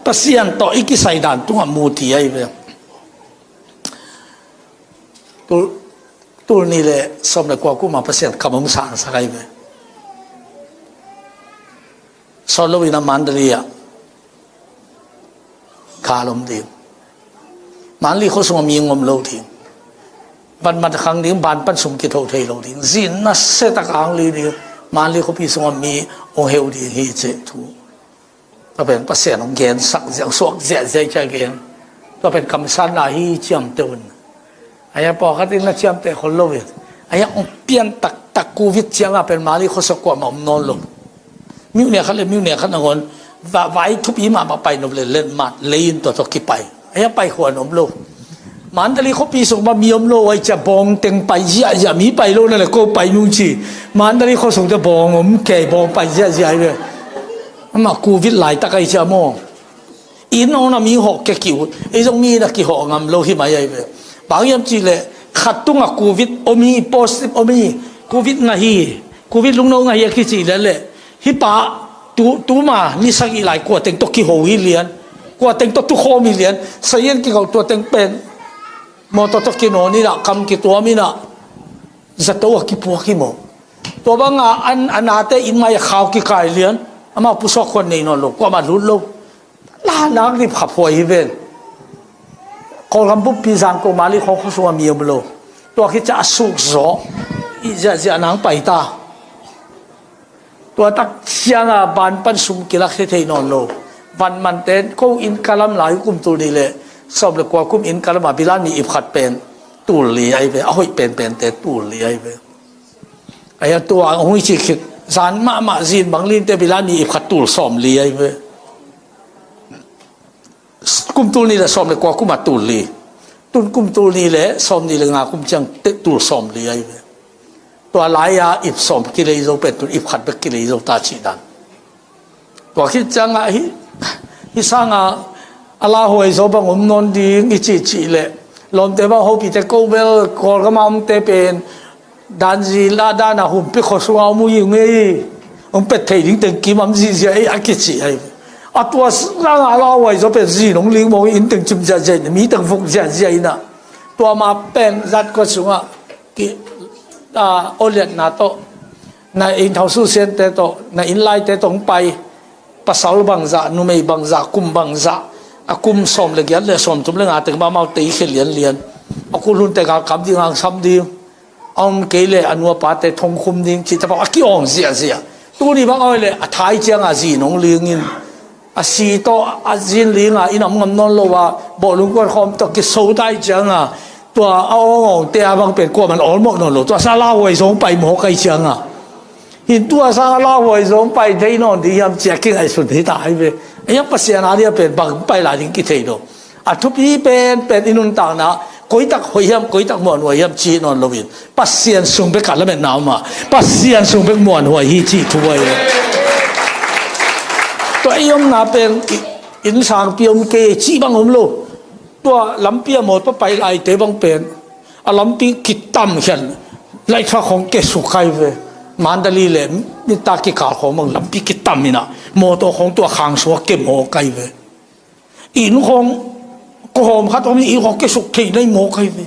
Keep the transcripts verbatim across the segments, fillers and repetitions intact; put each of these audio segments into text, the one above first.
Pasian tawh i kisai dan tungah mu ti ahi ve. Tul, tul nih le sawm le kua kum a Pasian kam hong sangsak ahi ve. Sawt loin a Mandalay ah kal om ding. Mandalay khua sungah mi hong om lo ding. Van man khang ding, van pan sum kitho thei lo ding. Zin nasia tak a hong ling ding. Mandalay khuapi sungah mi hong heu ding hi ci thu. Tua pen Pasian hong gensak ziah, hong suak ziahziah hi ci a gen. Tua pen kamsanna hi ciamteh un. Ahi a, pawlkhat in na ciamteh khol lo in. Ahi a, hong pian taktak Covid ciangah pen Mandalay khuasung kuamah om nawn lo. Myone khat le myone khat nangawn va-, vai thupi mahmah pai nop le letmat lei in tua tawh kipai. Ahi a, pai khua om lo. Mandalay khuapi sung mah mi om lo, ahi ciah bawng teng pai ziahziah, mi pai lo na le ko pai nung ci. Mandalay khuasung teh bawng om kei, bawng pai ziahziah ahi ve. Amah Covid laitak ahi ciah maw. Inn hong na mi hawh kei ki ut. Ei zong mi na kihawh ngam lo hi mai ahi ve. Bang hiam cih leh khat tungah Covid om hi, positive om hi. Covid ngah hi. Covid lungno ngah hi a kicih lian leh. Hih pa tu, tuma ni sagih lai kua teng tawh kiho hi lian. Kua teng tawh tukhawm hi lian. Sayan kikau tua teng pen. Mawtaw tawh kinawn in ah, kam kituam in ah. Zato a kipuak hi maw. Tua bangah an, a nate inn mai a khau kikai lian. Amah pusuak khuan nei nawn lo. Kuamah lut lo. La nak ni phaphuai hi ven. Kawlgam buppi Zangkong Mandalay khawng khua sungah mi om lo. Tua khit ciah a suk zaw. I ziahziah nang pai ta. Tua tak ciangah van pan sum kilak hi thei nawn lo. Van man ten ko inn kalam lai kum tul nih le sawm le kua kum inn kalam a bilan mi ip khat pen tul li ahi ve. A hoih penpen te tul li ahi ve. Ahi a, tua hong i cih khit zan mahmah zin bang lin te bilan mi ip khat tul sawm li ahi ve. Kum tul nih le sawm le kua kum a tul li. Tun kum tul nih le sawm nih le nga kum ciang te tul sawm li ahi ve. Tua lai-a ip sawm kilei zo pen tun ip khat bek kilei zo ta cih dan. Tua khit ciangah hih, hih sangah a lauhuai zaw bang om nawn ding i cih cih leh lawmte bang hopihte ko bel Kawlgam a omte pen danzi la dana humpi khua sungah om uh hi ngei. Hong pet thei ding teng kim am zihziah ei a kici ahi. A tua sangah a lauhuai zaw pen zin hong ling mawk in teng cim ziahziah in, mi teng vuk ziahziah in ah. Tua ma pen zat khua sungah ki, a, oliatna tawh, na inn thau susiante tawh, na inn laite tawh hong pai. Pasal bangzah, numei bangzah, kum bangzah, a kum sawm le giat le sawm thum le nga teng mahmah tei khia lianlian. A kul hunte galkap ding, angsam ding. A om kei le a nu a pate thongkhum ding cih tapa a ki-awng ziahziah. Tuni bang a hoih le a thai ciangah zin hong lingin a si tawh a zin linga in a om ngam nawn lo a bawhlung kuan khawm tawh kiso tai ciangah tua a awngawngte a bang pen kuaman awlmawh nawn lo. Tua sa lauhuai zong pai mawk ai ciangah hin tua sa lauhuai zong pai thei nawn ding hiam cia kingaihsun hi ta hi ve. A hiam Pasian a dia pen bang pai lai ding kithei lo. A thupi penpen i nuntakna koitak hoih hiam, koitak muanhuai hiam cih nawn loin Pasian sung bek a lametna om a, Pasian sung bek muanhuai hi cih thu ahi. Tua i omna pen i, inn sangpi om kei cih bang om lo. Tua lampi a mawtaw pai laite bang pen a lampi kitam khian laithuak khong kesuk kai ve. Mandalay le nitak kikal khong bang lampi kitam inah mawtaw khong tua khang sua kemawk kai ve. Inn khong kawhawm khat om in inn khong kesuk thei nai mawk ahi ve.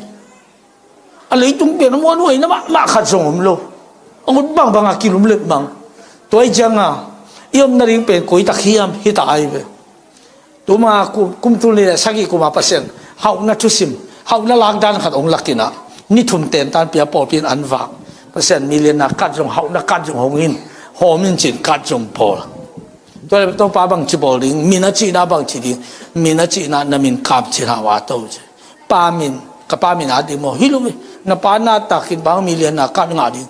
A leitung pen a muanhuaina mahmah khat zong om lo. A ngut bangbang a kilum let mang. Tua ahi cianga i omna ding pen koitak hiam hi ta ahi ve. Tuma kum, kum tul nih le sagih kuma Pasian hauhna thusim, hauhna lakdan khat hong lakinah ni thum tentan pia pawlpi in an vak. Pasian milianna kat zong, hauhna kat zong hong in, hawm in cin kat zong pawl. Tua le Topa bangci bawl ding, min a cihna bangci ding, min a cihna na min kamcin hau a to ci. Pa min, ka pa min a ding maw, hi lo ve, na pa na takin bang milianna kat ngah ding.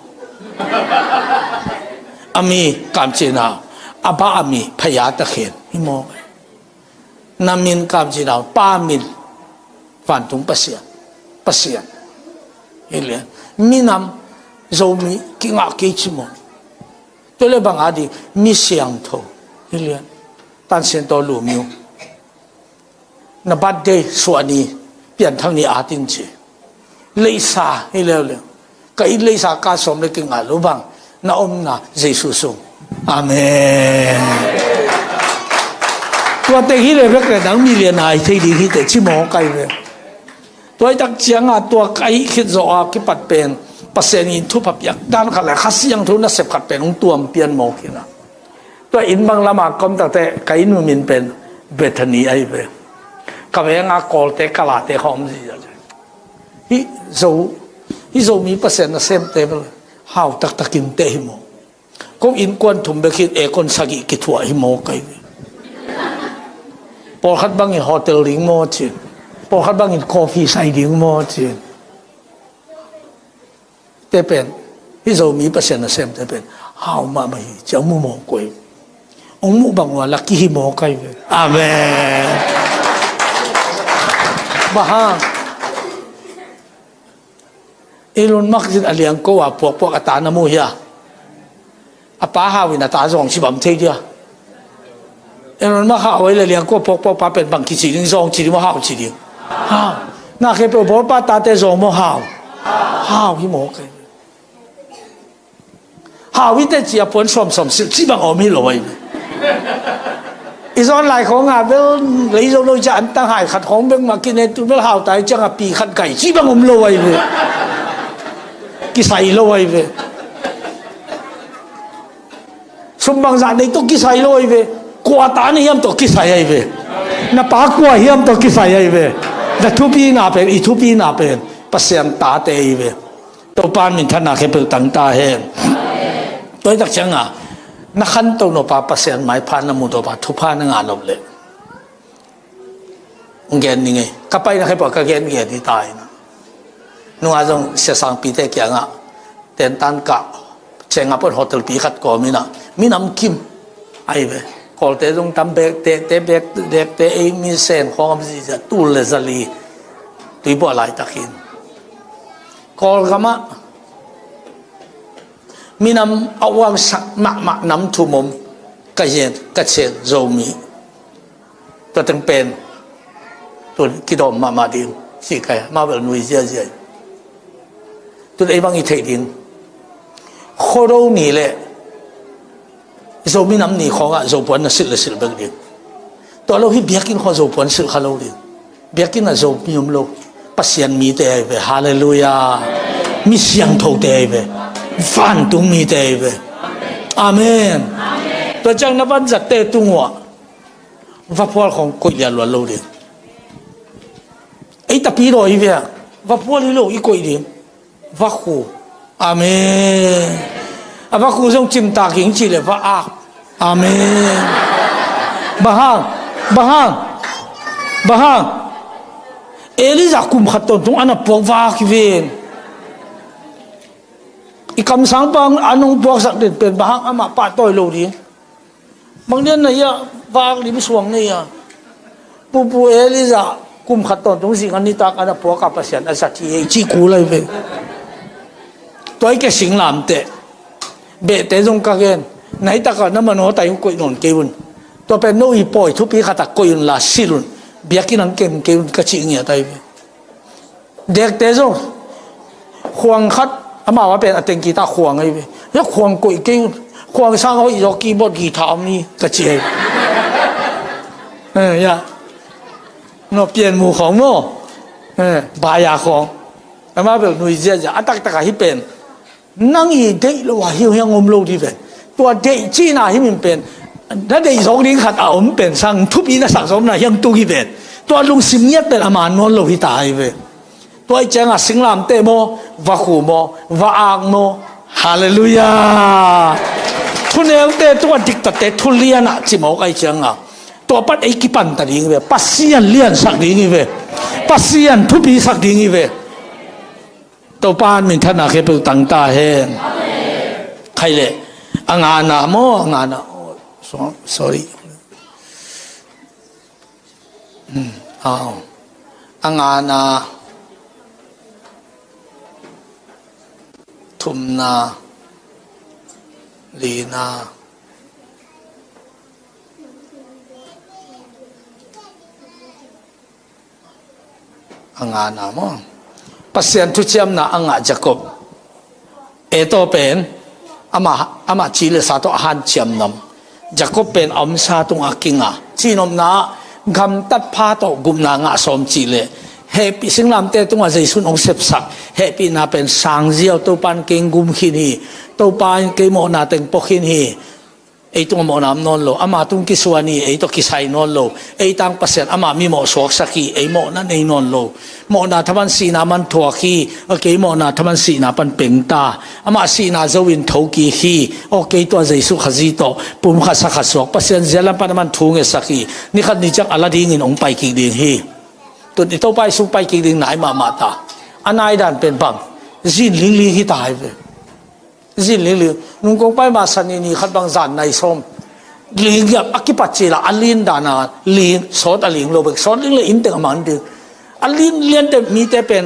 A mi kamcin hau, a ba a mi phaya takin, hi maw. Na min kamcin hau, pa min, vantung Pasian, Pasian. Hi lian, minam, Zomi, kingah kei ci maw. Tua le bang a ding, mi siangtho. Hi lian. Tan Sian Taw Lu Myo. Na birthday suah ni, pianthak ni at in ci. Leisa hi leuleu. Ka inn leisa ka sawm le kingah lo bang. Na omna Jesu sung. Amen. Tua teng hi le bek le nang milian ai thei ding hi teh ci mawk ai ve. Tua i tak ciangah tua ka hih khit zawh a kipat pen Pasian in thupha piak dan khat le Kha Siangtho nasep khat pen hong tuam pian mawk hi na. Tua inn bang lamah ka om tak teh ka inn min pen Bethany ahi ve. Ka veng a Kawlte Kalate kha om ziza. Hih Zo, hih Zomi Pasian nasemte bel hau taktakin teh hi maw? Ko innkuan thum bek hi, aircon sagih kithuah hi maw kai ve. Pawlkhat bangin hotel ding maw cin. Pawlkhat bangin coffee sai ding maw cin. Te pen hih Zomi Pasian nasemte pen hau mahmah hi ci a mu maw koi. Ong muh bang ua laki hi maw kai ve. Amen. Bang hang? Elon Musk in a liangko a puakpuak a ta na mu hia? A pa hau in a ta zawng ci bang thei dia? Elon Musk hau a i le liangko a puakpuak pa pen bang kici ding, zawng ci ding maw, hau ci ding? Hau. Na khe pe bawlpa tate zawng maw, hau? Hau hi maw kai. Hau hi teh ci a puan sawmsawm silh ci bang om hi lo ai. I zawn lai khawng a bel lei zo lo ciah an tang hai khat khawng bek mah kine tu bel hau tai ciang a pi khat kai ci bang om lo ai ve. Kisai lo ai ve. Sum bangzah nei tawh kisai lo ai ve. Kua ta na hiam tawh kisai ai ve. Na pa kua hiam tawh kisai ai ve. Na thupina pen, i thupina pen Pasian tate ai ve. Topa minthanna khempeuh tang ta hen. Tua i tak cianga na khanto nop a Pasian maipha na mu nop a thupha na ngah nop leh gen ning ei. Ka paina khempeuh ka gen gen hi ta hi na. Nunga zong siasangpite kiangah tentan kah cengah pon hotel pi khat kawm hi na. Minam kim ai ve. Kawlte zong tam bek te te bek dek te ei mi sen khawng am zizia tul le zali. Tuibuah laitakin Kawlgamah minam a uangsak mahmah nam thum om ka hian ka chet Zomi. Tua teng pen tun kidawm mahmah ding ci kai, amau bel nui ziazia. Tun ei bang i theih ding Khuado ni le Zomi nam ni khawngah Zopuan na silh le silh bek ding. Tua lo hi biakinn khawng Zopuan silh kha lo ding. Biakinn ah Zomi om lo. Pasian mite ai ve. Halleluiah. Mi siangthote ai ve. Vantung mite ai ve. Amen. Tua ciang na vanzatte tungah vaphual khawng koih lialuat lo ding. Ei tapi daw hi ve a vaphual hi lo i koih ding. Vakhu. Amen. A vakhu zong cimtak hing cih le va-ak. Amen. Bang hang? Bang hang? Bang hang? Elijah kum khat tawntung a na puak va-ak hi ven. I kamsangpa a nong puaksak den pen bang hang amah pahtawi lo ding. Bang dian na hia, va-ak lim suang na hia. Pupu Elijah kum khat tawntung zing a nitak a na puaka Pasian a zat hi ei ci kul ai ve. Tua i ke singlamteh behte zong ka gen. Na hi takah na manawtai uh koih nawn kei un. Tua pen no i pawi thupi khatah koih un la silh un. Biakinn ang kem kei un ka cih ngiat ai ve. Dekte zong khuang khat amau a pen a tengki ta khuang ahi ve. Hia khuang koih kei un. Khuang sang hoih zaw keyboard guitar om ni ka ci ahi. Eh, ya. No pian mu khawng maw? Eh, baya khawng. Amau bel nui ziazia a taktak ahi pen. Nang i deih lo a hiu hiang om lo dih ve. Tua deih cihna hi min pen na deih zawk ding khat a om pen sang thupi na sak zawkna hiang tung hi ve. Tua lungsim ngiat pen a man nawn lo hi ta hi ve. Tua i cianga singlamteh maw, vakhu maw, va-ak maw? Halleluiah. Thuneute tua diktatte thulianah cimawk ai cianga tua pat ei kipanta ding hi ve. Pasian liansak ding hi ve. Pasian thupisak ding hi ve. Topa minthanna khempeuh tangta hen. Khai le a ngana maw, a ngana. Oh, so- sorry. Hmm, aw. A ngana, thumna, lina. A ngana maw? Pasian thuciamna a ngah Jacob. Esau pen amah, amah ci le sa tawh a hanciam nam. Jacob pen a omsa tungah a kinga. Cihnopna ah gamtat pha tawh gupna ngah sawm cih leh hehpih singlamteh tungah Jesu in hong sepsak hehpihna pen sangziau, Topa in kei hong gum khin hi, Topa in kei mawhna teng pua khin hi. Ei tungah mawhna om nawn lo, ama tung kisuan hi, ei tawh kisai nawn lo. Ei tang Pasian amah mimawh suaksak hi, ei mawhna nei nawn lo. Mawhna thaman sihna man thuak hi, aw kei mawhna thaman sihna pan pengta. Amah sihna zo in thokik hi, aw kei tua Jesu Khazih tawh pumkhat sakhat suak. Pasian zialam pan aman thu ngetsak hi. Nikhat ni ciang a la dingin hong paikik ding hi. Tun i Topa Jesu paikik ding nai mahmah ta. A nai dan pen bang? Zin lingling hi ta hi ve. Zin lingling. Nungkong pai ma sani ni khat bang zan nai sawm. Ling giap a kipat cila a lin dana ling, sawt a ling lo bek, sawt ling le inn teng a man ding. A lin liante mite pen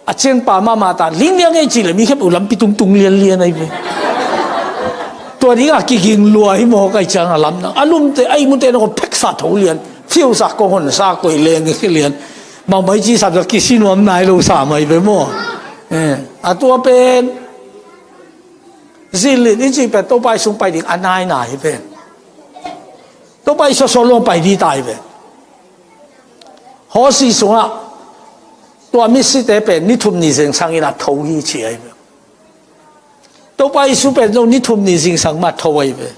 a ciangpa mahmah ta, ling liang ei cile mi khep uh lampi tungtung lianlian ahi ve. Tua dinga kiging lua hi maw kai cianga lamna. A lumte a ihmute na ko pheksa tho lian. Fiusa kong honsa koih leng lian. Bangmai ci sa bia kisinuam nai lo sa mai ve maw. Eh, a tua pen Zin lin i cih pen Topa i sung pai ding a naina hi pen. Topa i sawsawt lo pai ding ta hi pen. Hawsi sungah tua misite pen ni thum ni zingsang in a tho hi ci ahi pen. Topa i su pen zong ni thum ni zingsang mah tho ahi pen.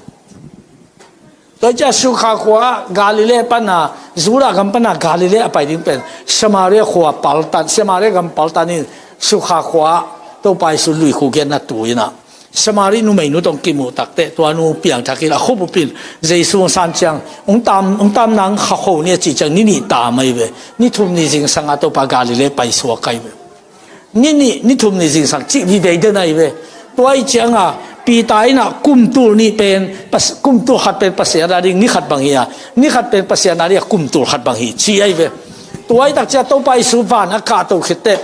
Tua ciah Sukha khua Galilee pana, Judah gam pana Galilee a pai ding pen Samaria khua paltan, Samaria gam paltan in Sukha khua Topa Jesu lui khu genna tu inah Samari numeinu tawh kimuh takte tua nu piangthak in a khup upin Jesu hong san ciang hong tam, hong tam nang kha kho ni a cih ciang ni nih tam ahi ve. Ni thum ni zingsang a Topa Galilee pai suak ahi ve. Ni nih, ni thum ni zingsang cih vivei den ahi ve. Tua ih cianga Peter inah kum tul nih pen, pas-, kum tul khat pen Pasian a ding ni khat bang hi a, ni khat pen Pasian a ding a kum tul khat bang hi ci ahi ve. Tua ih tak cia Topa Jesu van a kahto khitte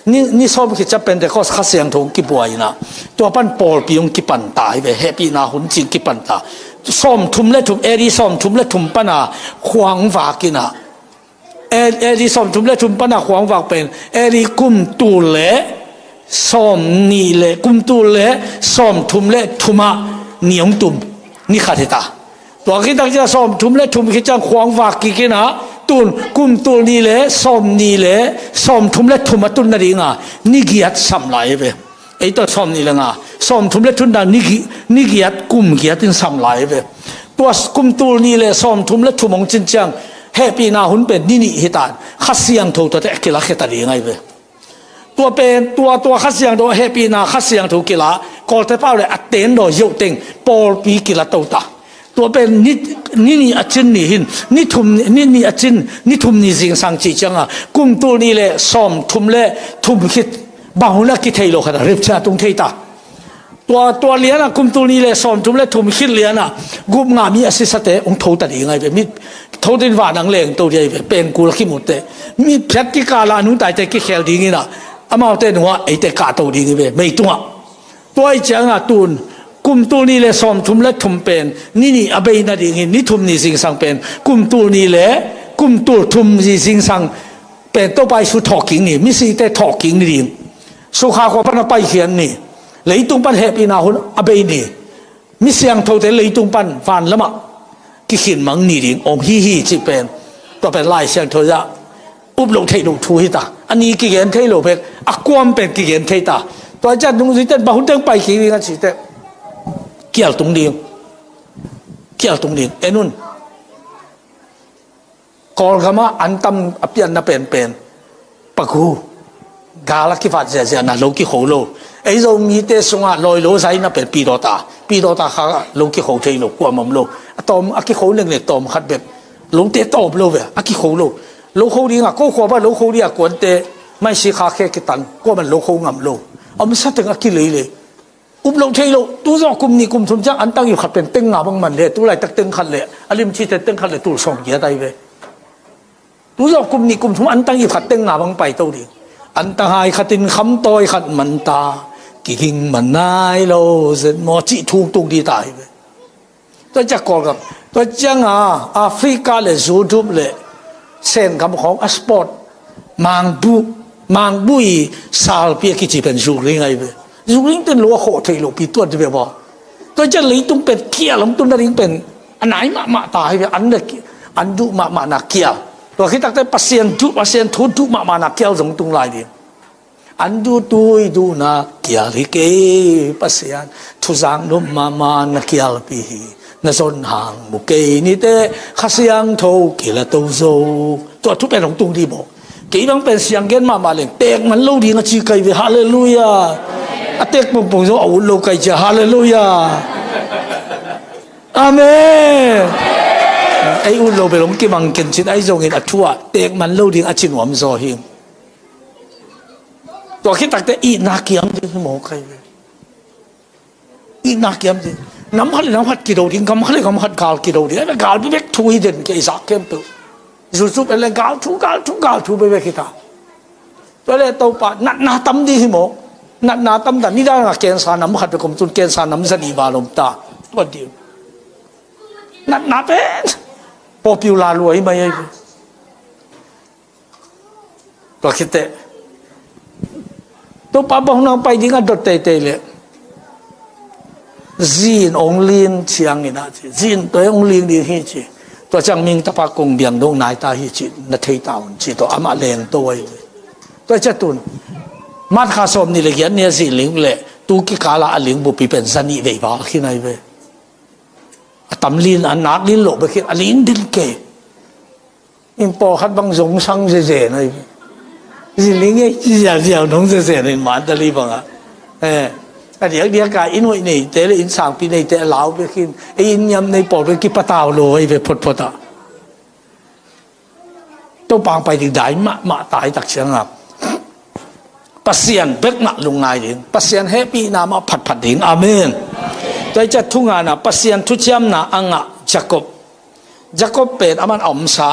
ni, ni sawm khit cia Pentecost Kha Siangtho hong kibuai inah tua pan pawlpi hong kipan ta ahi ve. Hehpihna hun cing kipan ta. Sawm thum le thum, A D sawm thum le thum pana khuang vak inah A D sawm thum le thum pana khuang vak pen A D kum tul le sawm nih le kum tul le sawm thum le thum ah ni hong tum ni khat hi ta. Tua khit tak ciang sawm thum le thum khit ciang khuang vak kik inah tun kum tul nih le sawm nih le sawm thum le thum a tun nadinga ni giat sam lai hi ve. Ei tawh sawm nih le nga, sawm thum le thum dan ni gi-, ni giat, kum giat in sam lai ve. Tua s-, kum tul nih le sawm thum le thum hong cin ciang hehpihna hun pen ni nih hi tan. Kha Siangtho tuate a kilakhia ta ding ahi ve. Tua pen, tua, tua Kha Siangtho, hehpihna Kha Siangtho kila, Kawlte pau le a ten daw yoh teng pawlpi kila to ta. Tua pen ni, ni nih a cin ni hin, ni thum, ni nih a cin, ni thum ni zingsang cih cianga kum tul nih le sawm thum le thum khit bang hun a kithei lo khat a ripcia tung thei ta. Tua, tua liana kum tul nih le sawm thum le thum khit liana gup nga mi a sisate hong tho ta ding ahi ve. Mi tho din vanang leng to ding ahi ve. Pengkul a kimutte mi phiat kikala nungtaite kikhel ding inah amaute nungah eite kahto ding hi ve. Mei tungah Tua ih cianga tun kum tul nih le sawm thum le thum pen ni nih a bei nading hi. Ni thum ni zingsang pen kum tul nih le kum tul thum ni zingsang pen Topa Jesu thawhkik ni, misite thawhkik ni ding. Sukha khua pan a paikhiat ni, leitung pan hehpihna hun a bei ni, mi siangthote leitung pan van lamah kikhin mang ni ding om hi hi cih pen tua pen Lai Siangtho ah up loh theih loh thu hi ta. A ni kigen thei lo bek, a kuam pen kigen thei ta. Tua ciah nungzuite in bang hun teng pai kik ding a cih teh kial tung ding. Kial tung ding. En un. Kawlgam ah an tam a pianna penpen pagu gal a kivat ziahziahna lo kikho lo. Ei Zomite sungah lawi lo zaina pen pidawta, pidawta kha lo kikho thei lo, kuamah om lo. A tawm a kikho neknek tawm khat bek. Lote tawm lo ve, a kikho lo. Lo kho dingah ko khua bang lo kho dingah kuante maisi kha khe kitan, kuamah lo kho ngam lo. A omsa teng a kileilei. Up loh theih loh, tu zawh kum nih kum thum ciang an tang ip khat pen teng nga bang man le, tu laitak teng khat le a limci te teng khat le tul sawm giat ahi ve. Tu zawh kum nih kum thum an tang ip khat teng nga bang pai to ding. An tang hai khat in khamtawi khat man ta, kiging man nai lo zet maw cih thuk tuk ding ta ahi ve. Tua ciang Kawlgam, tua cianga Africa le Zudup le Sengam khawng a sport mangbuh, mangbuh i salpi a kici pen zukring ahi ve. Zukring ten lo a khawh theih loh pi tuat ve baw. Tua ciang leitung pen kial hong tun nading pen a nai mahmah ta ahi ve. An le ki-, An duh mahmahna kial. Tua khit takte Pasian duh, Pasian thu duh mahmahna kial zong tung lai ding. An duhtui duhna kial hi kei, Pasian thuzak nop mahmahna kialpi hi. Na zon hang mu kei nite, Kha Siangtho kilato zo. Tua thu pen hong tung dih maw? Kei bang pen siang gen mahmah leng teek man lo ding a ci kai ve. Halleluiah. A teek pongpong zong a ut lo kai cia. Halleluiah. Amen. Ei ut lo bel hong kimang kencin ahi zongin a thu ah teek man lo ding a ci nuam zaw hi. Tua khit takte itna kiam ding hi maw kai ve. Itna kiam ding. Nam khat le nam khat kido ding, gam khat le gam khat gal kido ding. Ai ve, gal bekbek thu hi den kei zak khempeuh. Zuzu pen le gal thu, gal thu, gal thu bekbek hi ta. Tua le Topa natna tam ding hi maw? Natna tam ta, nidang a cancer nam khat bek om, tun cancer nam za nih val om ta. Tua ding. Natna pen popular lua hi mai ai ve. Tua khit teh Topa bang hong nang pai ding a dot teitei leh zin ong lin ciangin a ci, zin tua ong lin ding hi ci. Tua ciang ming tapa kong biang dong nai ta hi ci, na thei ta un ci, tua amah leng to ai. Tua cia tun March kha sawm nih le giat ni a zin ling leh tu kikala a ling bupi pen za nih vei val khin ai ve. A tam lin, a nak lin lo bek khin, a lin din kei. In pawlkhat bang zong sang zeze na hi. Zin ling ei ziaziau nong zeze na in man ta li bangah. Eh, a diakdiak a in hoih neite le in sangpi neite a lau bek khin. Ei in niam nei pawl bek kipatau lo ei ve photphot ah. Topa hong pai ding dai mahmah tai tak ciangah Pasian bek mah lungngai ding, Pasian hehpihna mah phatphat ding. Amen. Tua hi ciah thu ngana, Pasian thuciamna a ngah Jacob. Jacob pen aman a omsa,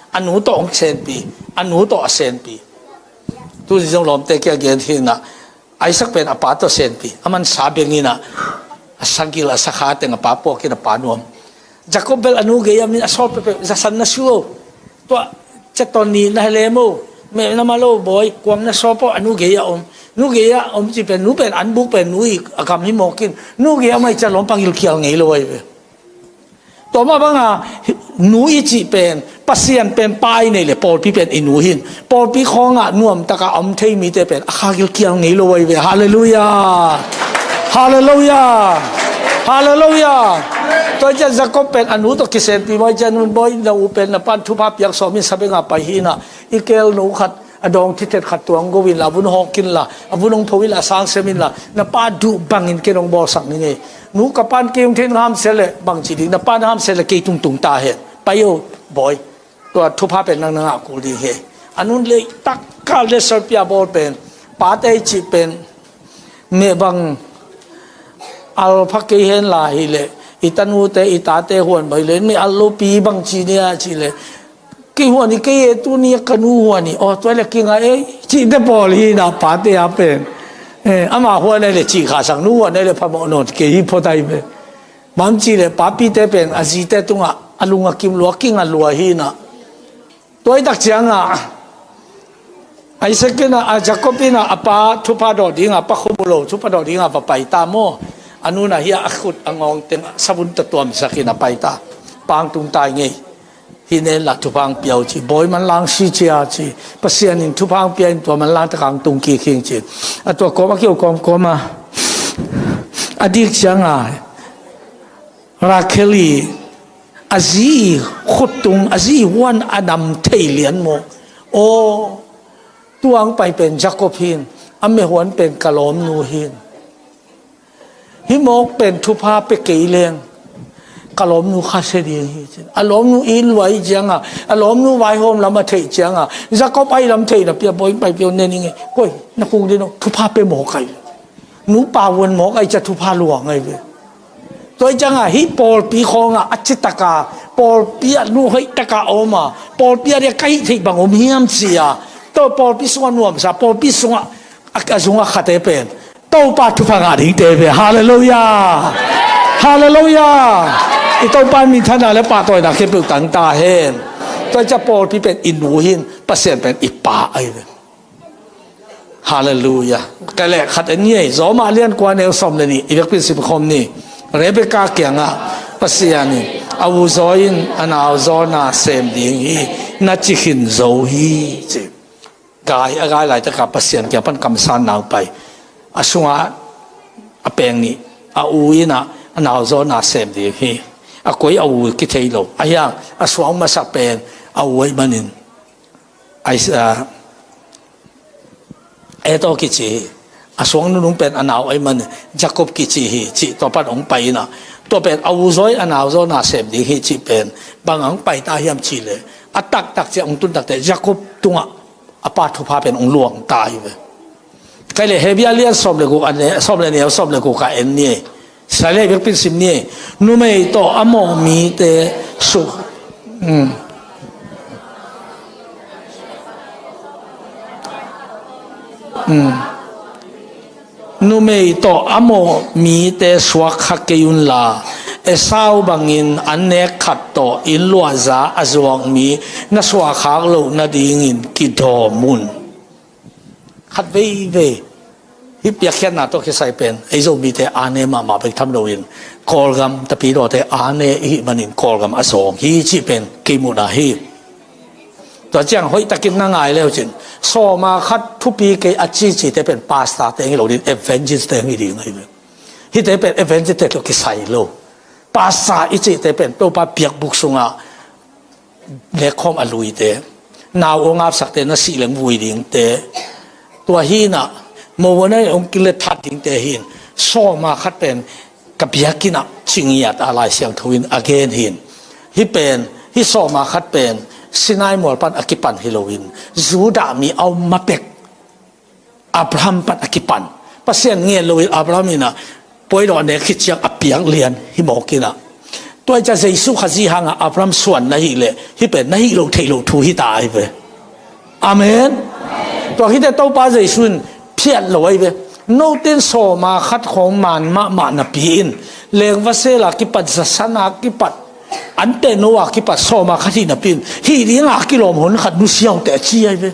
a nu tawh hong senpi, a nu tawh a senpi. Tuni zong lawmte kia gen hinah, Isaac pen a pa tawh senpi, aman sa benginah, a sagil a sakha teng a pa puakin a pa nuam. Jacob bel a nu gei a min a sawt pepeh, zasan na su o. Tua, ciaton ni na helem o. Meh na ma lo bawi, kuang na sawp o, a nu gei a om. Nu gei a om ci pen, nu pen an buk pen, nu i a gam hi mawkin. Nu gei a om ai ciah lawmpa gilkial ngei lo ai ve. Tua mah banga, nu i cih pen, Pasian pen pa i nei le, pawlpi pen i nu hin. Pawlpi khawngah nuamtaka om thei mite pen, a kha gilkial ngei lo ai ve. Halleluiah. Halleluiah. Halleluiah. Tua ciah Jacob pen a nu tawh kisenpi maw, ciah nun bawi na u pen na pan thupha piak sawmin sabenga pai hinah, i kel nu khat, a dawng thithet khat tuang go inla, a vun hawk inla, a vun hong pho inla, a sang sem inla, na pa duh bangin ken hong bawlsak ning ei. Nu ka pan kei hong theih nung hamsia le bangci ding, na pan hamsia le kei tungtung ta hen. Pai o, bawi. Tua thupha pen nang na ngah kul ding hi. A nun le tak kal le solpia bawl pen, pate i cih pen, meh bang al pha kei hen la hi le, i tanute, i tate huan bai le, meh al lopi bangci nia ci le, kei huan i kei e, tuni a ka nu huan i, aw, tua le kinga e, cihte pawl hi na pate a pen. Eh, ama huan ai le cih khasang, nu huan ai le phamawh nawn kei hi phot ai pen. Bangci le papite pen, a zite tungah, a lung a kim lua, kinga lua hi na. Tua i tak cianga, Isaac ina, a Jacob ina, a pa thupha dawh dinga, pa khum uh lo, thupha dawh dinga, va pai ta maw? A nuna hi a khut a ngawng teng, savun ta tuamsak ina pai ta. Pang tung tai ngei. Hi nen la thupha ang pia uh ci. Bawi manlang si cia ci. Pasian in thupha ang pia in tua manlang taka ang tung kik hing ci. A tua kawm a kiu kawm kawm a. A dik cianga. Rakhel i a zi i khuttung, a zi i huan a nam thei lian maw? Aw, tuang pai pen Jacob hin, a mehuan pen ka lawmnu hin. Hi mawk pen thupha pe kei leng, ka lawmnu kha se ding hi cin. A lawmnu in luai cianga, a lawmnu vaihawm lam a theih cianga, Jacob ai lam theihna pia bawi pai pia nen i ngei. Koi, na kung dino, thupha pe mawk ai. Nupa vuan mawk ai cia thupha luang ai ve. Tua i cianga hih pawlpi khawngah a citaka, pawlpi ah nuhoihtaka a oma, pawlpi ah dia ka hih theih bang om hiam cia. Tua pawlpi sungah nuamsa, pawlpi sungah a, a zungah khate pen Topa thupha ngah dingte ve. Halleluiah. Halleluiah. I Topa minthanna le pahtawina khempeuh tang ta hen. Tua i cia pawlpi pen i nu hin, Pasian pen i pa ai ve. Halleluiah. Ka leh khat en ngei, Zawma lian kua neu sawm le nih, i vekpin sim khawm ni. Rebecca kiangah Pasian in A u zaw in a nau zaw na sem ding hi, na ci khin zo hi, ci. Gai, a gai laitakah Pasian kiang pan kamsang nau pai. A sungah a peng nih, a u in a nau zaw na sem ding hi. A koi a u kithei lo. A hiang, a suang masa peng a u ahih manin. Ai, a, Esau kici hi. A suang nunung pen a nau ahih manin Jacob kici hi, ci tua pan hong pai in a. Tua pen a u zaw in a nau zaw na sem ding hi, ci pen. Bang hong pai ta hiam ci le. A taktak ci a hong tun takte Jacob tungah a pa thupha pen hong luang ta hi ve. Kei le Hebrew lian sawm le guk, a ne, sawm le neu, sawm le guk a en ni. Sai le biakpin sim ni. Numei tawh a mawh mite su. Mm. Mm. Numei tawh a mawh mite suak kha kei unla, Esau bangin an nek khat tawh inn luahza a zuak mi na suahkhak loh nadingin kidawm un. Khat veivei hih piakkhiatna tawh kisai pen ei Zomite ane mahmah bek tham loin Kawlgam tapidawte ane ihih manin Kawlgam a zawng hi cih pen kei muhna hi. Tua ciang hoihtakin na ngai leucin sawma khat thupi kei a cicite pen pastor te hi lo ding, evangelist te hi ding ahi ve. Hihte pen evangelist te tawh kisai lo. Pastor i cihte pen Topa biakbuk sungah lekkhawm a luite, nau hong apsakte na sih leng vui dingte, tua hinah mo na hong kilet that dingte hin sawma khat pen ka biakinnah cingiat a Lai Siangtho in a gen hin. Hih pen, hih sawma khat pen Sinai mual pan a kipan hi loin Judah mi a om ma pek Abraham pan a kipan. Pasian ngen loin Abraham inah puaidawh a nek khit ciang a piak lian hi mawk inah. Tua i ca Jesu Khazih hangah Abraham suan na hih leh hih pen na hih loh theih loh thu hi ta ahi ve. Amen. Tua hite Topa Jesu in phiat lo ahi ve. Note in sawma khat khawng man mahmah napi in lengvasel a kipat, zasan a kipat, ante no a kipat sawma khat hih napi in hih dinga kilawm hun khat nusia uh teh a ci ahi ve.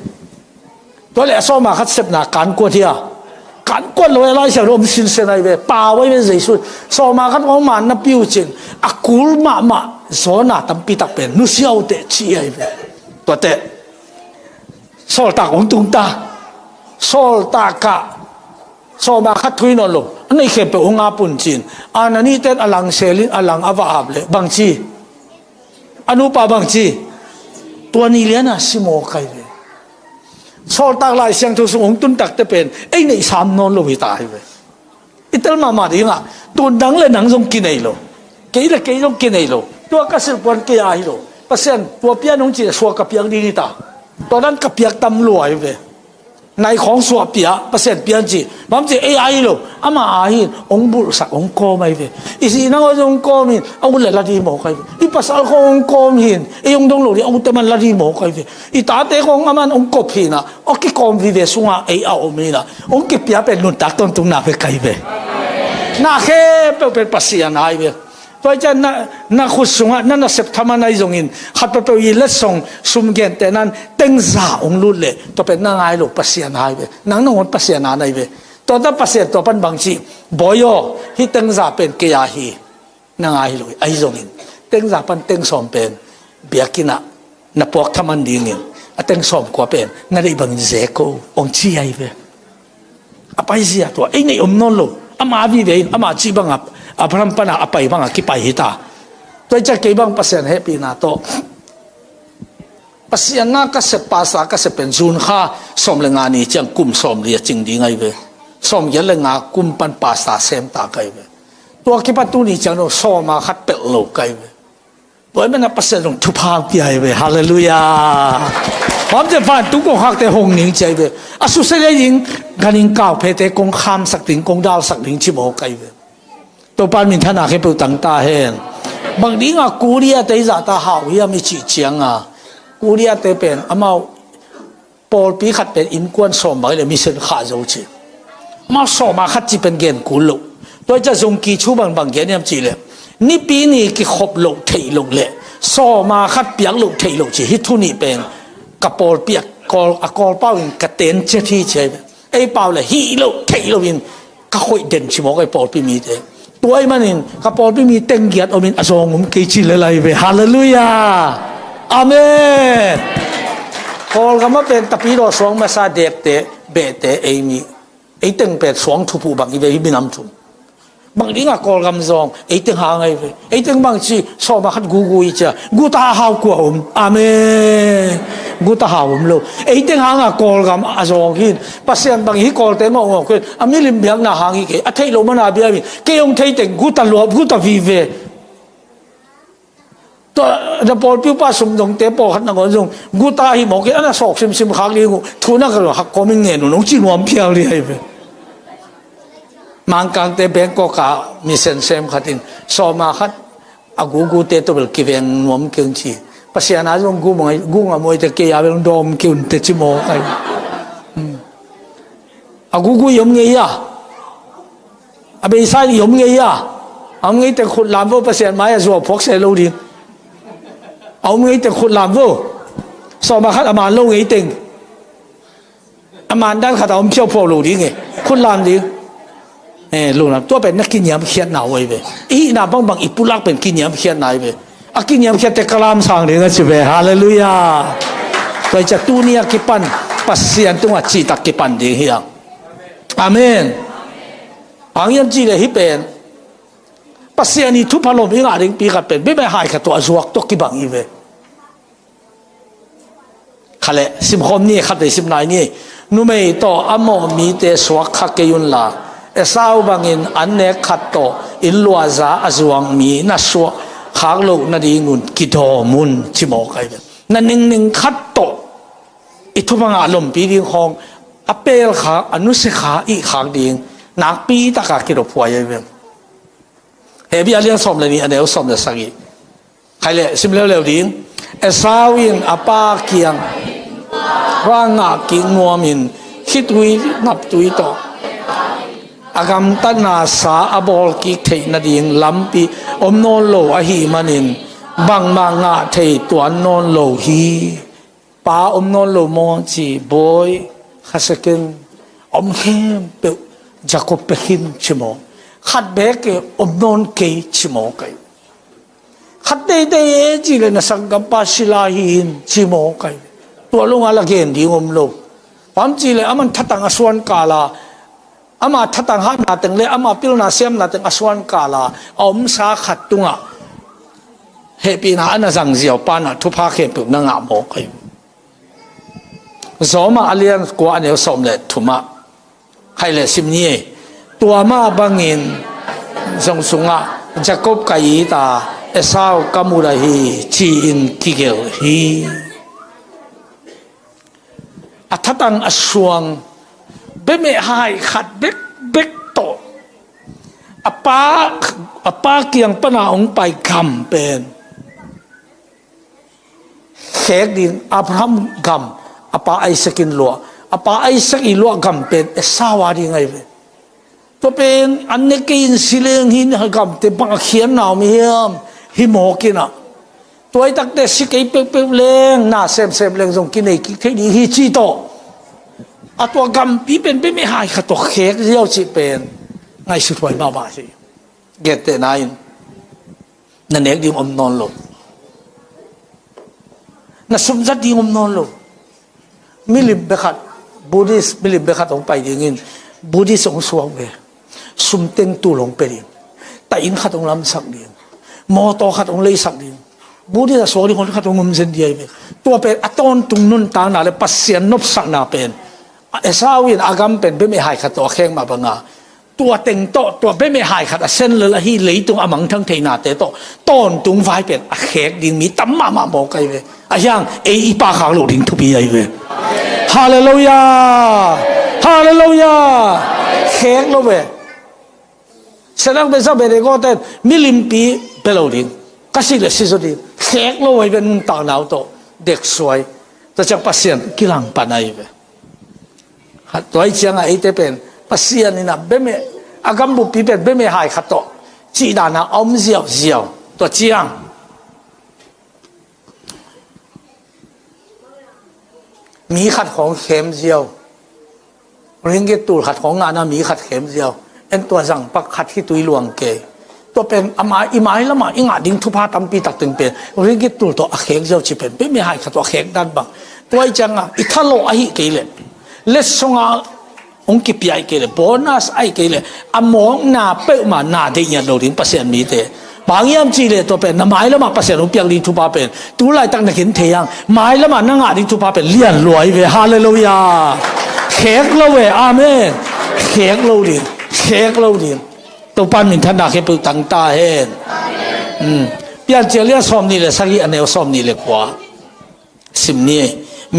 Tua le a sawma khat sepna kankuat hi a, kankuat lo e, Lai Siangtho om sinsen ahi ve, pau ahi ve Jesu. Sawma khat hong man napi uh cin a kul mahmah zawna tampi tak pen nusia uh teh ci ahi ve. Tuate sawltak hong tung ta. Sawltak ah sawma khat thu hi nawn lo, a neih khempeuh hong ap un cin. Anani ten a lang selin a lang a va ap leh bangci, a nupa bangci, tua ni liana si mawk ahi ve. Sawltak Lai Siangtho sung hong tun takte pen ei neih sam nawn lo hi ta ahi ve. I tel mahmah dingah, tu nang le nang zong kinei lo, kei le kei zong kinei lo. Tua ka silh puan kei a hi lo. Pasian tua pian hong cih suak ka piak ding hi ta. Tua dan ka piak tam lua ahi ve. Nai khawng suah pia, Pasian pian ci. Bang ci ei a hi lo, ama a hin hong bulhsak hong kawm ahi ve. I sih nang aw zong hong kawm hin, a ut le la dih mawk ahi ve. I pasal khawng hong kawm hin, ei hong dong lo dih a utte man la dih mawk ahi ve. I tate khawng aman hong kop hinah, a kikawm vive sungah ei a om hinah, hong kipia pen nuntak tawntungna ve kai ve. Na khempeuh pen Pasian a hi ve. Tua hi ciah na, na khut sungah na nasep thaman ahi zongin khat peuhpeuh i letsong sum gente nan tengza hong lut leh tua pen na ngai lo Pasian a hi ve. Nang nangawn Pasian a na hi ve. Tua ta Pasian tua pan bang ci, bawi aw, hih tengza pen kei a hi. Na ngai lo hi, ahi zongin tengza pan teng sawm pen biakinnah na puak thaman dingin a teng sawm kua pen na deih bangin ze ko, hong ci ahi ve. A paizia tua ei neih om nawn lo. Ama vive in ama cih bangah Abraham pana a pai bangah kipai hi ta. Tua hi ciah kei bang Pasian hehpihna tawh Pasian na ka sep, pastor ka sep pen June kha sawm le nga ni ciang kum sawm li a cing ding ahi ve. Sawm giat le nga kum pan pastor sem ta ka hi ve. Tua kipat tuni ciang dong sawma khat pelh lo ka hi ve. Tua ahih manin Pasian zong thupha pia hi ve. Halleluiah. Huamte vantung kongkhakte hong ning ci ahi ve. A susia ding, ganhing kauphete kong khamsak ding, kong dalsak ding ci mawk ahi ve. Topa min thana khempeuh tang ta hen. Bang dinga Korea te i zahta hau hiam i cih cianga, Korea te pen amau pawlpi khat pen innkuan sawm bang le mission khah zo ci. Amau sawma khat ci pen gen kul loh. Tua hi ciah zong ki chu bang bang gen hiam cih leh, nipi ni kikhop loh theih loh le sawma khat piak loh theih loh ci, hih thu nih pen ka pawlpi a Kawl, a Kawl pau in ka ten ciat hi ci ahi ve. Ei pau le hih loh theih loh in ka khoih den ci mawk ahi pawlpi mite. Tua ahih manin ka pawlpi mi teng giat omin a zawng om kei ci le lai ve. Halleluiah. Amen. Kawlgam a pen tapidaw suang masa dekte behte ei mi, ei teng pen suang thuphuh bang hi ve, hi minam thum. Bang dingah Kawlgam zawng ei teng hang ahi ve. Ei teng bang ci, sawma khat gugu i cia, guta a hau kua om? Amen. Guta hau om lo. Ei teng hangah Kawlgam a zawng hi in, Pasian bang hi kawlte ngawngawng kua in, a milim biakna hang hi kei, a theih loh mana biak in, kei hong thei teng guta luap, guta vive. Tua na pawlpi upa sumdongte pawlkhat nangawn zong guta hi mawk in, a na sawk simsim khak ding uh, thu na ka hak kawmin ngen uh, nong ci nuam phial ding ahi ve. Mangkangte Bangkok ah mission sem khat in, sawma khat a gugute tawh bel kiveng nuam kei un ci. Pasian a zong gu mawh, gu ngam uh ahih teh kei a bel dawm kei un teh ci mawk ahi. Hmm. A gugu i om ngei a, a beisa in i om ngei a, a om ngei teng khut lam vo, Pasian mai-ah zuau phuak se lo ding. A om ngei teng khut lam vo. Sawma khat a man lo ngei teng, a man dan khat a om khiau phuak lo ding e. Khut lam ding. Eh, lunglam, tua pen na kiniamkhiatna uh ahi ve. I hihna bangbang i pulak pen kiniamkhiatna ahi ve. A kiniamkhiatte ka lamsang ding a ci ve. Halleluiah. Tua hi ciah tuni a kipan Pasian tungah cihtak kipan ding hi hang. Amen. Bang hiam cih leh hih pen Pasian i thupha lom i ngah dingpi khat pen bemeh hai khat tawh a zuak tawh kibang hi ve. Kha leh simkhawm ni, khatvei sim nai ni. Numei tawh a mawh mite suak kha kei unla, Esau bangin an nek khat tawh inn luahza a zuang mi na suak khak loh nadingun kidawm un, ci mawk ahi ve. Na ningning khat tawh i thupha ngah lompi ding khawng a pelkha, a nusiakha, ihkhak ding nakpi taka kidophuai ahi ve. Hebru a lian sawm le nih, a neu sawm le sagih. Khai leh sim leuleu ding. Esau in a pa kiang hua ngah kik nuamin khitui naptui tawh a gamtatna sa a bawl kik theih nading lampi om nawn lo ahih manin bangmah ngah thei tuan nawn lo hi. Pa om nawn lo maw ci, bawi, kha second om khempeuh Jacob pia khin ci maw? Khat beek e om nawn kei ci maw kai? Khat teitei e ci leh na sanggampa sila hi in ci maw kai? Tua lo nga la gen ding om lo. Pam ci leh aman thatang a suan kala, ama thatang hatna teng le ama pilna siamna teng a suan kala a omsa khat tungah hehpihna a na zang ziau panah thupha khempeuh na ngah mawk ahi. Zawmah a lian kua a neu sawm le thumah khai le sim ni ei. Tua mah bangin zong sungah Jacob ka it a, Esau ka mut ahi ci-in kigelh hi. A thatang a suang bemeh hai khat bekbek tawh a pa, a pa kiang pana hong pai gam pen khek ding, Abraham gam, a pa Isaac in luah, a pa Isaac i luah gam pen Esau a ding ahi ve. Tua pen an ne kei in si leng hi, gamte bang a khiatna om hiam? Hi mawk in ah. Tua i takte si kei peuhpeuh leng, na semsem leng zong kinei kik thei ding hi ci tawh. A tua gampi pen bemeh hai khat tawh khek ziau cih pen ngaihsut huai mahmah hi. Gentehna in na nek ding om nawn lo. Na sumzat ding om nawn lo. Milim bek khat, Buddhist milim bek khat hong pai dingin, Buddhist hong suak ve. Sum teng tul hong pia ding. Taih inn khat hong lamsak ding. Mawtaw khat hong leisak ding. Buddhist a suak ding hong khat hong om zen ding ahi ve. Tua pen a tawntung nuntakna le Pasian nopsakna pen Esau in a gam pen bemeh hai khat tawh a khek mah banga, tua teng tawh, tua bemeh hai khat a sen lel ahi leitung a mangthang theihnate tawh tawntung vai pen a khek ding mi tam mahmah mawk ahi ve. A hiang ei i pahkhak loh ding thupi ahi ve. Halleluiah. Halleluiah. Khek lo ve. Sadrak Mesach Abednego ten milimpi bia lo ding, ka si le si zaw ding, khek lo ahi ve, nuntakna uh tawh deksuai. Tua ciang Pasian kilangpan ahi ve. Khat tua ahi ciangah eite pen Pasian in ah bemeh, a gambuppi pen bemeh hai khat tawh cih dana a om ziauziau. Tua ciang mi khat khawng khem ziau, ringgit tul khat khawng ngahna mi khat khem ziau. En tua zangpak khat khitui luang kei. Tua pen ama i mai lamah i ngah ding thupha tampi tak teng pen ringgit tul tawh a khek zo ci pen peme hai khat tawh a khek dan bang. Tua i cianga i thalawh ahi kei leh, letsonga hong kipia ahi kei leh, bonus ahi kei leh, a mawkna peuhmah na deih ngiat lo ding Pasian mite. Bang hiam cih leh tua pen na mai lamah Pasian hong piak ding thupha pen tu laitak na khin thei ang. Mai lamah na ngah ding thupha pen lian lua hi ve. Halleluiah. Khek lo ve. Amen. Khek lo ding. Khek lo ding. Topa minthanna khempeuh tang ta hen. Piancil lian sawm nih le sagih, a neu sawm nih le kua sim ni.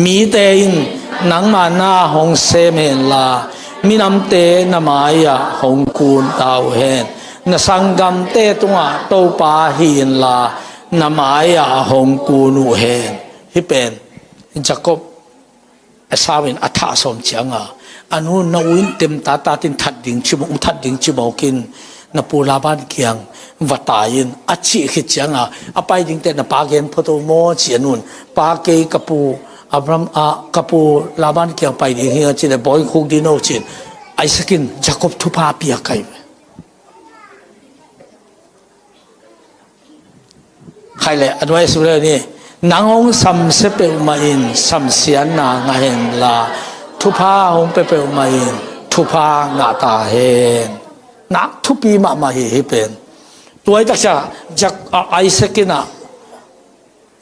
Mite in nangma na hong sem hen la, minamte na mai-ah hong kun ta uh hen. Na sanggamte tungah Topa hi inla, na mai-ah hong kun uh hen. Hih pen Jacob, Esau in a thah sawm cianga, a nu na u in temta tatin that ding cimawk, um that ding cimawkin, na pu Laban kiang va tai in a cih khit cianga, a pai dingte na pa gen photo maw ci a nun, pa kei ka pu Abraham, a, ka pu Laban kiang pai ding hi a ci le bawi khuk ding no cin, Isaac in Jacob thupha a piak kai. Khai le a nuai a suk le ni, nang hong samsia peuhmah in samsiatna ngah hen la, thupha hong pia peuhmah in thupha ngah ta hen. Nak thupi mahmah hi hi pen. Tuai taksa Jak-, a, Isaac in a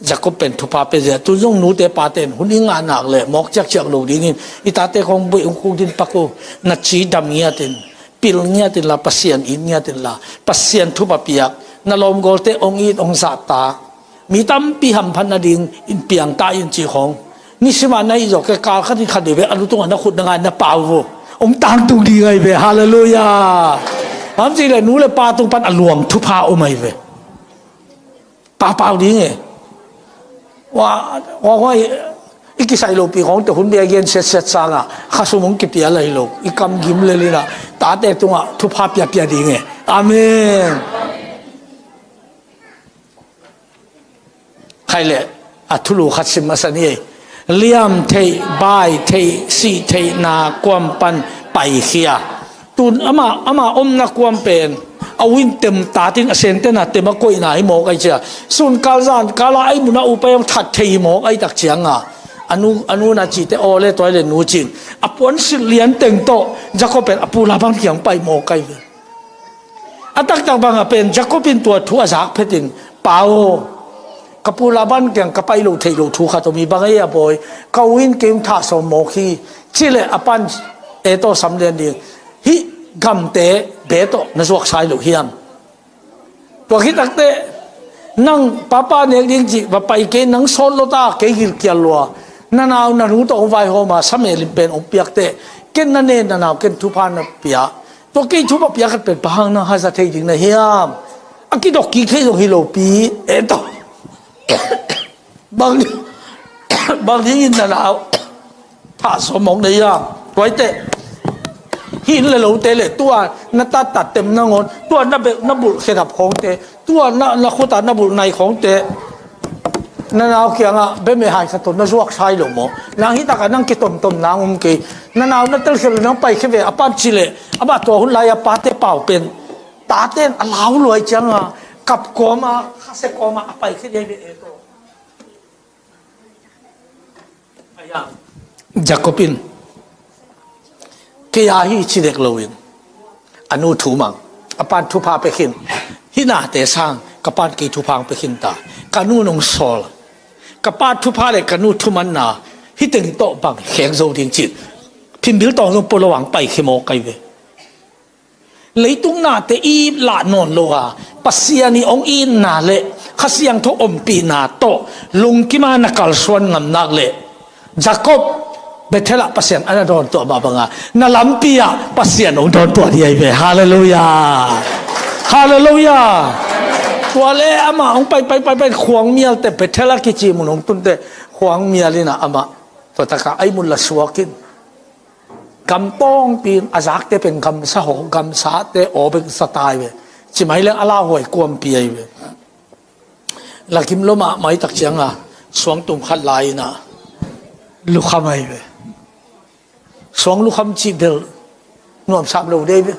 Jacob pen thupha pia zia. Tun zong nute pate in hun i ngah nak le mawk ciakciak lo dingin i tate khong buai hong khuk din pak uh. Na ci dam ngiatin, pil ngiatin la, Pasian it ngiatin la, Pasian thupha piak, na lawmgawlte hong it hong zahtak. Mi tampi hamphat nading in piangta in ci khong. Nisima na ih zawh kei kal khat in khat deuh ve a lu tungah na khut na ngai na pau vo. Hong tangtung ding ahi ve. Halleluiah. Ham ci le nu le pa tung pan a luang thupha om ahi ve. Papau ding e. Wa, wa, wa, i kisai lopi khong te hun bia gen siat siat sanga khasum hong kipia lai lo. I kam gim le lina tate tunga thupha pia pia ding e. Amen. Khai le a thulu khat sim masa ni e. Liam theih, bai theih, sih theih na kuam pan paikhia. Tun ama, ama omna kuam pen a u in tem tatin a sentena tem a koihna hi mawk ai cia. Sun kal zan kala ai muna upai hong that thei hi mawk ai tak cianga. A nu, a nu na cite aw le tuai le nu cin. A puan silh lian teng tawh Jacob pen a pu Laban kiang pai mawk ai ve. A taktak banga pen Jacob in tua thu a zak phetin, pa aw, ka pu Laban kiang ka pai lo thei lo thu khat om hi bang ei a bawi, ka u in kei hong thah sawm mawk hi. Cileh a pan e tawh sam lian ding. Hih gamte be tawh na zuak sai lo hiam? Tua khit takte nang papa nek ding cih va pai kei, nang sawt lo ta kei gilkial lua. Na nau na nu tawh hong vaihawma samelin pen hong piakte ken na nen na nau ken thupha na pia. Tua kei thupha pia khat pen pahang nang haza thei ding na hiam? A kidok kik thei zong hi lopi e tawh. Bang, bang dingin na nau thah sawm mawk na hiam? Tuaite hi in le lote le tua na tattat tem nangawn tua na bek na bulh khedap khawngte tua na, na khuta na bulh nai khawngte na nau kiangah bemeh hai khat tawh na zuak sai lo maw? Nang hi takah nang kitomtom nang um kei. Na nau na telkhia lo nang paikhia ve a pan cileh amah tua hun lai-a pate pau pen tate in a lau luai cianga kap kawma khase kawma a paikhia dei ve e tawh. Jacob in kei a hi ci dek loin a nu thu mang, a pan thupha pekhin, hih nate sang ka pan kei thupha ang pekhin ta, ka nu nong sawl, ka pa thupha le ka nu thumanna hih teng tawh bang khek zo ding cin phimbil tawng zong polo ang pai khimawk kai ve. Leitung nate i lah nawn lo a, Pasian i ong itna le Kha Siangtho ompihna tawh lungkima na kalsuan ngamnak le Jacob Bethel ah Pasian ana dawntuah mah banga na lampi ah Pasian ong dawntuah dih ahi ve. Halleluiah. Halleluiah. Tua le amah ong pai pai pai pai khuang mialte Bethel ah kici mun ong tunte khuang mial ina amah tua taka ai mun la suakin gam tawngpi in a zakte pen gamsa haw, gamsate aw bek za tai ve. Cimai leng a lauhuai kuampi ahi ve. Lakim lomah maitak cianga suangtum khat lai ina lukham ahi ve. Suang lukham cih bel nuamsam lo dei ve.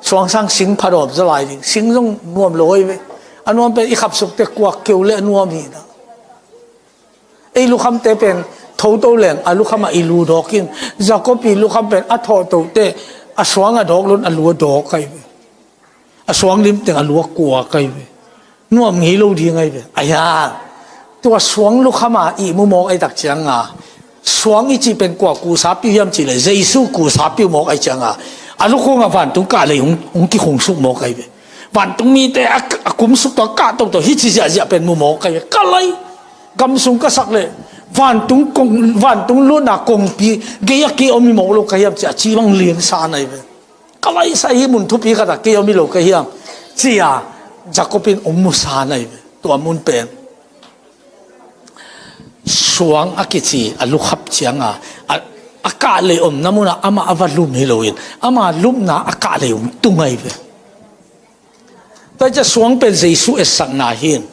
Suang sang sing phadawm zaw lai ding, sing zong nuam lo hi ve. A nuam pen i khapsuk teh kuak keu le a nuam hi na. Ei lukhamte pen thoto leng a lukham ah i lu dawk in, Jacob i lukham pen a thawhto teh a suang a dawk lo in a lu a dawk ahi ve. A suang lim teng a lu a kuak ahi ve. Nuam ngei lo ding ahi ve. Ahi a, tua suang lukham a i mu mawk ahi tak ciang a, suang i cih pen kua kusa piu hiam cih leh Jesu kusa piu mawk ahi ciang a, a lukhung ah vantung kah lei hong, hong kikhung suk mawk ahi ve. Vantung mite a, a kum suk tawh a kah toto hi ci ziahziah pen mu mawk ahi ve. Ka lai, gam sung ka sak leh vantung kong, vantung lutna kongpi gei a kei om hi mawk lo ka hiam ci a ci bang lian sa ahi ve. Ka laisai hi mun thupi khat ah kei om hi lo ka hiam ci a Jacob in hong mu sa ahi ve. Tua mun pen suang a kici a lukhap ciang a, a, a kah lei omna mun ah amah a va lum hi lo in, ama lupna a kah lei hong tung ahi ve. Tua hi ciang suang pen Jesu etsakna hi in,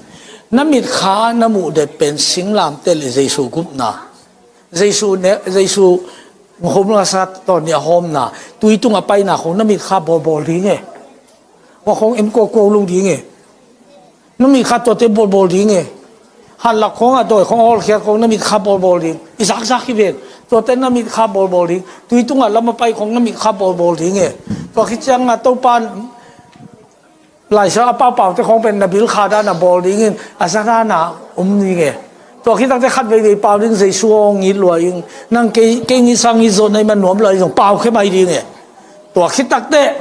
na mitkha na muh det pen singlamteh le Jesu gupna. Jesu ne, Jesu hawm lo a sa tawn ni a hawmna, tui tung a paina khong na mitkha bawlbawl ding e. Hua khong em kuakuau lo ding e. Na mitkha tuate bawlbawl ding e. Hanlak khong a dawi khong a hawlkhiat khong na mitkha bawlbawl ding. I zakzak hi ven. Tuate na mitkha bawlbawl ding. Tui tung a lam a pai khong na mitkha bawlbawl ding e. Tua khit ciang a Topa Laisiangtho a paupaute khong pen na bil kha dan a bawl dingin a za dan a om ding e. Tua khit takteh khat veivei pau ding, Jesu aw, hong it lua ing. Nang kei, kei ngit sang ngit zawh na hih man nuam lua ing, zong pau khia mai ding e. Tua khit takteh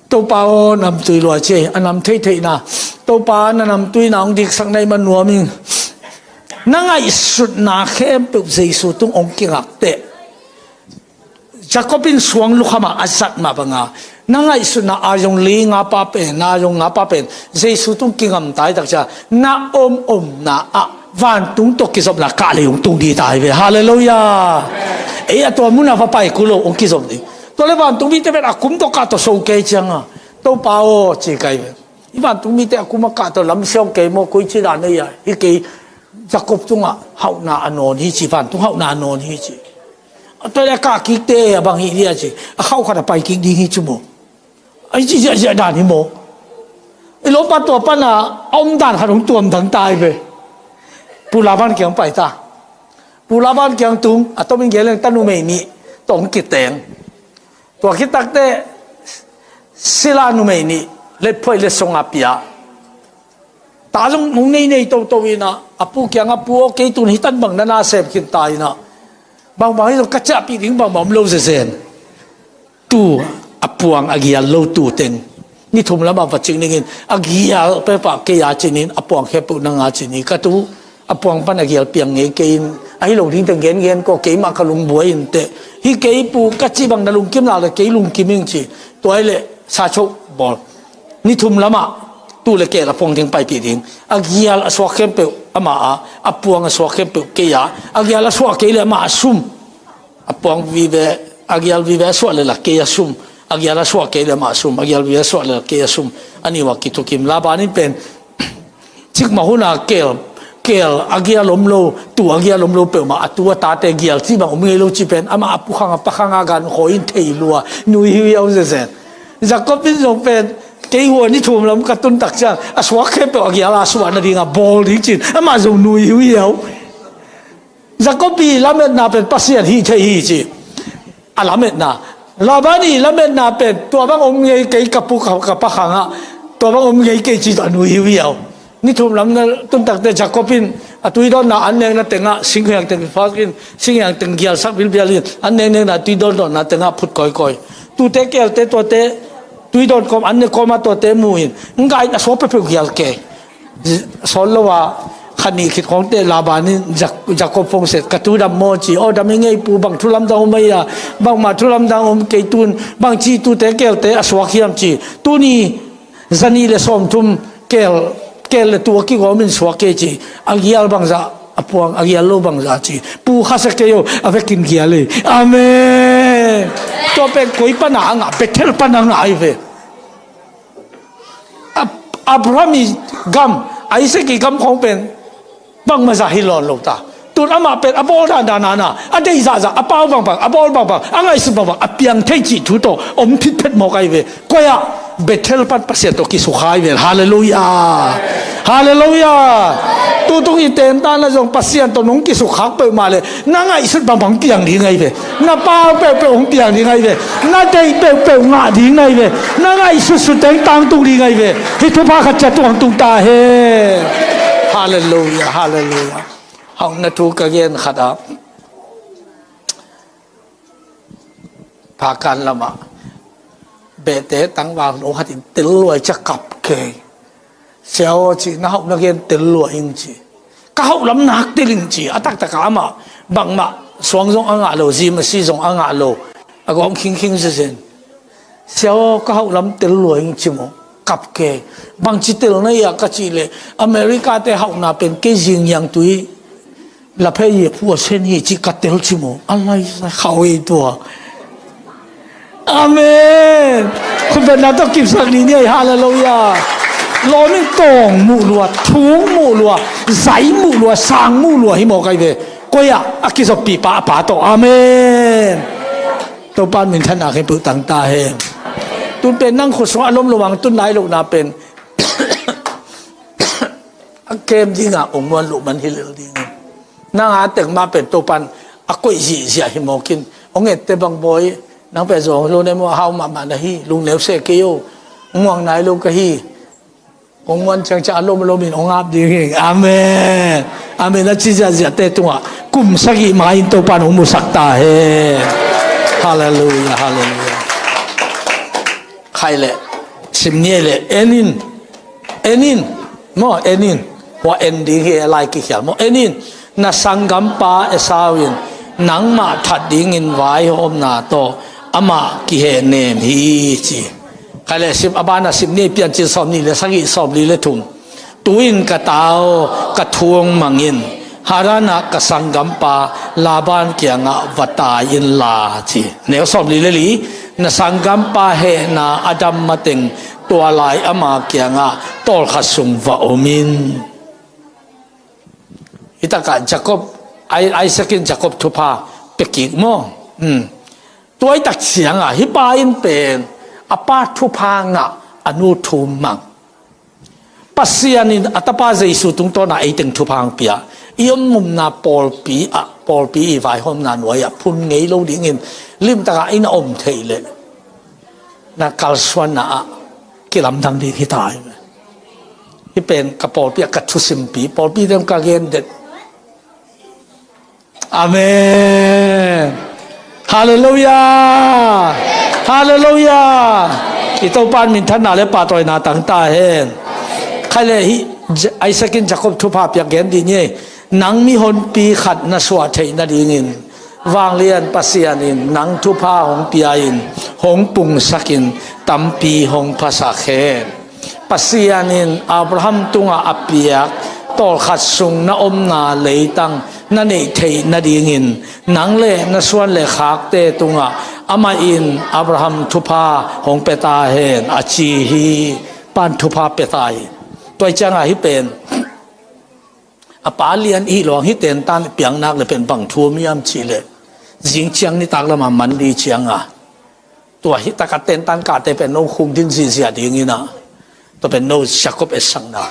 Topa aw, namtui lua ci e, a nam theitheihna. Topa, na namtuina hong diksak na hih man nuam ing. Na ngaihsutna khempeuh Jesu tung hong kingak teh Jacob in suang lukham ah a zat mah banga, na ngaihsutna a zong li nga pa pen, na zong nga pa pen Jesu tung kingamta hi tak ciang na om omna ah vantung tawh kizopna kah lei hong tung ding ta hi ve. Halleluiah. Ei a tua mun ah va pai kul lo, hong kizop ding. Tua leh vantung mite pen a kum tawh kah tawh so kei ciang a, Topa aw, ci kei ve. Hih vantung mite a kum a kah tawh lamsiang kei maw, koici dan ei a, hi kei, Jacob tungah hauhna a nawn hi ci, vantung hauhna a nawn hi ci. A tua leh a kah kikte a bang hi dia ci, a khauh khat a pai kik ding hi cu maw. A hi ci ziahziah dan hi maw. I lawmpa tua pan a, a om dan khat hong tuam dang ta hi ve. Pu Laban kiang pai ta. Pu Laban kiang tung, a tomin gen leng ta numei nih tawh hong kiteng. Tua khit takteh sila numei nih letphuai letsong a pia. Ta zong hong nei nei toto in ah, a pu kiangah, "Pu aw, kei tun hi tan bang na na sem khin ta in ah, bangbang hi zong ka ciahpih ding bangbang om lo zezen. Tu a puang a gial lo tu teng ni thum lamah va cing dingin, a gial peuhpah kei a cin in, a puang khempeuh nang a cin hi. Ka tu a puang pan a gial piang ngei kei in, ahi lo ding teng gengen ko, keimah ka lungbuai in teh. Hi kei pu, ka cih bang na lungkim nak leh kei lungkim ing," ci. Tua hi leh sa choh bawl. Ni thum lamah tu le keel a puang teng paipih ding. A gial a suak khempeuh amah a, a puang a suak khempeuh kei a, a gial a suah kei leh amah a sum. A puang vive, a gial vive a suah leh la kei a sum. A gial a suah kei leh amah a sum. A gial vive a suah leh la kei a sum. A nih uh a kithukim. Laban in pen cikmah hun a keel, keel a gial om lo, tu a gial om lo peuhmah, a tu a tate gial cih bang om ngei lo cih pen amah a pu khang a pa khang a gan khawi in thei lua, nui hiuhiau zezen. Jacob in zong pen, "Kei hua ni thum lam ka tun tak ciang a suak khempeuh a gial a suah nading a bawl ding," ci-in amah zong nui hiuhiau. Jacob i lametna pen Pasian hih thei hi ci. A lametna, Laban i lametna pen, "Tua bang om ngei kei, ka pu ka, ka pa khangah, tua bang om ngei kei," ci-in a nui hiuhiau. Ni thum lam na tun takteh Jacob in a tuidawnna an nekna tengah singhiang teng phak in, singhiang teng gialsak bilbial in, an neknekna tuidawndawnna tengah phut kawikawi. Tute keelte tuate tuidawn kawm, an ne kawm a tuate mu in, ngah in a suak peuhpeuh gial kei. Sawl lo a kha nih khit khawngte Laban in Jak-, Jacob phone set, "Ka tu dam maw?" ci. "Aw, dam hi ngei pu, bang thu lamdang om ei a?" "Bangmah thu lamdang om kei, tun bangci tute keelte a suak hiam?" ci. "Tuni zanih le sawmthum keel, keel le tu a kigawm in suak kei," ci. "A gial bangzah a puang, a gial lo bangzah?" ci. "Pu, khasia kei o, a vekin gial ei." Amen. Tua pen koi pana a ngah? Bethel pana ngah ahi ve. Ab-, Abraham i gam, Isaac i gam khawng pen bangmah zah hi lawn lo ta. Tun amah pen a bawl dandan a, a deih zahzah, a pau bangbang, a bawl bangbang, a ngaihsut bangbang a piang thei cih thu tawh om phitphet mawk ahi ve. Koi ah? Bethel pan Pasian tawh kisukha ahi ve. Halleluiah. Halleluiah. Tutung i tentan a zong Pasian tawh nong kisukkhak peuhmah leh na ngaihsut bangbang piang ding ahi ve. Na pau peuhpeuh hong piang ding ahi ve. Na deih peuhpeuh ngah ding ahi ve. Na ngaihsutsut teng tangtung ding ahi ve. Hih thupha khat ciat tung hong tung ta hen. Halleluiah. Halleluiah. Hauhna thu ka gen khat ah, Phakan lamah behte tangval no khat in tel lua in ci a kap kei. Sia aw, ci, na hauh na gen tel lua ing, ci. Ka hauh lam nak tel ing, ci. A taktak ah amah bangmah suang zong a ngah lo, zi masi zong a ngah lo, a gawng khingkhing zezen. Sia aw, ka hauh lam tel lua ing, ci maw. Kap kei. Bangci tel na hia ka cih leh, America te hauhna pen kei zingiang tui la phei ye phuasen hi, ci ka tel, ci maw. A lai sa khau ei tua. Amen. Khutbetna tawh kipsak ni ni ei. Halleluiah. Lawm in tawng muh lua, thung muh lua, zai muh lua, sang muh lua hi mawk ahi ve. Koi ah? A kizoppi pa a pa tawh. Amen. Topa in minthanna khin peuh tang ta hen. Tun pen nang khut sungah a lom lo ang, tun nai lohna pen a kem dingah ong muan loh man hi lel ding. Nang a tek mah pen Topan a koih zihziah hi mawk in, ong ette bang bawi, nang pen zuang lo ne maw, hau mahmah na hi, lungneu seh kei o, ong muang nai lo ka hi. Ong muan ciangciang a lomlom in ong ap ding hi. Amen. Amen. A ci ziahziahte tungah kum sagih ma in Topan ong musak ta hen. Halleluiah. Halleluiah. Khai leh, sim ni ei leh, en in, en in, maw, en in. Hua en ding hi, a lai kikhial maw, en in. Na sanggampa Esau in nangmah that dingin vaihawmna tawh amah kihehnem hi, ci. Khai leh sim, a banah sim ni ei, Piancil sawm nih le sagih, sawm li le thum. Tu-in ka ta aw, ka thu hong mang in, Haran ah ka sanggampa Laban kiangah va tai inla, ci. Neu sawm li le li. Na sanggampa hehna a dam mateng tua lai ama kiangah tawlkhat sung va om in. Hih takah Jacob, Ai-, Isaac in Jacob thupha pia kik maw. Hmm. Tua hih tak ciangah hih pa in pen a pa thupha ngah, a nu thu mang. Pasian in a tapa Jesu tungtawna ei teng thupha hong pia. I om omna pawlpi ah, pawlpi i vaihawmna nuai ah phun ngei lo dingin limtakah i na om theih leh na kalsuanna ah kilamdang ding hi ta hi. Hih pen ka pawlpi ah ka thusimpi, pawlpi teng ka gen det. Amen. Halleluiah. Halleluiah. I Topa in minthanna le pahtawina tang ta hen. Khai leh hih Ja-, Isaac in Jacob thupha piak gen dih ni ei. Nang mihonpi khat na suah theih nadingin vanglian Pasian in nang thupha hong pia in, hong pungsak in, tampi hong phasak hen. Pasian in Abraham tungah a piak tawlkhat sung na omna leitang na neih theih nadingin nang le na suan le khakte tungah amah in Abraham thupha hong pia ta hen, a ci hi. Pan thupha pia ta hi. Tua ciangah hih pen a pa lian i hih lawng hih tentan piangnak le pen bang thu om hiam cih leh, zing ciang nitak lamah man dih ciangah tua hih taka tentan kahte pen no khum din ziahziah dingin ah, tua pen no Jacob etsakna,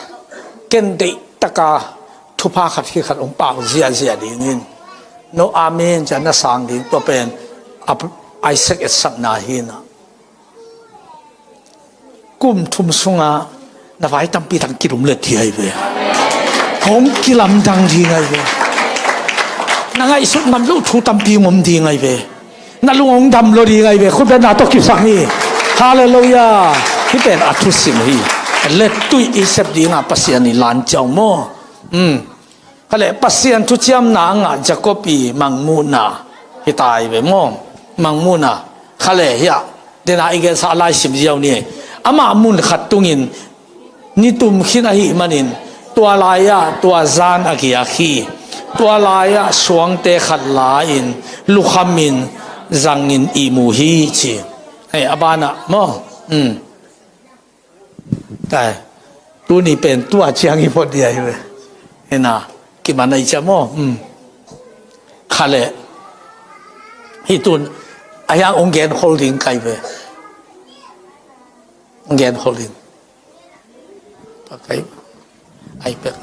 ken deih taka thupha khat hi khat hong pau ziahziah dingin no amen ciah na sang ding, tua pen Ab-, Isaac etsakna hi na. Kum thum sungah na vai tampi tang kilum let ding ahi ve. Hong kilamdang ding ahi ve. Na ngaihsut ngam loh thu tampi ngom ding ahi ve. Na lung hong dam lo ding ahi ve. Khutbetna tawh kipsak ni. Halleluiah. Hih pen a thusim hi. Lettuih i sep dingah Pasian i lan ciau maw. Hmm. Khaleh Pasian thuciamna a ngah Jacob i mangmuhna hi ta hi ve maw. Mangmuhna. Khaleh hiah dena i gensa a lai sim ziau ni. Amah mun khat tungin nitum khin ahih manin tua lai-ah tua zan a giak hi. Tua lai-ah suangte khat la-in lukhamin zangin ihmu hi ci. Hei, a banah maw. Hmm. Tai. Tuni pen tua ciang i phot dia hi ve. Hena, kiman ai cia maw. Hmm. Kha le. Hi tun a hiang ong gen khol ding kai ve. Ong gen khol ding. Tua kai. Ai pek.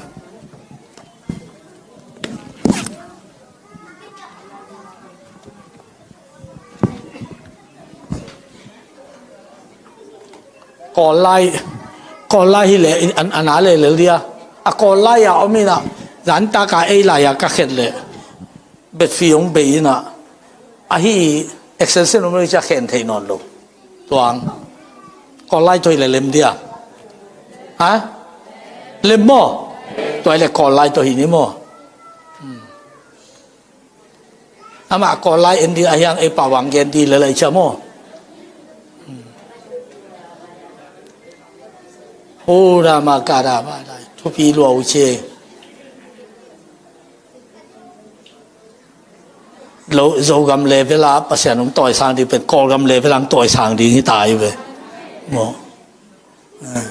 Kawl lai, Kawl lai hi le, an, an a le lel dia. A Kawl lai a om ina, zan taka ei lai a ka khet le. Bet fi ong bei ina. Ahi, extension ong bei cia khen thei non lo. Tuang. Kawl lai toi le lem dia. Ha? Lem mo? Toi le Kawl lai toi hi ni mo? Hmm. Amah Kawl lai en ding a hiang ei pawang gen ding le lai cia maw? Hu da ma ka da ba da. Thupi lua uh cia. Lo, Zogam level a Pasian ong tawisang ding pen Kawlgam level a ong tawisang ding hi ta hi ve. Maw? Eh.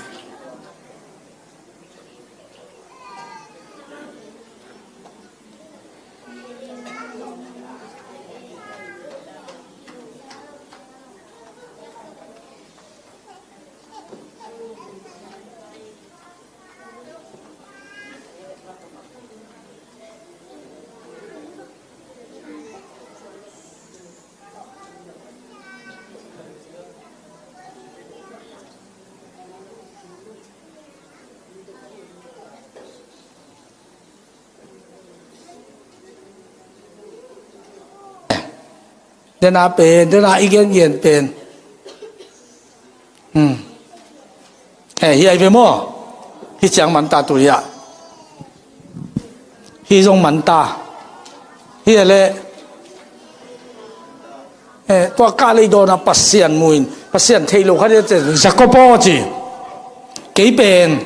Dena pen, dena i gengen pen. Hmm. Eh, hi ai ve maw? Hi ciang man ta tu ya. Hi zong man ta. Hi le. Eh, tua ka lei dona Pasian muin, Pasian thei lo kha dia te, Jacob aw ci. Kei pen,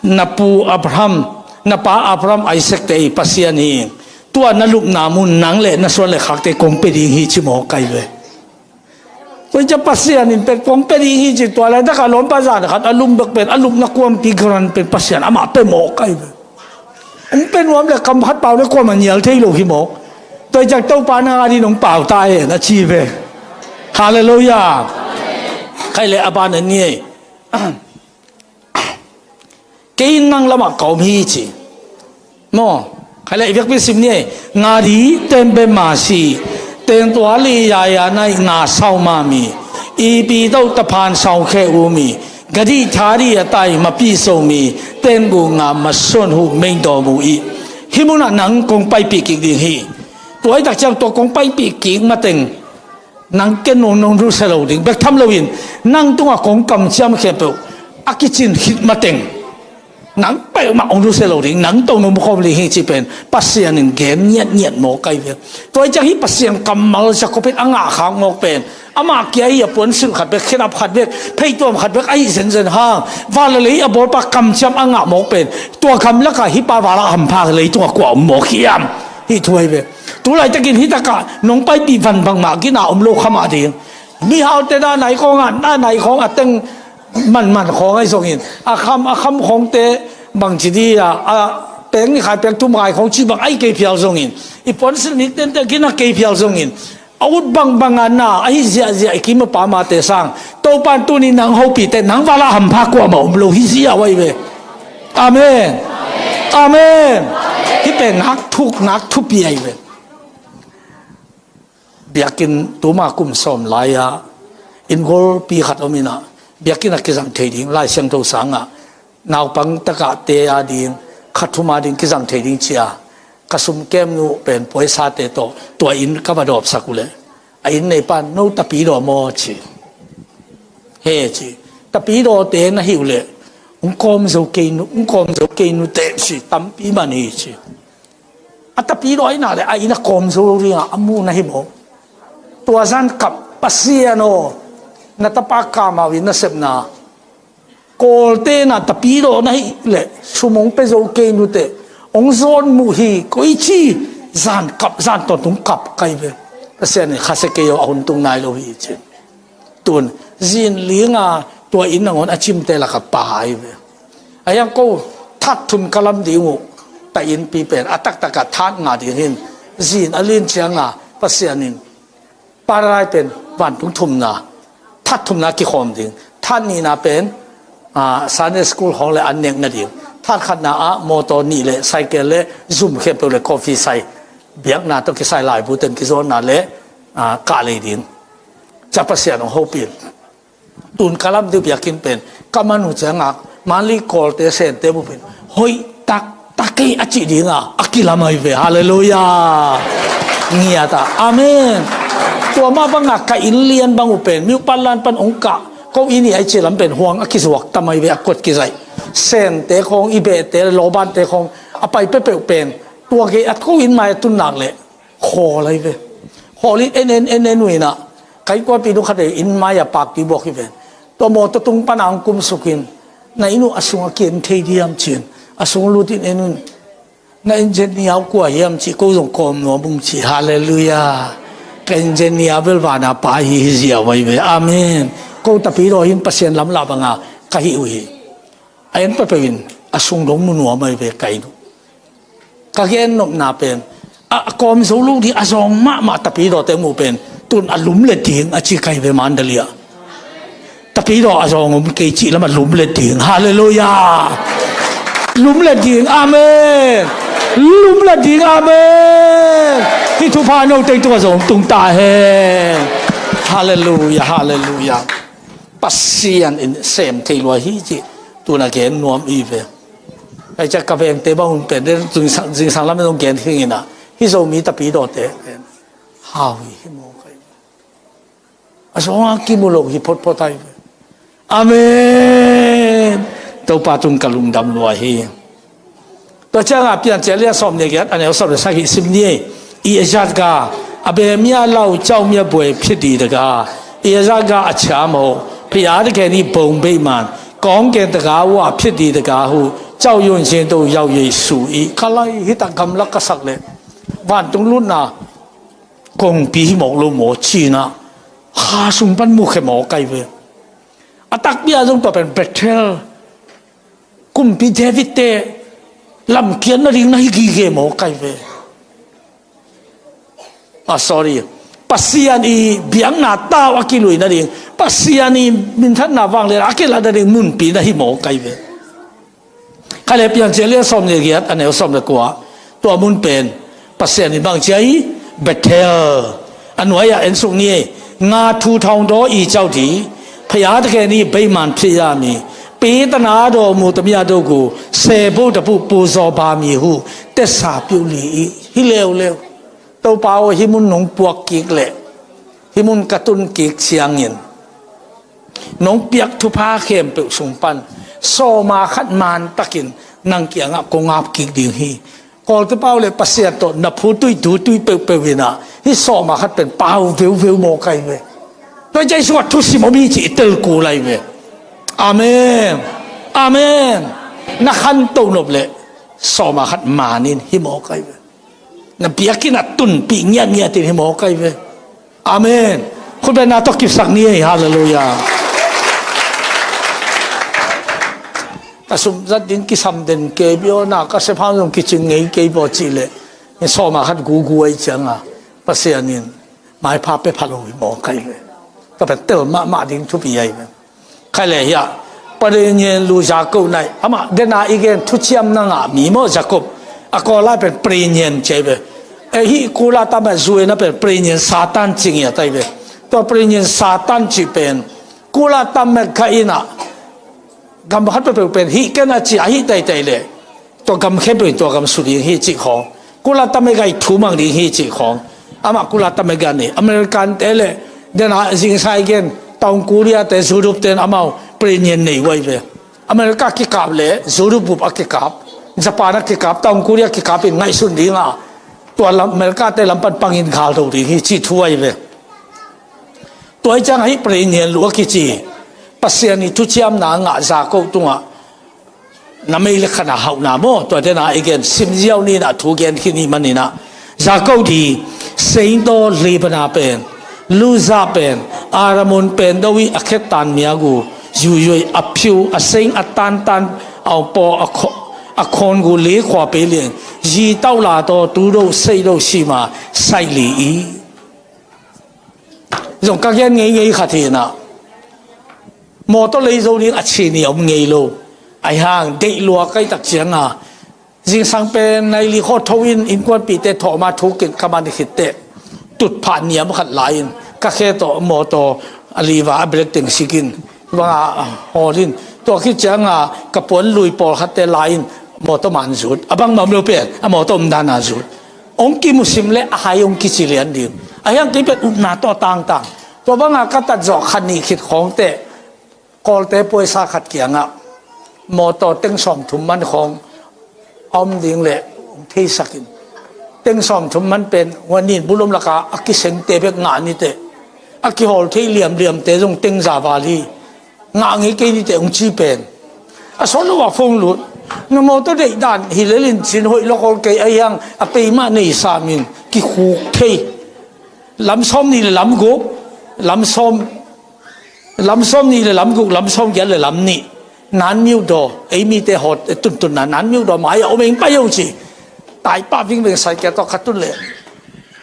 na pu Abraham, na pa Abraham Isaac te i Pasian hi. Tua na lupna mun nang le na suan le khakte kong pe ding hi ci maw kai ve. Tua cia Pasian in pen kong pe ding hi ci tua le, taka lawmpa zan khat a lum bek pen, a lupna kuampi garan pen Pasian amah pe maw kai ve. Ong pe nuam le kam khat pau le kuamah nial thei lo hi mawk. Tua ciang Topa nang adin ong pau ta e na ci ve. Halleluiah. Khai le a ban a ni ei. Kei in nang lamah ka om hi ci. Maw. Khai le i vekpi sim ni ei. Nga di tembe ma si. Teng tua li ya ya nai nga sau ma mi. Ipi tau ta phan sau khe u mi. Gadi thari a tai mapi so mi, ten gu nga mason hu meng do mu i. Hi munah nang kong paipih kik ding hi. Tua i tak ciang tua kong paipih kik mateng. Nang ken nong nong rusia lo ding. Bek tham loin, nang tungah kong kamciam khempeuh. A kicin khit mateng. Nang peuhmah ong rusia lo ding, nang tong nong bukhawm ding hi ci pen. Pasian in gen ngiatngiat mawk kai ve. Tua i ciang hi Pasian kammal Jacob in a ngah khak mawk pen. Amah kia hi a puansilh khat bek, khenap khat bek, pheituam khat bek, ahi zenzen hang. Val le lei a bawlpa kamciam a ngah mawk pen. Tua gamlakah hi pa vala hampha leitungah kua om mawk hiam. Hi thu ahi ve. Tulaitakin hi takah nong paipih van bangmah gina om lo khamah ding. Mihaute na nai khawngah, na nai khawng a teng manman khawng ahi zongin. A kham, a kham khawngte bangci di a, a peng ni khai peng tum ngai khawng ci bang ahi kei phial zongin. I puansilh nik tente gina kei phial zongin. A ut bangbang a na, ahi ziahziah i kim a pa mate sang. Topan tuni nang hopite, nang vala hampha kuamah om lo hi ziah uh ahi ve. Amen. Amen. Hi pen nak thuk, nak thupi ahi ve. Biakinn tuma kum sawm lai-a, inn golpi khat om inah, biakinn a kizang thei ding, Lai Siangtho sangah, naupang takahte a ding, kha thum a ding kizang thei ding cia, ka sumkem nu pen puaisate tawh, tua inn ka va dawpsak uhleh, a inn neipan, no tapidaw maw ci. He ci, tapidawte na hi uhleh, ung kawm zo kei nu, ung kawm zo kei nu teh ci, tampi man hi ci. A tapidaw ina le a inn a kawm zo lo dingah a mu na hi maw? Tua zan kap Pasian aw, na tapa kamau in na sepna. Kawlte na tapidaw na hi le sum ong pe zo kei nute. Ong zawn muh hi koici zan kap zan tawntung kap kai ve. Pasian in khasia kei aw a hun tung nai lo hi ci. Tun, zin linga tua inn nangawn a cimte laka pa ahi ve. A hiang ko, that thum ka lam ding uh, ta innpi pen, a taktakah that nga ding hin, Zin a lin cianga Pasian in paradise pen vantung thumna, that thumna kikhawm ding, that nihna pen, ah, Sunday school khawng le an nek nading, that khatna ah motor nih le cycle le zum khempeuh le coffee sai, biakna tawh kisai laibu ten kizawhna le, ah, kah lei ding. Ca Pasian hong hopih in. Tun ka lam deuh biakinn pen ka man uh ciangah Manli Kawlte Sente bup in hoih taktak kei a cih dinga a kilam ahi ve. Halleluiah. Ngiat ah. Amen. Tua mah bangah ka inn lian bang uh pen miuh panlan pan ong kah ko inn i ai cih lam pen huang a kizuak tam ahi ve, a kuat kizaih. Sente khawng, i behte, lawbante khawng a pai peuhpeuh pen tua gei at ko inn mai a tun nak leh khawl ahi ve. Khawl in en en en en uh inah ka innkuanpih nu khat ei inn mai a pakpi buak hi ven. Tua mawtaw tung pana ang kumsuk in, "Na inn uh a sung a kian thei diam?" ci-in a sung lut in en un. "Na engineer uh kua hiam?" ci, "Ko zong kawm nuam ung," ci. Halleluiah. Ka engineer bel vana pa hi hi ziau ahi ve. Amen. Ko tapidaw hin Pasian lamlah banga ka hih uh hi. A en peuhpeuh in a sung dong mu nuam ahi ve ka inn uh. Ka gen nopna pen a, a kawm zo lo ding a zawng mahmah tapidawte mu pen tun a lum le ding a ci kai ve Mandalay ah. Tapidaw a zawng om kei cih lam a lum le ding. Halleluiah. Lum le ding. Amen. Lum le ding. Amen. Hih thupha no teng tung a zawng tung ta hen. Halleluiah. Halleluiah. Pasian in sem thei lua hi cih tun a gen nuam i ve. Ai ca ka vengte bang hun pen den zingsang, zingsang lam in hong gen khing inah hih Zomi tapidawte pen hau hi hi maw kai. A zonga kimu lo hi photphot ai ve. Amen. Topa tung ka lungdam lua hi. Tua ciangah Piancil lian sawm le giat a neu sawm le sagih sim ni ei. อีอายัดกา အဘယ်မျှလောက် ကြောက်မျက်ဖွယ်ဖြစ်သည်တကား။ အီအဇဂါအချားမဟုတ် ဘုရားသခင်၏ ဘုံဗိမာန်၊ ကောင်းကင်တကားဝ ဖြစ်သည်တကားဟု ကြောက်ရွံ့ခြင်းသို့ ရောက်၍ ဆို၏။ Khalai hita gamla ka sak le vantung lutna kongpi hi mawk lo maw cina ha sung pan mu khe maw kai ve. A takpi a zong tua pen Bethel kumpi David te lamkiat nading na hi gige maw kai ve. Ah, sorry. Pasian i biakna tau a kilui nading, Pasian i minthanna vanglian a kilat nading munpi na hi maw kai ve. Khalai Piancil lian sawm le giat a neu sawm le kua. Tua mun pen Pasian in bang cia hi Bethel. A nuai ah en suk ni ei. ငါထူထောင်သော ဤကျောက်သည် ဘုရားသခင်၏ ဗိမာန်ဖြစ်ရမည်။ ပေးသနားတော်မူသမျှတို့ကို ဆယ်ဘို့တစ်ဘို့ ပူဇော်ပါမည်ဟု သစ္စာပြုလေ၏။ Hi leuleu. Topa aw, hih mun nong puak kik leh hih mun ka tun kik ciangin nong piak thupha khempeuh sung pan sawma khat man takin nang kiangah kong ap kik ding hi. Kawlte pau le Pasian tawh na phu tui tu tui peuhpeuh inah hih sawma khat pen pau veuveu maw kai ve. Tua Jesu a thusim om hi ci i tel kul ai ve. Amen. Amen. Na khanto nop le sawma khat man in hi maw kai ve. Na biakinn a tunpih ngiatngiat in hi maw kai ve. Amen. Khutbetna tawh kipsak ni ei. Halleluiah. Ka sumzat ding kisam den kei biawna ka sepha zong kicing ngei kei baw cih leh sawma khat gugu ai cianga Pasian in maipha pia pha lo hi maw kai ve. Ka petel mahmah ding thupi ai ve. Khai le hiah ပဋိညာဉ်လူ ယာကုပ် nay. Amah dena i gen thuciam na ngah mi maw Jacob. A kawl lai pen ပဋိညာဉ် ci ai ve. Eh, hih kula tam eh zuena pen ပဋိညာဉ် Satan ci ngiat ai ve. Tua ပဋိညာဉ် Satan ci pen kula tam eh ka inah gam khat peuhpeuh pen hih ken a ci a hih taitai le tua gam khempeuh in tua gam su ding hi cih khawng, kula tam eh gai thu mang ding hi cih khawng. Amah kula tam eh gan hi. American te le dena zingsai gen Taung Korea te Europe ten amau ပဋိညာဉ် nei uai ve. America kikap le Europe bup a kikap, Japan a kikap, Taung Korea kikap in ngaihsun dinga tua lam America te lam pan pangin gal do ding hi cih thu ai ve. Tua i ciangah hih ပဋိညာဉ် lu a kici Pasian i thuciamna a ngah Jacob tungah na mei le khan a hauhna maw, tua dena i gen simziau ninah thu gen khin i maninah Jacob di စိမ်းသော လေပနာပင်၊ လုဇပင်၊ အာရမုန်ပင်တို့၏ အခက်တန်များကို ယူ၍ အဖြူ၊ အစိမ်း၊ အတန်းတန်းအောင်ပေါ်အခွ- အခွံကို လေးခွာပေးလျှင် Zi tau la tawh tu do sei do sima sai li i. Zong ka gen ngeingei khat hi na. Mawtaw lei zo ding a chi ni om ngei lo. Ahi hang deih lua kai tak cianga zingsang pen nai li khaw tho in innkuanpihte thawh ma thu kin ka man khit teh tutphah niam khat lai-in ka khe tawh mawtaw a liva a brek teng sikin banga hawl in tua khit cianga ka puan lui pawlkhatte lai-in mawtaw man zut a bang mam lo pen a mawtaw om dana zut. Ong kimusim le a hai ong kici lian ding. A hiang kei pen upna tawh tangtang tua banga ka tat zawh khat nih khit khawng teh Kawlte puaisa khat kiangah mawtaw teng sawmthum man khawng a om ding le theisakin teng sawmthum man pen huanin bulom laka a kisengte bek ngah niteh a kihawl thei liamliamte zong teng za val hi. Ngah ngei kei niteh ong ci pen a sawt lo ah phone lut na mawtaw deih dan hi lelin cin hoih lokol kei a hiang a peimah nei samin kikhuk thei. Lam sawm nih le lam guk lam sawm Lam sawm nih le lam guk, lam sawm giat le lam nih. Nan miuh daw ei mite hawt tuntun na nan miuh daw mai a om eng pai hong ci. Taipah vingveng sai kia tawh kha tun le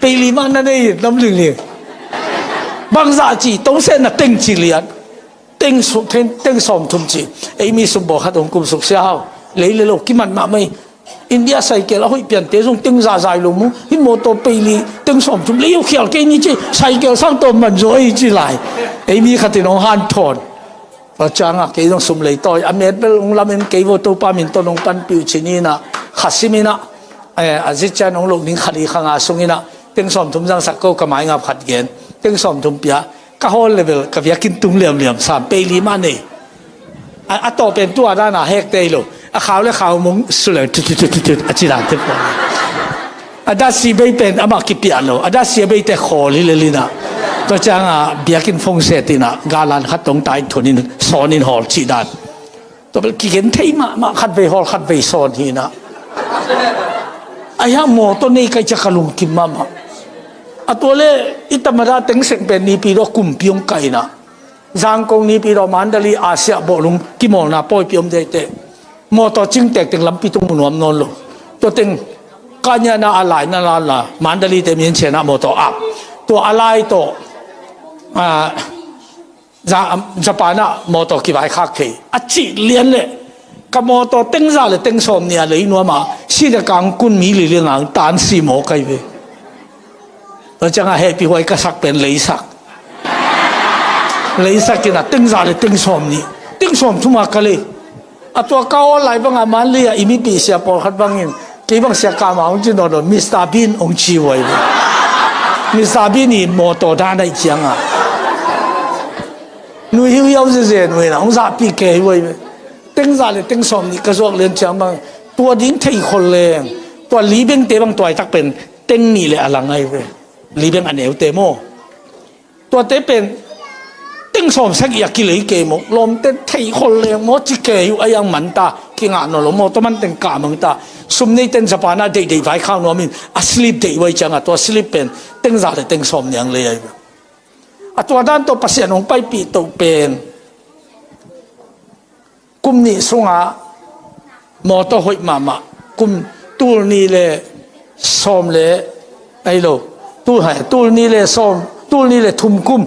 peili mah na nei lam lingling. Bangzah ci tong se na teng ci lian. Teng sawm thum ci. Ei mi sumbaw khat hong kumsuk sia hau lei le lo kiman mahmai. India cycle a hoih piante zong teng zazai lo mu hi mawtaw peili teng sawmthum lei uh khial kei ni ci cycle sang tawm man zaw ei ci lai. Ei mi khatin hong hanthawn. Tua cianga kei zong sum lei tawi a met bel hong lamen kei vo Topa min ton hong panpih uh ci ninah kha siminah a zit cian hong loh ning khat i khanga sunginah teng sawmthum zangsak ko ka maingap khat gen teng sawmthum pia. Ka hawl level ka biakinn tung liamliam sam peili mah nei. A tawh pen tua dana hekte hi lo a khau le khau mong sule tutututut a ci dante pua. A dasi bei pen amah kipiah lo a dasi a beite khawl hi lelina. Tua cianga biakinn fongse tina galan khat tong tai thunin sawnin hawl cih dan. Tua bel kigen thei mahmah khat vei hawl khat vei sawn hina. A hiang mawtaw nei kai cia ka lungkim mahmah. A tua le i tamada tengseng pen nipi dawh kumpi hong kaina. Zangkong nipi dawh Mandali Asia bawhlung kimawlna pawipi om deite. Mawtaw cingtek teng lampi tung mu nuam nawn lo. Tua teng kanyana a laina lala Mandali te minciana mawtaw ap. Tua a lai tawh Japan ah mawtaw kivaikhak thei a cih lian le ka mawtaw tengza le teng sawm nih a lei nuama sida kangkun mi lili ngang tan si maw kai ve. Tua cianga hehpih huai ka sak pen leisak. Leisak ina tengza le teng sawm nih teng sawm thuma ka lei. A tua ka awl lai banga Manley ah i mipih sia pawlkhat bangin kei bang sia kama hong ci nawn lo Mister Bean hong ci huai ve. Mister Bean i mawtaw dan aih cianga nui hiuhiau zeze nuina hong zahpih kei huai ve. Tengza le teng sawm nih ka zuak lian ciang bang tua ding thei khol leng tua libengte bang tuaitak pen teng nih le a lang ai ve. Libeng a neute maw? Tuate pen teng sawm sagih a kilei kei maw lawmte thei khol leng maw ci kei uh a iang manta kingah naw lo maw tua man teng kah mangta. Sum nei ten Japan ah deihdeih vaikhak nuamin a slip deih uai cianga tua slip pen tengza le teng sawm niang lei ai. A tua dan tawh Pasian hong paipih toh pen kum nih sunga mawtaw hoih mahmah kum tul nih le sawm le ahi lo tul hai tul nih le sawm tul nih le thum kum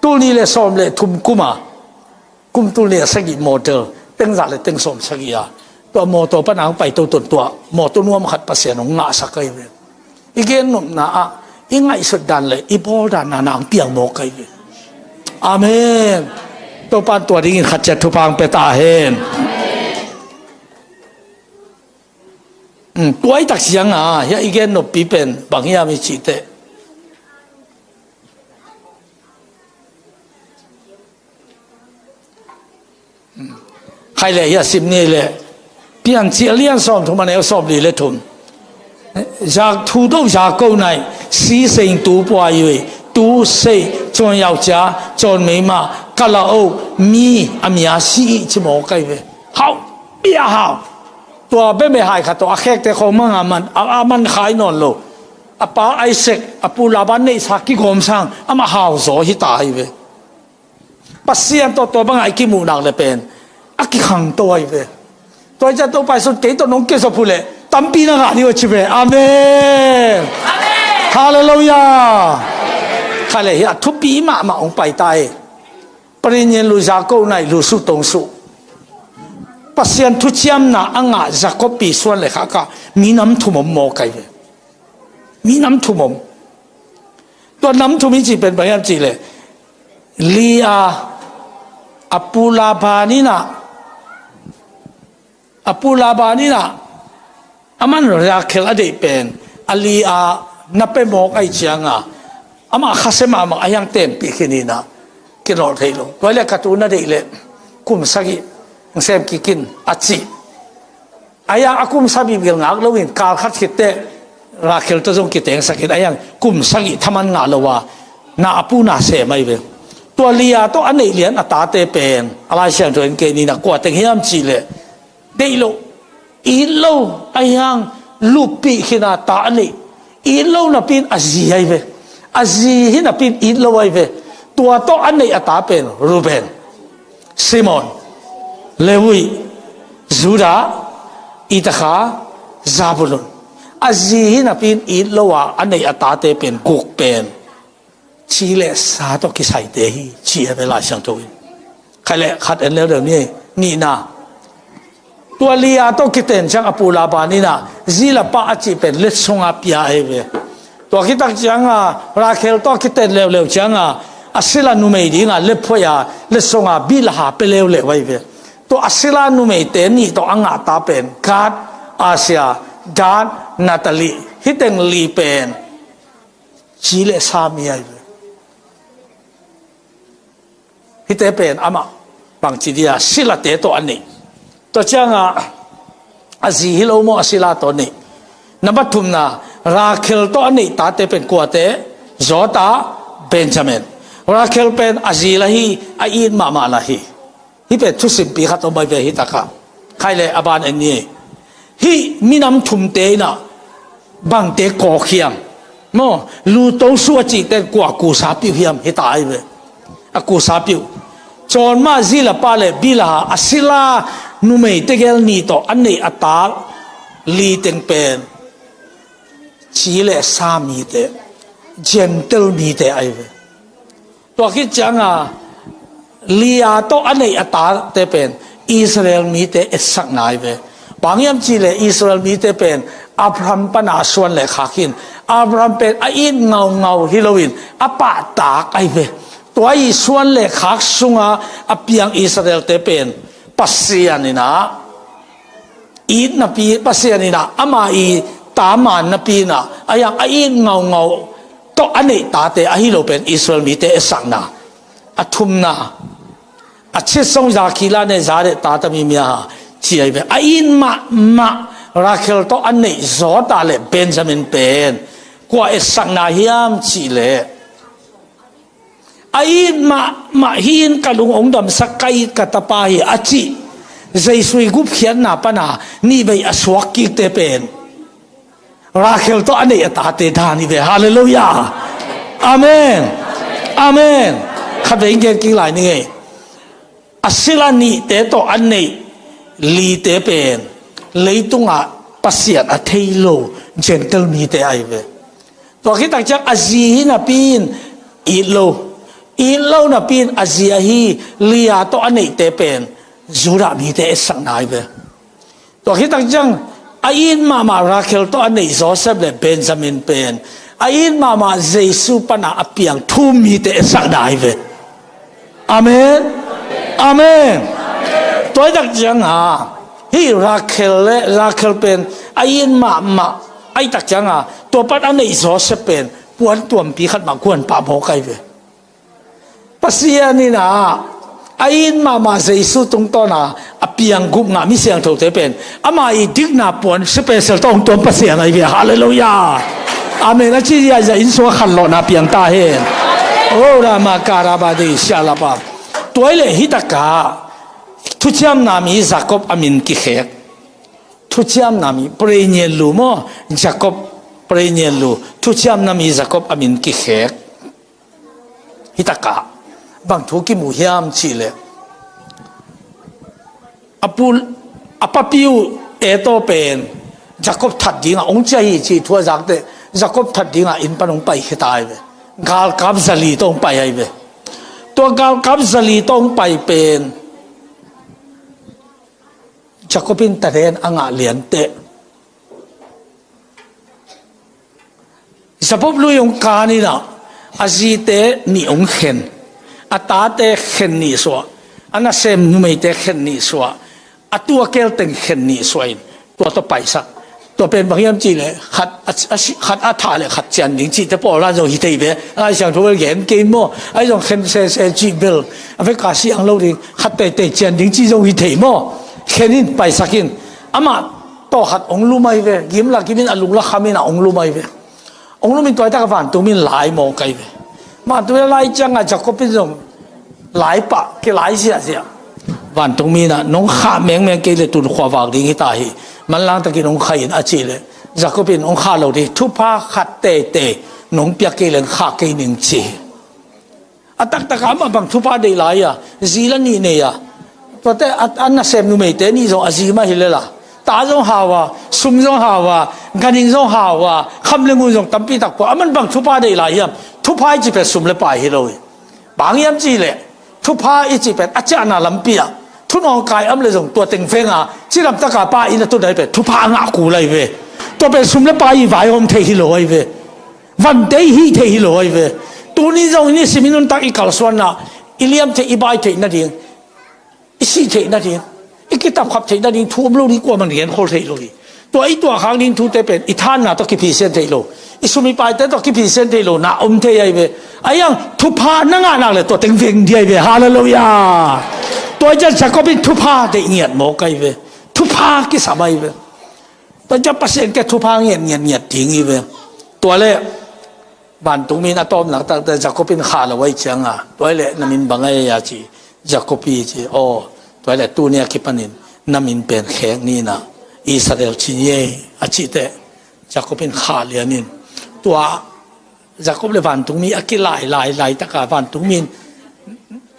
tul nih le sawm le thum kuma kum tul nih a sagih mawtaw tengza le teng sawm sagih a tua mawtaw pana hong pai toton tua mawtaw nuam khat Pasian hong ngahsak ahi ve. I gen nopna ah i ngaihsut dan le i bawl dan na nang piang mawk ahi ve. Amen. Topan tua dingin khat ciat thupha hong pia ta hen. Tuai tak siang a hia i gen noppi pen bang hiam i cih teh khai le hia sim ni le Piancil lian sawm thum a neu sawm li le thum. Zak thu do zak ko nai si seng tu puai ui tu sei cawn yau cia cawn mei ma ka la o mi a mia si i ci maw kai ve. Hau pia hau. Tua beme hai khat tawh a khekte khawng manga man a man khai nawn lo. A pa Isaac a pu Laban neihsa kigawm sang amah hau zaw hi ta hi ve. Pasian tawh tua bangah i kimuhnak le pen a kikhangto ahi ve. Tua i ciah Topa i sut kei tawh nong kizop uh leh Tampi na ngah ding uh a ci ve. Amen. Halleluiah. Kha le hi a thupi mahmah hong pai ta hi. Preinian lu Jakob nai lu suh tong suh. Pasian thuciamna a ngah Jakob pi suan le khak ah minam thum om maw kai ve. Minam thum om. Tua nam thum i cih pen bang hiam cih le Leah a pu Laban in ah a pu Laban in ah aman Rakhel a deih pen a Leah na pia mawk ahih ciangin amah khasia mahmah a hiang tenpih khin in ah kinawh thei lo. Tua le ka tu na deih le kum sagih hong sem kik in a ci. A hiang a kum sagih bel ngak loin kal khat khit teh Rakhel tawh zong kitengsak in a hiang kum sagih thaman ngah lo a na a pu na sem ahi ve. Tua Leah tawh a neih lian a tate pen a Lai Siangtho in kei ni na kua teng hiam cih le deih lo, it lo, a hiang luppih khin a ta a neih, it lo napi in a zi ahi ve. A zi hi napi in it lo ahi ve. Tua tawh a neih a ta pen Reuben, Simeon, Levi, Judah, Issachar, Zebulun. A zi hi napi in it lo a a neih a tate pen guk pen ci le sa tawh kisaite hi ci a ve Lai Siangtho in. Khat le khat en leuleu ni. Nihna, tua Leah tawh kiten ciang a pu Laban in ah Zilpah a cih pen letsong a pia ahi ve. Tua khit tak ciangin Rakhel tawh kiten leuleu ciangin a sila numei dingin lephuai a letsong a Bilhah pia leuleu ahi ve. Tua a sila numeite nih tawh a ngah ta pen Gad, Asher, Dan, Naphtali, hih teng li pen ci le sa mi ahi ve. Hihte pen amah bangci dia silate tawh a neih. Tua ciangin a zi hi lo maw a sila tawh a neih. Number thumna, Rakhel tawh a neih tate pen kuate? Judah, Benjamin. Rakhel pen a zi la hi, a it mahmah la hi. Hih pen thusimpi khat om ahi ve hih takah. Khat le a ban en ni. Hih minam thumte in ah bangte kawk hiam? Maw, lu tong suh a cihte in kua kusa piuh hiam hih ta ahi ve. A kusa piuh. Cawn mah Zilpah le Bilhah a sila numei tegel nih tawh a neih a ta li teng pen ci le sa mite, Gentile mite ahi ve. Tua khit ciangin Leah tawh a neih a tate pen Israel mite etsakna ahi ve. Bang hiam cih le Israel mite pen Abraham pan a suan le khak hi in, Abraham pen a it ngaungau hi loin a pahtak ahi ve. Tua i suan le khak sungah a piang Israelte pen Pasian in ah it napi, Pasian in ah ama i ta man napi in ah a hiang a it ngaungau tawh a neih tate ahi lo pen Israel mite etsakna. A thumna, a citsong Zakhila ne Zadeh ta tami mia ha ci ahi ve. A it mahmah Rakhel tawh a neih Judah le Benjamin pen kua etsakna hiam cih le a it mahmah hi in ka lung hong damsak ka it ka tapa hi a cih Jesu i gupkhiatna pan a nihvei a suak kikte pen Rakhel tawh a neih a tate dan hi ve. Halleluiah. Amen. Amen. Khatvei gen kik lai ni ngei. A sila nihte tawh a neih lite pen leitungah Pasian a thei lo Gentile mite ahi ve. Tua khit tak ciang a zi hi napi in it lo, it lo napi in a zi ahi Leah tawh a neihte pen Judah mite etsakna ahi ve. Tua khit tak ciang a it mahmah Rakhel tawh a neih Joseph le Benjamin pen a it mahmah Jesu pan a piang thu-um mite etsakna ahi ve. Amen. Amen. Tua i tak ciang a hih Rakhel le Rakhel pen a it mahmah a i tak ciang a tua pan a neih Joseph pen puan tuampi khat mah guan pah mawk ahi ve. Pasian in a a it mahmah Jesu tungtawn a a piang gupna mi siangthote pen ama i dikna puan special tawh hong tuam Pasian ahi ve. Halleluiah. Amen a ci ziahziah inn sungah khanlawhna piang ta hen. O rama karabadi sialapa. Tua i le hih takah thuciamna mi Jacob a min kikhek. Thuciamna mi preinian lu maw? Jacob preinian lu thuciamna mi Jacob a min kikhek. Hih takah bang thu kimu hiam cih le a pu a papi uh Esau pen Jacob that dingah hong ciah hi cih thu a zak teh, Jacob that dingah inn pan hong paikhia ta hi ve. Galkap zali tawh hong pai ahi ve. Tua galkap zali tawh hong pai pen Jacob in talent a ngah lian teh, Jacob lui hong kan inah a zite nih hong khen, a tate khen nih suah, a nasem numeite khen nih suah, a tu a kel teng khen nih suah in tua tawh paisak. Tua pen bang hiam cih leh khat a, a, khat a thah leh khat cian ding cihte pawlan zong hi thei ve. A Lai Siangtho bel gen kei maw? Ahi zong khen sese cih bel a vek a siang lo ding, khat teitei cian ding cih zong hi thei maw? Khen in, paisak in. Amah tawh khat hong lum ahi ve. Gim la gim in a lung la kham inah hong lum ahi ve. Hong lum in tua hi tak a vantung mi in lai mawk ahi ve. Vantung mi in a lai ciangah Jacob in zong lai pah, kilai ziahziah. Vantung mi inah nong khah mengmeng kei leh tun khua vak ding hi ta hi. Manlang takin hong khai in a cih leh Jacob in hong khah lo ding, thupha khat teitei nong piak kei leh khah kei ning ci hi. A taktak a amah bang thupha deih lai a, zi la nih nei a. Tuate a, a nasem numeite nih zong a zi mah hi lel a. Ta zong hau a, sum zong hau a, ganhing zong hau a, kham le ngun zong tampi tak pua. Aman bang thupha deih lai hiam? Thupha i cih pen sum le pai hi lo hi. Bang hiam cih leh thupha i cih pen a ciahna lampi ah thunawng kai om leh zong tua teng veng a, cidam tak a pa inn a tun ahi pen thupha a ngah kul ahi ve. Tua pen sum le pai i vaihawm theih hi lo ahi ve. Vante i hih theih hi lo ahi ve. Tuni zong i nisim i nuntak i kalsuanna, i liam theih, i bai theih nading, i sih theih nading, i kitapkhap theih nading thu om lo ding, kuaman genkhol theih lo hi. Tua i tuahkhak ding thute pen i thanna tawh kiphisian theih lo, i sum i paite tawh kiphisian theih lo na om thei ahi ve. Ahi hang thupha na ngah nak leh tua teng veng ding ahi ve. Halleluiah. Tua i ciang Jacob in thupha deih ngiat mawk ahi ve. Thupha kisam ahi ve. Tua ciang Pasian kiang thupha ngiat ngiat ngiat ding hi ve. Tua leh vantung mi in a tawpna takte Jacob in khah lo ahi cianga, tua hi leh na min bang ahi a ci. Jacob hi ci. Aw, tua hi leh tuni a kipanin na min pen khek ni inah Israel ci ni ei a cih teh, Jacob in khah lian in tua Jacob le vantung mi a kilailai laitaka vantung mi in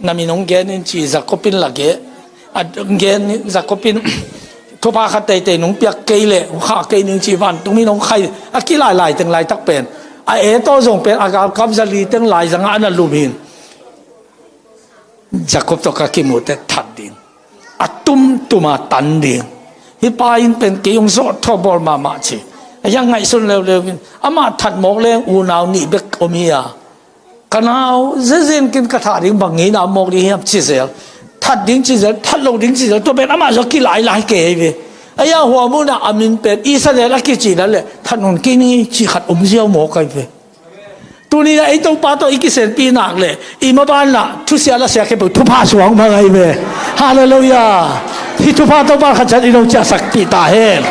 na min hong gen in ci. Jacob in lage a gen in, Jacob in thupha khat teitei nong piak kei leh hong khah kei ning ci, vantung mi in hong khai. A kilailai teng laitak pen a Esau zong pen a galkap zali teng lai zangah a na lum hi. Jacob tawh ka kimuh teh that ding, a tumtum a tan ding. Hih pa in pen kei hong zawh thawh bawl mahmah ci. A hiang ngaihsun leuleu in amah that mawk leng unau nih bek om hi a, ka nau zezen kin ka thah ding bang ngeina mawk ding hiam ci zel, that ding ci zel, that lo ding ci zel, tua pen amah zawh kilailai kei hi ve. A hiang hua munah a min pen Israel a kici dan leh that nun kei ni ci khat om ziau mawk ahi ve. Tuni na ei Topa tawh i kisenpi nak leh i mabanna thusia lasia khempeuh thupha suang mang ahi ve. Halleluiah. Hih thupha Topa khat ciat i nong ciahsakpih ta hen.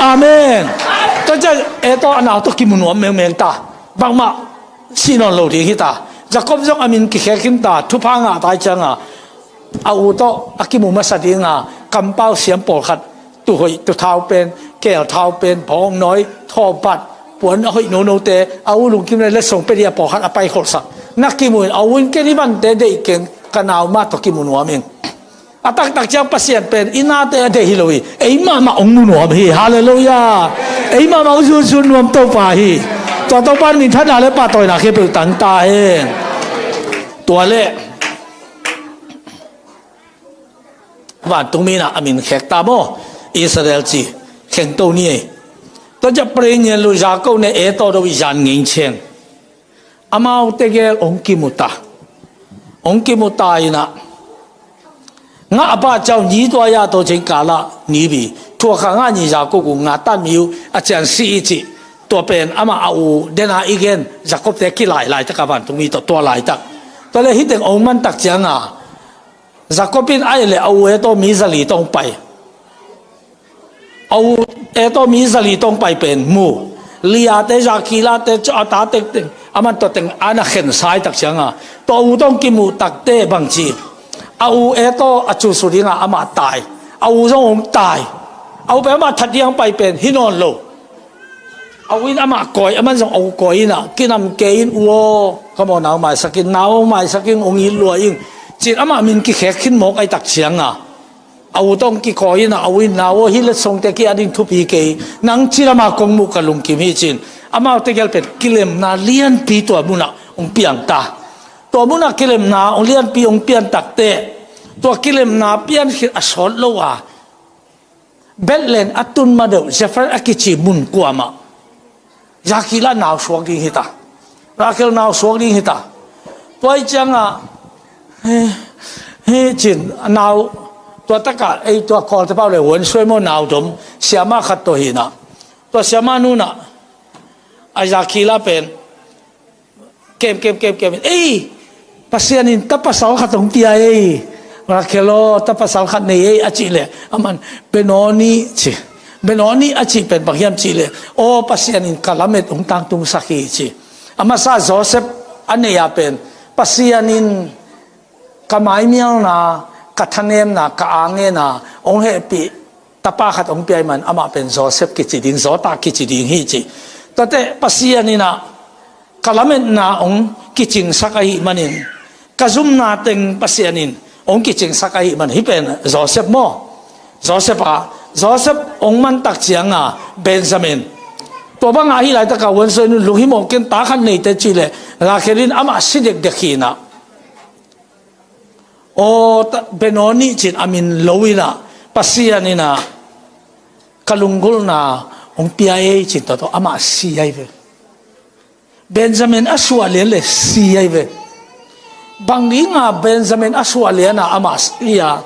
Amen. Tua ciang Esau a nau tawh kimu nuam mengmeng ta. Bangmah sih nawn lo ding hi ta. Jacob zong a min kikhek khin ta, thupha ngah ta hi cianga a u tawh a kimu masa dinga kampau siam pawlkhat, tuhoih tuthau pen, kelthau pen, bawngnawi, thawhpat, puan a hoih nonote a u lungkim le letsong pia ding a pawlkhat a paikholhsak na kimu in a u in ken i vante deih keng, ka nau mah tawh kimu nuam ing. A taktak ciang Pasian pen i nate a deih hi lo hi. Ei mahmah hong mu nuam hi. Halleluiah. Ei mahmah hong zunzun nuam Topa hi. Tua Topa in minthanna le pahtawina khempeuh tang ta hen. Tua leh vantung mi inah a min khek ta maw? Israel ci, khengto ni ei. Tua ciang pray ngen lo, Jacob ne Esau do i zan ngei ciang amaute gel hong kimu ta. Hong kimu ta inah ngah a pah ciang ni tua ya to ceng kalah ni bi, thuakha ngah ni Jacob uh ngah tan mi uh a cian si i cih. Tua pen amah a u dena i gen Jacob te kilailai taka vantung mi tawh tua laitak. Tua leh hih teng hong man tak cianga Jacob in a et leh a u Esau mi zali tawh hong pai. A u Esau mi zali tawh hong pai pen mu. Leah te, Rachel te, a tate teng, aman tua teng a na khen sai tak cianga tua u tawh hong kimuh takte bangci, a u Esau a cusu dinga amah tai. A u zong hong tai. A u pen amah that ding hong pai pen hi nawn lo. A u in amah kawi, aman zong a u kawi inah kinam kei in, u aw, ka maw nau maisak in, nau hong maisak in, hong it lua in, ci-in amah min kikhek khin mawk ahi tak cianga A u tawh hong kikawi in ah, a u in, "Nau aw, hih letsongte ki-at ding thupi kei, nang ci lamah kong muh ka lungkim hi," ci-in amaute gel pen kilemna lianpi tua munah hong piang ta. Tua munah kilemna hong lianpi hong pian takteh, tua kilemna pian khit a sawt lo a, Bethlehem a tun ma deuh Zarephath a kici mun kuamah Rakhel nau suak ding hi ta. Rakhel nau suak ding hi ta. Tua ih ciangah, he, he cin, nau, tua takah, ei, tua Kawlte pau le Huan Suai maw, nau dom siama khat tawh hi in ah, tua siama nu in ah, a Rakhel pen kem, kem, kem, kem. "Ei, Pasian in tapasal khat hong pia ei. Rakhel aw, tapasal khat nei ei," a cih leh, aman, "Benoni," ci. "Benoni," a cih pen bang hiam cih leh, "Aw, Pasian in ka lamet hong tangtungsak hi," ci. A masa Joseph a nei ah pen, "Pasian in ka maimialna, ka thanemna, ka angenna hong hehpih tapa khat hong pia ahih man, amah pen Joseph kici ding, Jota kici ding hi," ci. Tuate Pasian in ah ka lametna hong kicingsak ahih manin, ka zumna teng Pasian in hong kicingsak ahih man, hih pen Joseph maw? Joseph a, Joseph hong man tak cianga Benjamin. Tua banga hih laitaka Huan Suai nu lunghimawh ken, ta khat neite cih leh, Rakhel in amah si dekdek hi in ah, "Aw, ta, Benoni," cin a min lo in ah, "Pasian in ah ka lunggulhna hong pia ei," cin, tua tawh amah si ahi ve. Benjamin a suah lian le si ahi ve. Bang dinga Benjamin a suah lian a amah si a,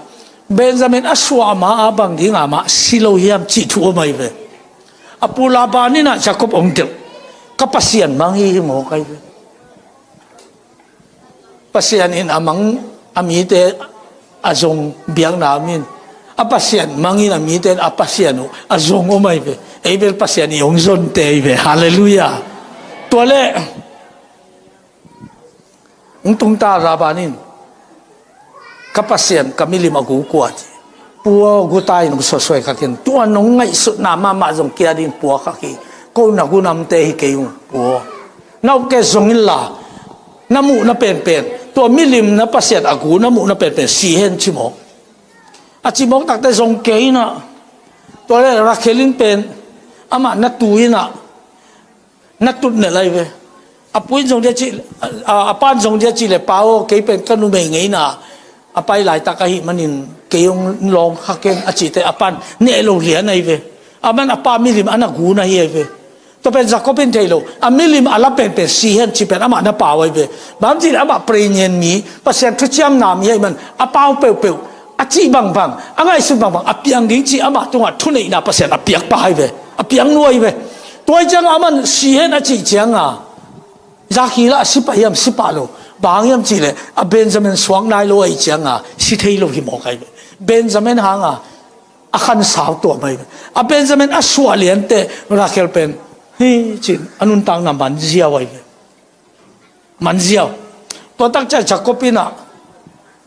Benjamin a suah ma a bang dinga amah si lo hiam cih thu om ahi ve. A pu Laban in ah Jacob hong delh, "Ka Pasian mang hi," hi mawk ahi ve. Pasian in a mang a mite a zong biakna om in, a Pasian mang in a mite in a Pasian uh a zong om ahi ve. Ei bel Pasian i hong zonte ahi ve. Halleluiah. Tua leh hong tung ta, Laban in, "Ka Pasian, ka milim a gu kua?" ci. "Pu aw, gu ta in hong suasuai kha ken. Tua nong ngaihsutna mahmah zong kia ding pua kha hi. Ko na gu namte hi kei ung, pu aw. Na upke zong inla, na muhna penpen, tua milim na Pasian a gu na muhna penpen si hen," ci mawk. A ci mawk takteh zong kei in ah, tua leh Rakhel in pen amah na tu in ah, na tut nelh ahi ve. A pu in zong dia ci, a, a pan zong dia ci leh, "Pa aw, kei pen ka numei ngeina a pai laitak ahih manin kei hong lawng kha ken," a cih teh a pan neh lo lian ahi ve. Aman a pa milim a na gu na hi ahi ve. Tua pen Jacob in thei lo, a milim a la penpen si hen cih pen amah na pau ahi ve. Bang cih leh amah pregnant mi, Pasian thuciamna mi ahih man a pau peuhpeuh, a cih bangbang, a ngaihsut bangbang a piang ding cih amah tungah thuneihna Pasian a piakpa ahi ve. A piang nuai ve. Tua ih ciangah aman si hen a cih ciangah, Rakhel a si pah hiam, si pah lo? Bang hiam cih leh a Benjamin suak nai lo ahih ciangah si thei lo hi mawk ahi ve. Benjamin hangah a khansau tuam ahi ve. A Benjamin a suah lianteh Rakhel pen hi cin a nuntakna man ziau ahi ve. Man ziau. Tua tak ciang Jacob in ah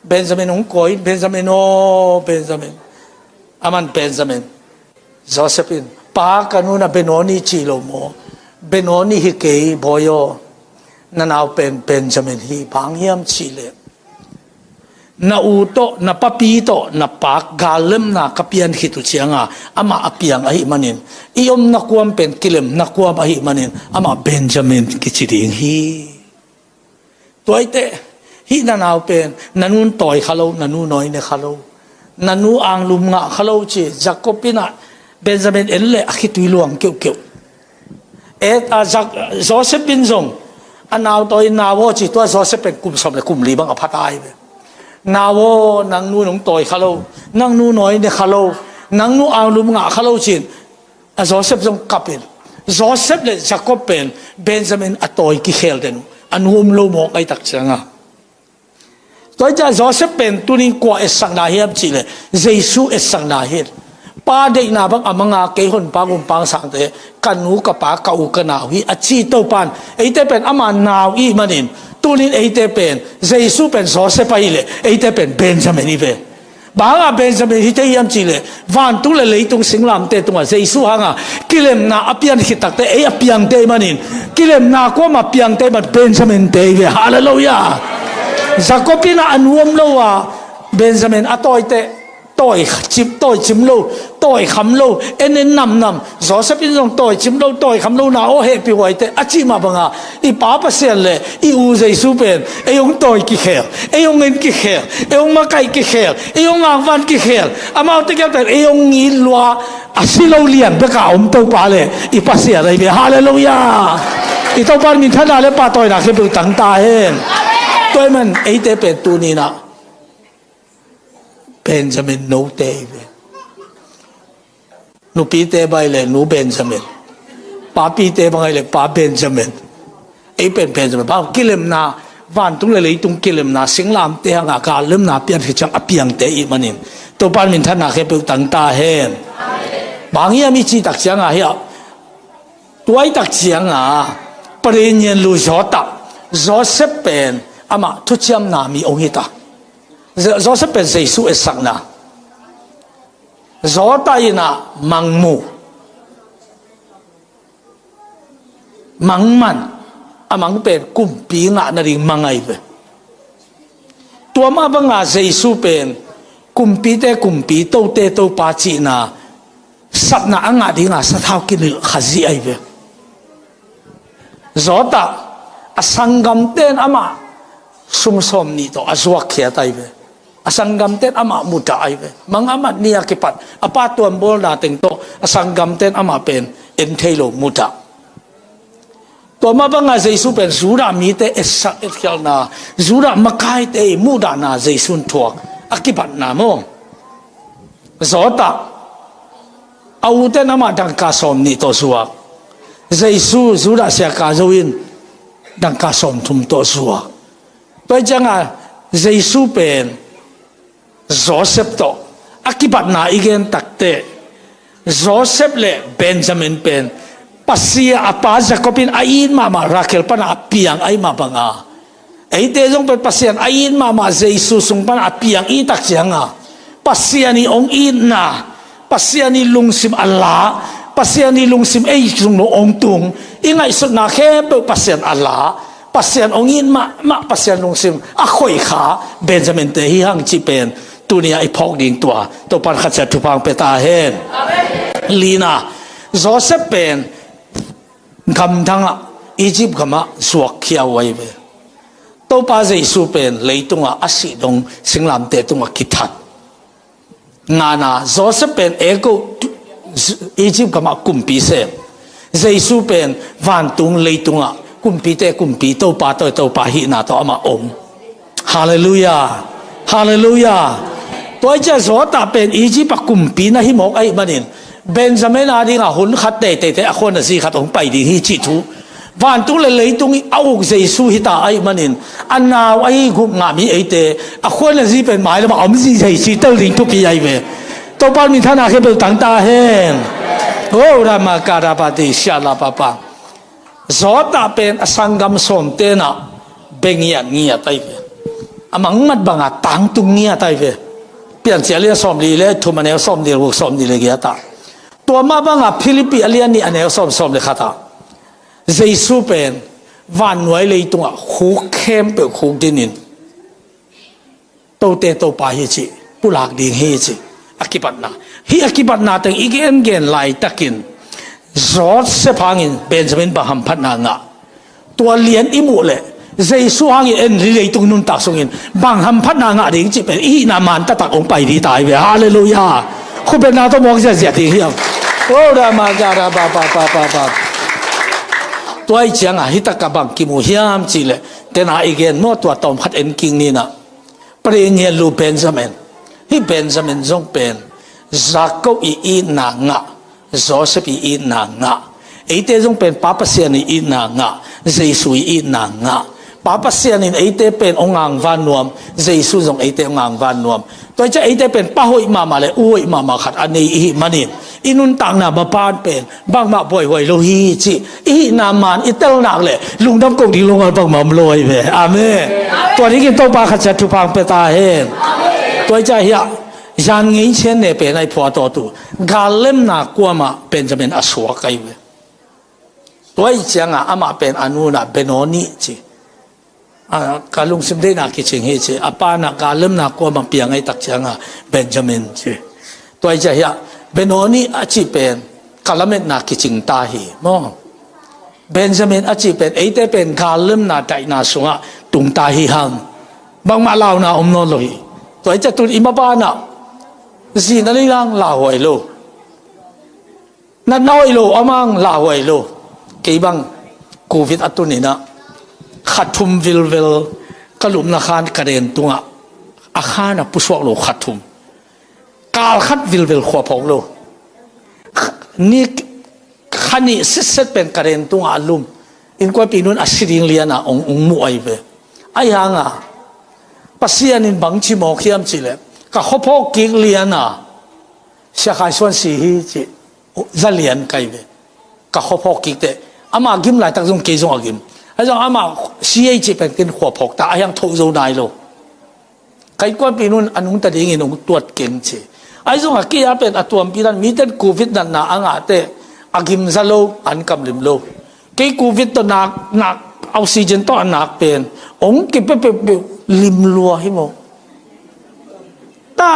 Benjamin hong kawi in, "Benjamin aw, Benjamin." Aman Benjamin. Joseph in, "Pa, ka nu in ah Benoni ci lo maw? Benoni hi kei, bawi aw. Na nau pen Benjamin hi. Bang hiam cih leh na u tawh, na papi tawh na pak gallemna ka pian khit uh cianga amah a piang ahih manin, i omna kuam pen kilemna kuam ahih manin amah Benjamin kici ding hi. Tua hi teh, hih na nau pen na nun tawi kha lo, na nu nawi ne kha lo, na nu anglum ngah kha lo," ci. Jacob in ah Benjamin en leh a khitui luang keuhkeuh. E, a, Jak-, Joseph in zong a nau tawi, "Nau aw," ci. Tua Joseph pen kum sawm le kum li bang a pha ta ahi ve. "Nau aw, nang nu nong tawi kha lo, nang nu nawi ne kha lo, nang nu anglum ngah kha lo," ci-in a Joseph zong kap in, Joseph le Jacob pen Benjamin a tawi kikhel den uh, a nu om lo mawk ahih tak cianga. Tua hi ciah Joseph pen tuni-in kua etsakna hiam cih leh Jesu etsakna hi. Pa deihna bang a manga kei honpa gumpang sangte, ka nu, ka pa, ka u, ka nau hi a ci Topa'n eite pen ama nau i hih manin, tuni-in eite pen Jesu pen Joseph ahih leh eite pen Benjamin i hi ve. Bang hanga Benjamin hi thei hiam cih leh, vantung le leitung singlamteh tungah Jesu hanga kilemna a pian khit takteh ei a piangte i hih manin, kilemna kuama piangte i hih man Benjamin-te i hi ve. Halleluiah. Jacob in a nu om lo a Benjamin a tawiteh, Tawi cim, tawi cim lo, tawi kham lo, en en namnam. Joseph in zong tawi cim lo, tawi kham lo na aw hehpih huaite a cih mah banga i Pa Pasian le i u Jesu pen ei hong tawi kikhel, ei hong en kikhel, ei hong makaih kikhel, ei hong ngangvan kikhel, amaute gel pen ei hong it lua. A si lo lian beka om Topa le i Pasian ahi ve. Halleluiah. I Topa minthanna le pahtawina khempeuh tang ta hen. Tua ahih man eite pen tuni-in ah Benjamin note ahi ve. Nupite bang ahi le Nu Benjamin, papite bang ahi le Pa Benjamin. Ei pen Benjamin bang kilemna, vantung le leitung kilemna, singlamteh hanga gallemna pian khit ciang a piangte ahih manin Topa minthanna khempeuh tang ta hen. Bang hiam i cih tak cianga hiah, tua ahih tak cianga Parinyien lu Zawtah, Joseph pen amah thuciamna mi hong hi ta. Jo-, Joseph pen Jesu etsakna, Zawtah in ah mang mu, mang man, a mang pen kumpi ngah nading mang ahi ve. Tua mah banga Jesu pen kumpite kumpi, tote Topa cihna, sapna a ngah dinga sathau kinilh Khazih ahi ve. Zawtah, a sanggamte in amah sum sawmnih tawh a zuakkhiat ahi ve. A sanggamte in amah mudah ahi ve. Mang a mat ni a kipat a pa tuambawlna teng tawh a sanggamte in amah pen en thei lo mudah. Tua mah banga Jesu pen Judah mite etsak etkhialhna, Judah makaite i muhdahna Jesu in thuak a kipatna maw. Zawtah, a ute in amah dangka sawmnih tawh zuak. Jesu, Judah siaka zo in dangka sawmthum tawh zuak. Tua ahih cianga Jesu pen Joseph tawh a kipatna i gen takteh, Joseph le Benjamin pen Pasian, a pa Jacob in a it mahmah Rachel pana a piang ahih mah banga, eite zong pen Pasian a it mahmah Jesu sung pana a piang i tak cianga Pasian i hong itna, Pasian i lungsim a la, Pasian i lungsim ei sung lo hong tung, i ngaihsutna khempeuh Pasian a la, Pasian hong it mahmah, Pasian lungsim a khoih kha Benjamin te hi hang cih pen tuni-a i phawk ding tua Topan khat ciat thupha hong pia ta hen. Amen. Lina, Joseph pen gamdangah, Egypt gamah zuakkhia uh ahi ve. Topa Jesu pen leitungah a sih dong singlamteh tungah kithat. Ngana, Joseph pen Egypt gamah kumpi sem. Jesu pen vantung leitungah kumpite kumpi, Topa tawh Topa hihna tawh amah om. Halleluiah. Halleluiah. Tua ahih ciang Zawtah pen Egypt a kumpi na hi mawk ahih manin Benjamin adingah hun khat teiteite a khuanazi khat hong pai ding hi cih thu. Vantung le leitung a uk Jesu hita ahih manin a nau ahi gup ngah mi eite a khuanazi pen mailamah a om zihzai cih tel ding thupi ahi ve. Topa minthanna khempeuh tang ta hen. Oh, Ramakarabati Shalababa. Zawtah pen a sanggam sawmte nah bia ngiatngiat ahi ve. A mangmat banga tangtung ngiat ahi ve. Piancil a lian sawmli le thum a neu sawmli le guk, sawmli le giat ah. Tua mah banga Philippi a lian nih a neu sawm, sawm le khat ah Jesu pen vannuai leitungah khuk khempeuh khuk dinin Tote Topa hi cih, pulak ding hi cih a kipatna. Hih a kipatna teng i gengen laitakin Joseph hangin Benjamin bang hamphatna ngah. Tua lian i muh leh Jesu hangin en leitung nuntak sungin bang hamphatna ngah ding cih pen i hihna man taktak hong pai ding ta hi ve. Halleluiah. Khupetna tawh mawk ziahziah ding hiam? Oh, Ramakarababa. Tua ahih ciangah hih takah bang kimu hiam cih leh, tena i gen maw, tua tawm khat en kik ni nah. Parinyien lu Benjamin. Hih Benjamin zong pen Jacob i itna ngah, Joseph i itna ngah, eite zong pen Pa Pasian i itna ngah, Jesu i itna ngah. Pa Pasian in eite pen hong ngangvan nuam, Jesu zong eite hong ngangvan nuam. Tua ahih ciang eite pen pa hoih mahmah le u hoih mahmah khat a nei i hih manin i nuntakna mapan pen bangmah buaihuai lo hi cih i hihna man i tel nak leh lungdam ko ding lo ngal bangmah om lo ahi ve. Amen. Tua dingin Topa khat ciat thupha hong pia ta hen. Tua ahih ciang hiah zan ngei cian ne pen ahi phuatawtu gallemna kuamah Benjamin a suak ahi ve. Tua ahih ciangah amah pen a nu nah Benoni ci. A, ka lungsim deihna kicing hi ci. A pa na gallemna kuamah piang ahih tak cianga Benjamin ci. Tua hi ciah hiah Benoni a cih pen ka lametna kicing ta hi maw? Benjamin a cih pen eite pen gallemna daihna sungah tungta hi hang. Bangmah launa om nawn lo hi. Tua hi ciah tun i mabanah zina leilang lauhuai lo. Natna hoih lo amang lauhuai lo. Kei bang covid a tuninah kha thum vilvel ka lumna khan ka den tungah a khan a pusuak lo kha thum. Kal khat vilvel khuaphawk lo. Ni kha nih sitset pen ka den tungah a lum. Innkuanpih nun a si ding liana ong, ong muh ahi ve. Ahi hanga Pasian in bang ci mawk hiam cihleh ka khuaphawk kik liana Sia Khai Suan si hi ci. Za lian kai ve. Ka khuaphawk kik teh ama gim laitak zong kei zong a gim. Ahi zong ama si ei ci pen ken khuaphawk ta a hiang thoh zo nai lo. Ka innkuanpih nun a nungta dingin ong tuat keng ci. Ahi zong a kei a pen a tuampi dan miten covid natna a ngah teh a gim za lo an kamlim lo. Kei covid tawh nak, nak oxygen tawh a nak pen ong kipepepeu lim lua hi maw? Ta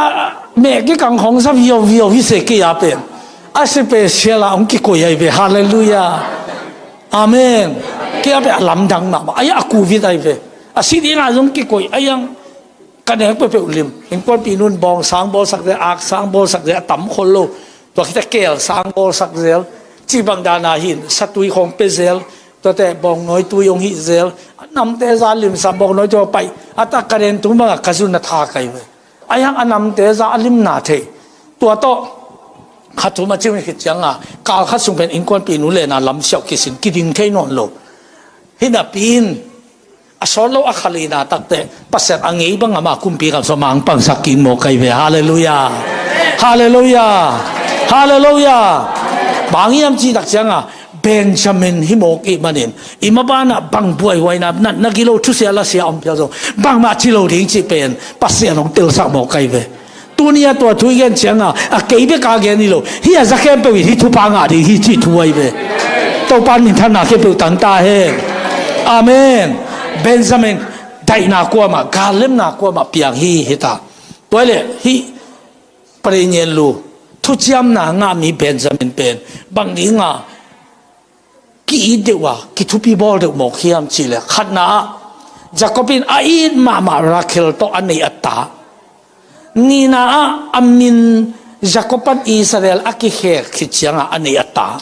meh kikang khong za viau viau hi se kei a pen a special a ong kikoi ahi ve. Halleluiah. Amen. Kei a pen a lamdang mahmah ahi a covid ahi ve. A si dina zong kikoi ahi ang. Ka nek peuhpeuh lim. Innkuanpih nun bawng sang bawlsak zel, ak sang bawlsak zel, a tam khol lo. Tua khita keel sang bawlsak zel. Cih bang dana hin satui khong pe zel. Tuate bawng nawi tui hong hih zel. A namte za limsa bawng nawi tui hong paih. A tak ka den tung banga ka zun a tha kai ve. A hiang a namte za a limna thei. Tua tawh kha thum a cih khit cianga kal khat sung pen innkuanpih nu lena lamsiauh kisin kiding thei nawn lo. Hinapi in a sawt lo a khalina takte Pasian a ngei bang ama kumpi kam sua mang pangsak kin maw kai ve. Halleluiah. Halleluiah. Halleluiah. Bang hiam cih tak cianga Benjamin hi mawk ih manin i mabanah bang buaihuaina na, na gilo thusia lasia om phial zong bangmah ci lo ding cih pen Pasian hong telsak maw kai ve. Tuni a tua thu i gen cianga a kei beka gen hi lo. Hi a za khempeuh in hi thupha ngah ding hi cih thu ahi ve. Topa minthanna khempeuh tangta hen. Amen. Benjamin daihna kuamah gallemna kuamah piang hi hita. Tua le hi Parinyelu thuciamna ngah mi Benjamin pen bang dinga ki-it deuh a kithupi bawl deuh mawk hiam cihleh khatna ah Jacob in a it mahmah Rachel tawh a neih a ta. Nihna ah a min Jacob pan Israel a kikhek khit cianga a neih a ta.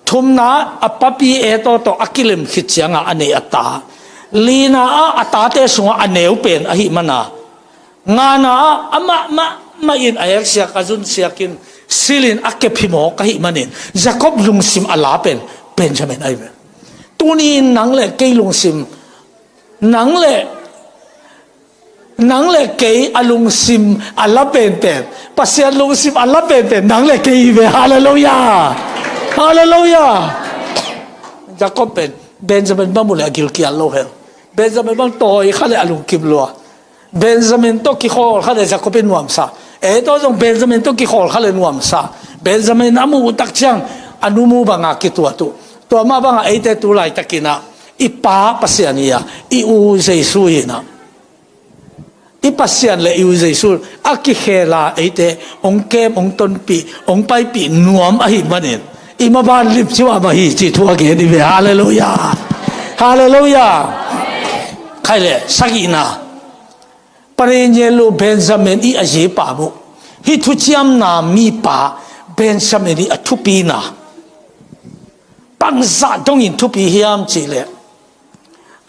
Thumna ah a papi Esau tawh a kilem khit cianga a neih a ta. Lina ah a tate sungah a neu pen ahi mana. Ngana ah amah mahmah in a eksiak a zunsiakin silin a kep hi mawk ahi manin Jacob lungsim a la pen Benjamin ahi ve. Tuni in nang le kei lungsim, nang le nang le kei a lungsim a la penpen, Pasian lungsim a la penpen nang le kei hi ve. Halleluiah. Halleluiah. Jacob pen Benjamin bang mu le a gilkial lo hel. Benjamin bang tawi kha le a lungkim lua. Benjamin tawh kikhawl kha le Jacob in nuamsa. Esau zong Benjamin tawh kikhawl kha le nuamsa. Benjamin a muh uh tak ciang a nu mu banga kituat uh. Tua mah banga eite tu laitakinah i pa Pasian hi a, i u Jesu hinah. I Pasian le i u Jesu a kikhela eite hong kem, hong tonpih, hong paipih nuam ahi manin i maban limci mahmah hi cih thu a gen hi ve. Halleluiah. Halleluiah. Khai le sagihna Parinyelu Benjamin i a zipa muh. Hih thuciamna mipa Benjamin i a thupina bangzah dongin thupi hiam cihleh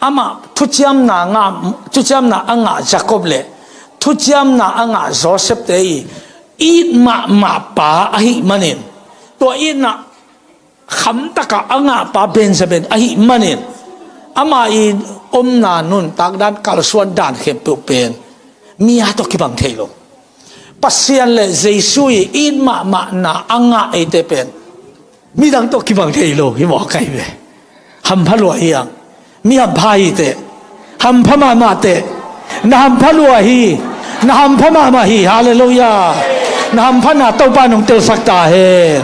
amah thuciamna ngah, thuciamna a ngah Jacob le thuciamna a ngah Joseph te i it mahmah pa ahi manin tua itna khamtaka a ngahpa Benjamin ahi manin ama i omna nuntak dan kalsuan dan khempeuh pen mi a tawh kibang thei lo. Pasian le Jesu i it mahmahna a ngah eite pen midang tawh kibang thei lo hi mawk ahi ve. Hampha lua hi ang. Mi hampha hi teh. Hampha mahmah teh. Na hampha lua hi. Na hampha mahmah hi. Halleluiah. Na hampha na Topa nong telsak ta hen.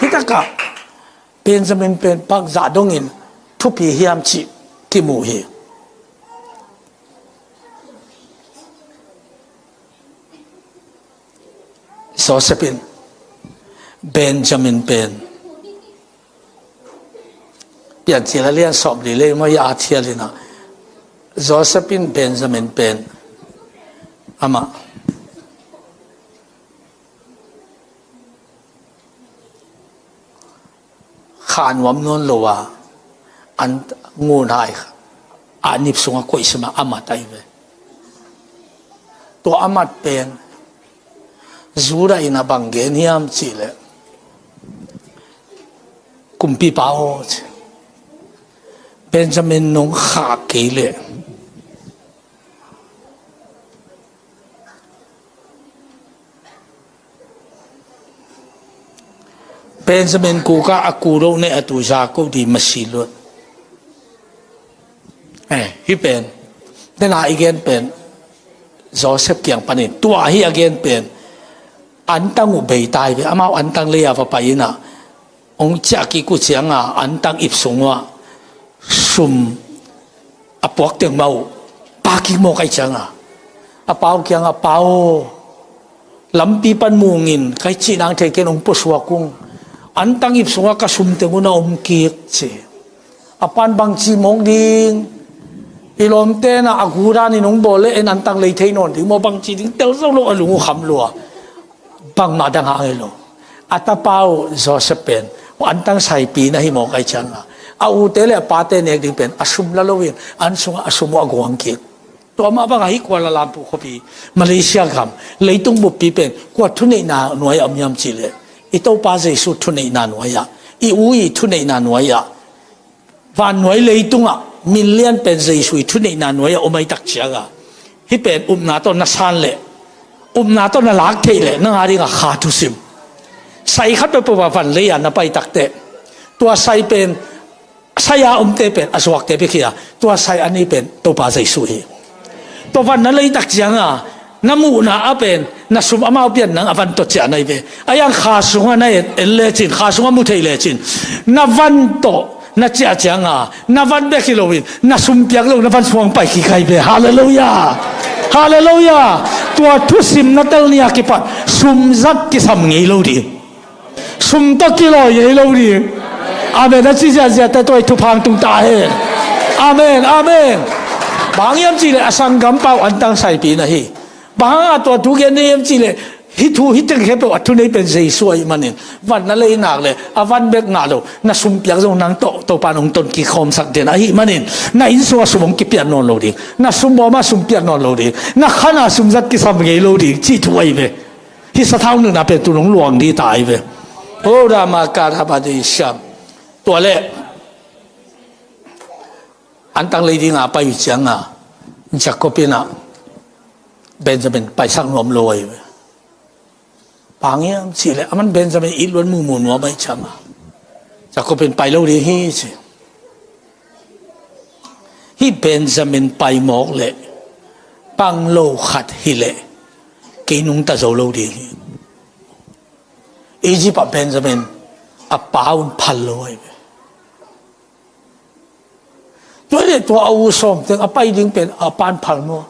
Hitakah Benjamin pen bangzah dongin thupi hiam cih kimu hi. Joseph in Benjamin pen, Piancil a lian sawm li le maw, a thial inah, Joseph in Benjamin pen amah kha nuam nawn lo a, an ngun hai a nip sungah koihsim a a mat ahi ve. Tua a mat pen Judah in a bang gen hiam cihleh, kumpipa aw, ci, Benjamin nong khah kei leh Benjamin kukah a ku lo ne a tu Jacob di masi luat. Eh, hih pen, tena i gen pen Joseph kiang panin tua hi a gen pen, antang uh bei tai ve, amau antang lei a va pai inah, hong ciah kik uh cianga antang ip sung uah sum a puak teng mah uh pa kik mawk ahi cianga, a pau kianga, "Pa aw, lampi pan mungin kai cih nang thei ken, hong pusuak ung, antang ip sungah ka sum teng uh na om kik," ci. A pan bangci mawk ding, i lawmte na a gu danin hong bawl le en antang lei thei nawn ding maw, bangci ding tel zo lo, a lung uh kham lua. Bangmah dang hang hi lo. A tapa uh Joseph pen antang saipi na hi mawk ahi cianga, a ute le a pate nek ding pen a sum la loin an sungah a sum uh a guang kik. Tua mah bangah hih Kuala Lumpur khuapi, Malaysia gam, leitung buppi pen kua thuneihna nuai-ah om hiam cihleh, i Topa Jesu thuneihna nuai-ah, i U i thuneihna nuai-ah, vannuai leitungah min lian pen Jesu i thuneihna nuai-ah om ahi tak cianga, hih pen upna tawh na san leh, upna tawh na lak theih leh, nang a dingah kha thusim, sai khat peuhpeuh a van lei-a na pai takteh, tua sai pen, sai-a omte pen a zuakte bek hi a, tua sai a nei pen Topa Jesu hi. Tua van na lei tak cianga, na muhna ah pen na sum amau pian nang a van tawh ciah na hi ve. A iang kha sungah na en, en lecin, kha sungah mu thei lecin, na van tawh na ciah cianga, na van bek hi loin na sum piak lo, na van sung pai kik ahi ve. Halleluiah. Halleluiah. Tua thusim na tel ni a kipat sum zat kisam ngei lo ding. Sum tawh kilawi ngei lo ding. Amen. A ci ziahziahte tua i thupha hong tung ta hen. Amen, amen. Bang hang hiam cihleh a sanggam pa uh antang saipi na hi. Bang hanga tua thu gen na hiam cihleh, hih thu, hih teng khempeuh a thunei pen Jesu ahih manin, van na lei nak leh a van bek ngah lo, na sum piak zong nang tawh Topa in hong ton kikhawmsak den ahih manin, na inn sungah sum hong kipiat nawn lo ding, na sum bawmah sum piat nawn lo ding, na khan a sum zat kisam ngei lo ding cih thu ahi ve. Hih sathau nunna pen tu nong luang dih ta ahi ve. O Rama Karabadisham. Tua leh antang lei dinga pai uh cianga, Jacob inah Benjamin paisak nuam lo ahi ve. Bang hang hiam cihleh, aman Benjamin it luan mumu nuam ahi cianga, Jacob in pai lo ding hi ci. Hih Benjamin pai mawk leh, bang lo khat hileh kei nungta zo lo ding hi. Egypt ah Benjamin a pa un phal lo ahi ve. Tua leh tua a u sawm teng a pai ding pen a pan phal maw?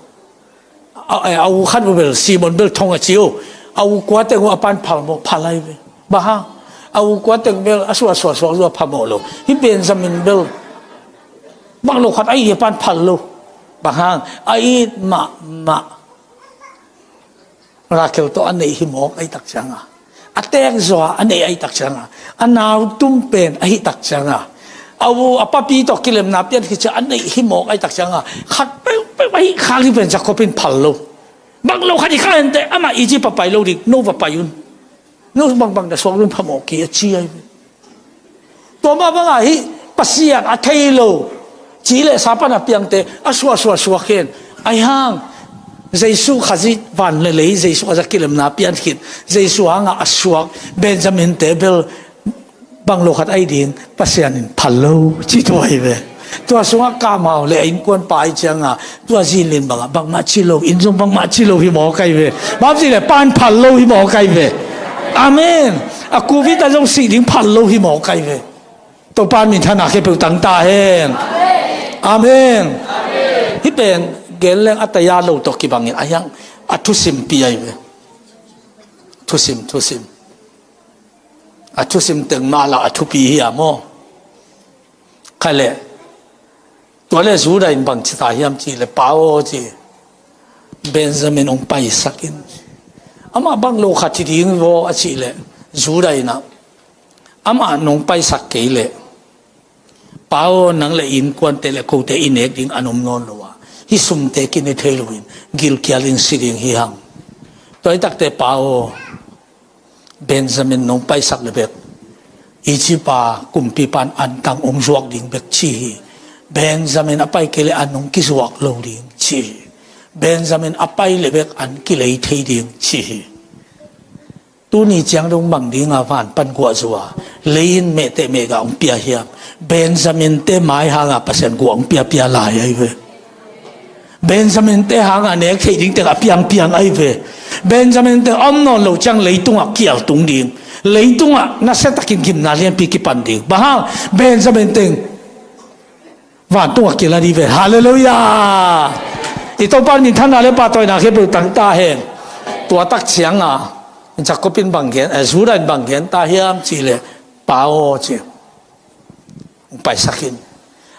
A, a, a u khat uh bel, Simon bel thong a ci uh. A u kua teng uh a pan phal maw? Phal ahi ve. Bang hang? A u kua teng bel a suah suah suak zua phamawh lo. Hih Benjamin bel bang lo khat ahi a pan phal lo. Bang hang? A it mahmah Rachel tawh a neih hi mawk ahi tak cianga, a teek zaw a neih ahi tak cianga, a nau tum pen ahi tak cianga, a u a papi tawh kilemna pian hi cia a neih hi mawk ahi tak cianga, khat peuhpeuh ahi khak hi pen Jacob in phal lo. Bang lo khat hi khak hente, amah Egypt a pai lo ding, no va pai un. No bangbang na suak lum phamawh kei a ci ahi ve. Tua mah bangah hih Pasian a thei lo ci le sa pan a piangte a suah suah suak hen. Ahi hang Jesu Khazih van le lei, Jesu Khazih kilemna pian khit, Jesu hangah a suak Benjamin te bel bang lo khat ahi ding, Pasian in phal lo ci tua ahi ve. Tua sungah kamau le a innkuan pa ahi cianga, tua zinlin bangah bangmah ci lo, inn zong bangmah ci lo hi mawk ahi ve. Bang ci le pan phal lo hi mawk ahi ve. Amen. A covid a zong sih ding phal lo hi mawk ahi ve. Topa min thana khepeuh tang ta hen. Amen. Amen. Hih pen gen leng a taya lo tawh kibangin a hiang a thusimpi ahi ve. Thusim, thusim. A thusim teng mah la a thupi hi a maw? Kha le. Tua le Judah in bang ci ta hiam ci le, Pa aw ci. Benjamin hong paisak in. Amah bang lo khat hi ding vaw a ci le. Judah in ah. Amah nong paisak kei le. Pa aw, nang le innkuante le kote i nek ding an om nawn lo a. Hih sumte kin i thei lo in. Gilkial in si ding hi hang. Tua i takte Pa aw. Benjamin nong paisak le bek Egypt a kumpipa in antang hong zuak ding bek ci hi. Benjamin a pai kei le an hong kizuak lo ding ci hi. Benjamin a pai le bek an kilei thei ding ci hi. Tuni ciang dong bang ding a van pan guah zu a lei in mehteh mehgah hong pia hiam? Benjamin te mai hang a Pasian guah hong piapia lai ahi ve. Benjamin te hang a nek theih ding teng a piangpiang ahi ve. Benjamin teng a om nawn lo ciang leitungah kial tung ding. Leitungah nasiatakin gimna lianpi kipan ding. Bang hang? Benjamin teng vantungah kila ding ve. Halleluiah. I Topa minthanna le pahtawina khempeuh tang ta hen. Tua tak ciang a Jacob in bang gen, eh, Judah in bang gen ta hiam ci le, Pa aw ci. Hong paisak in.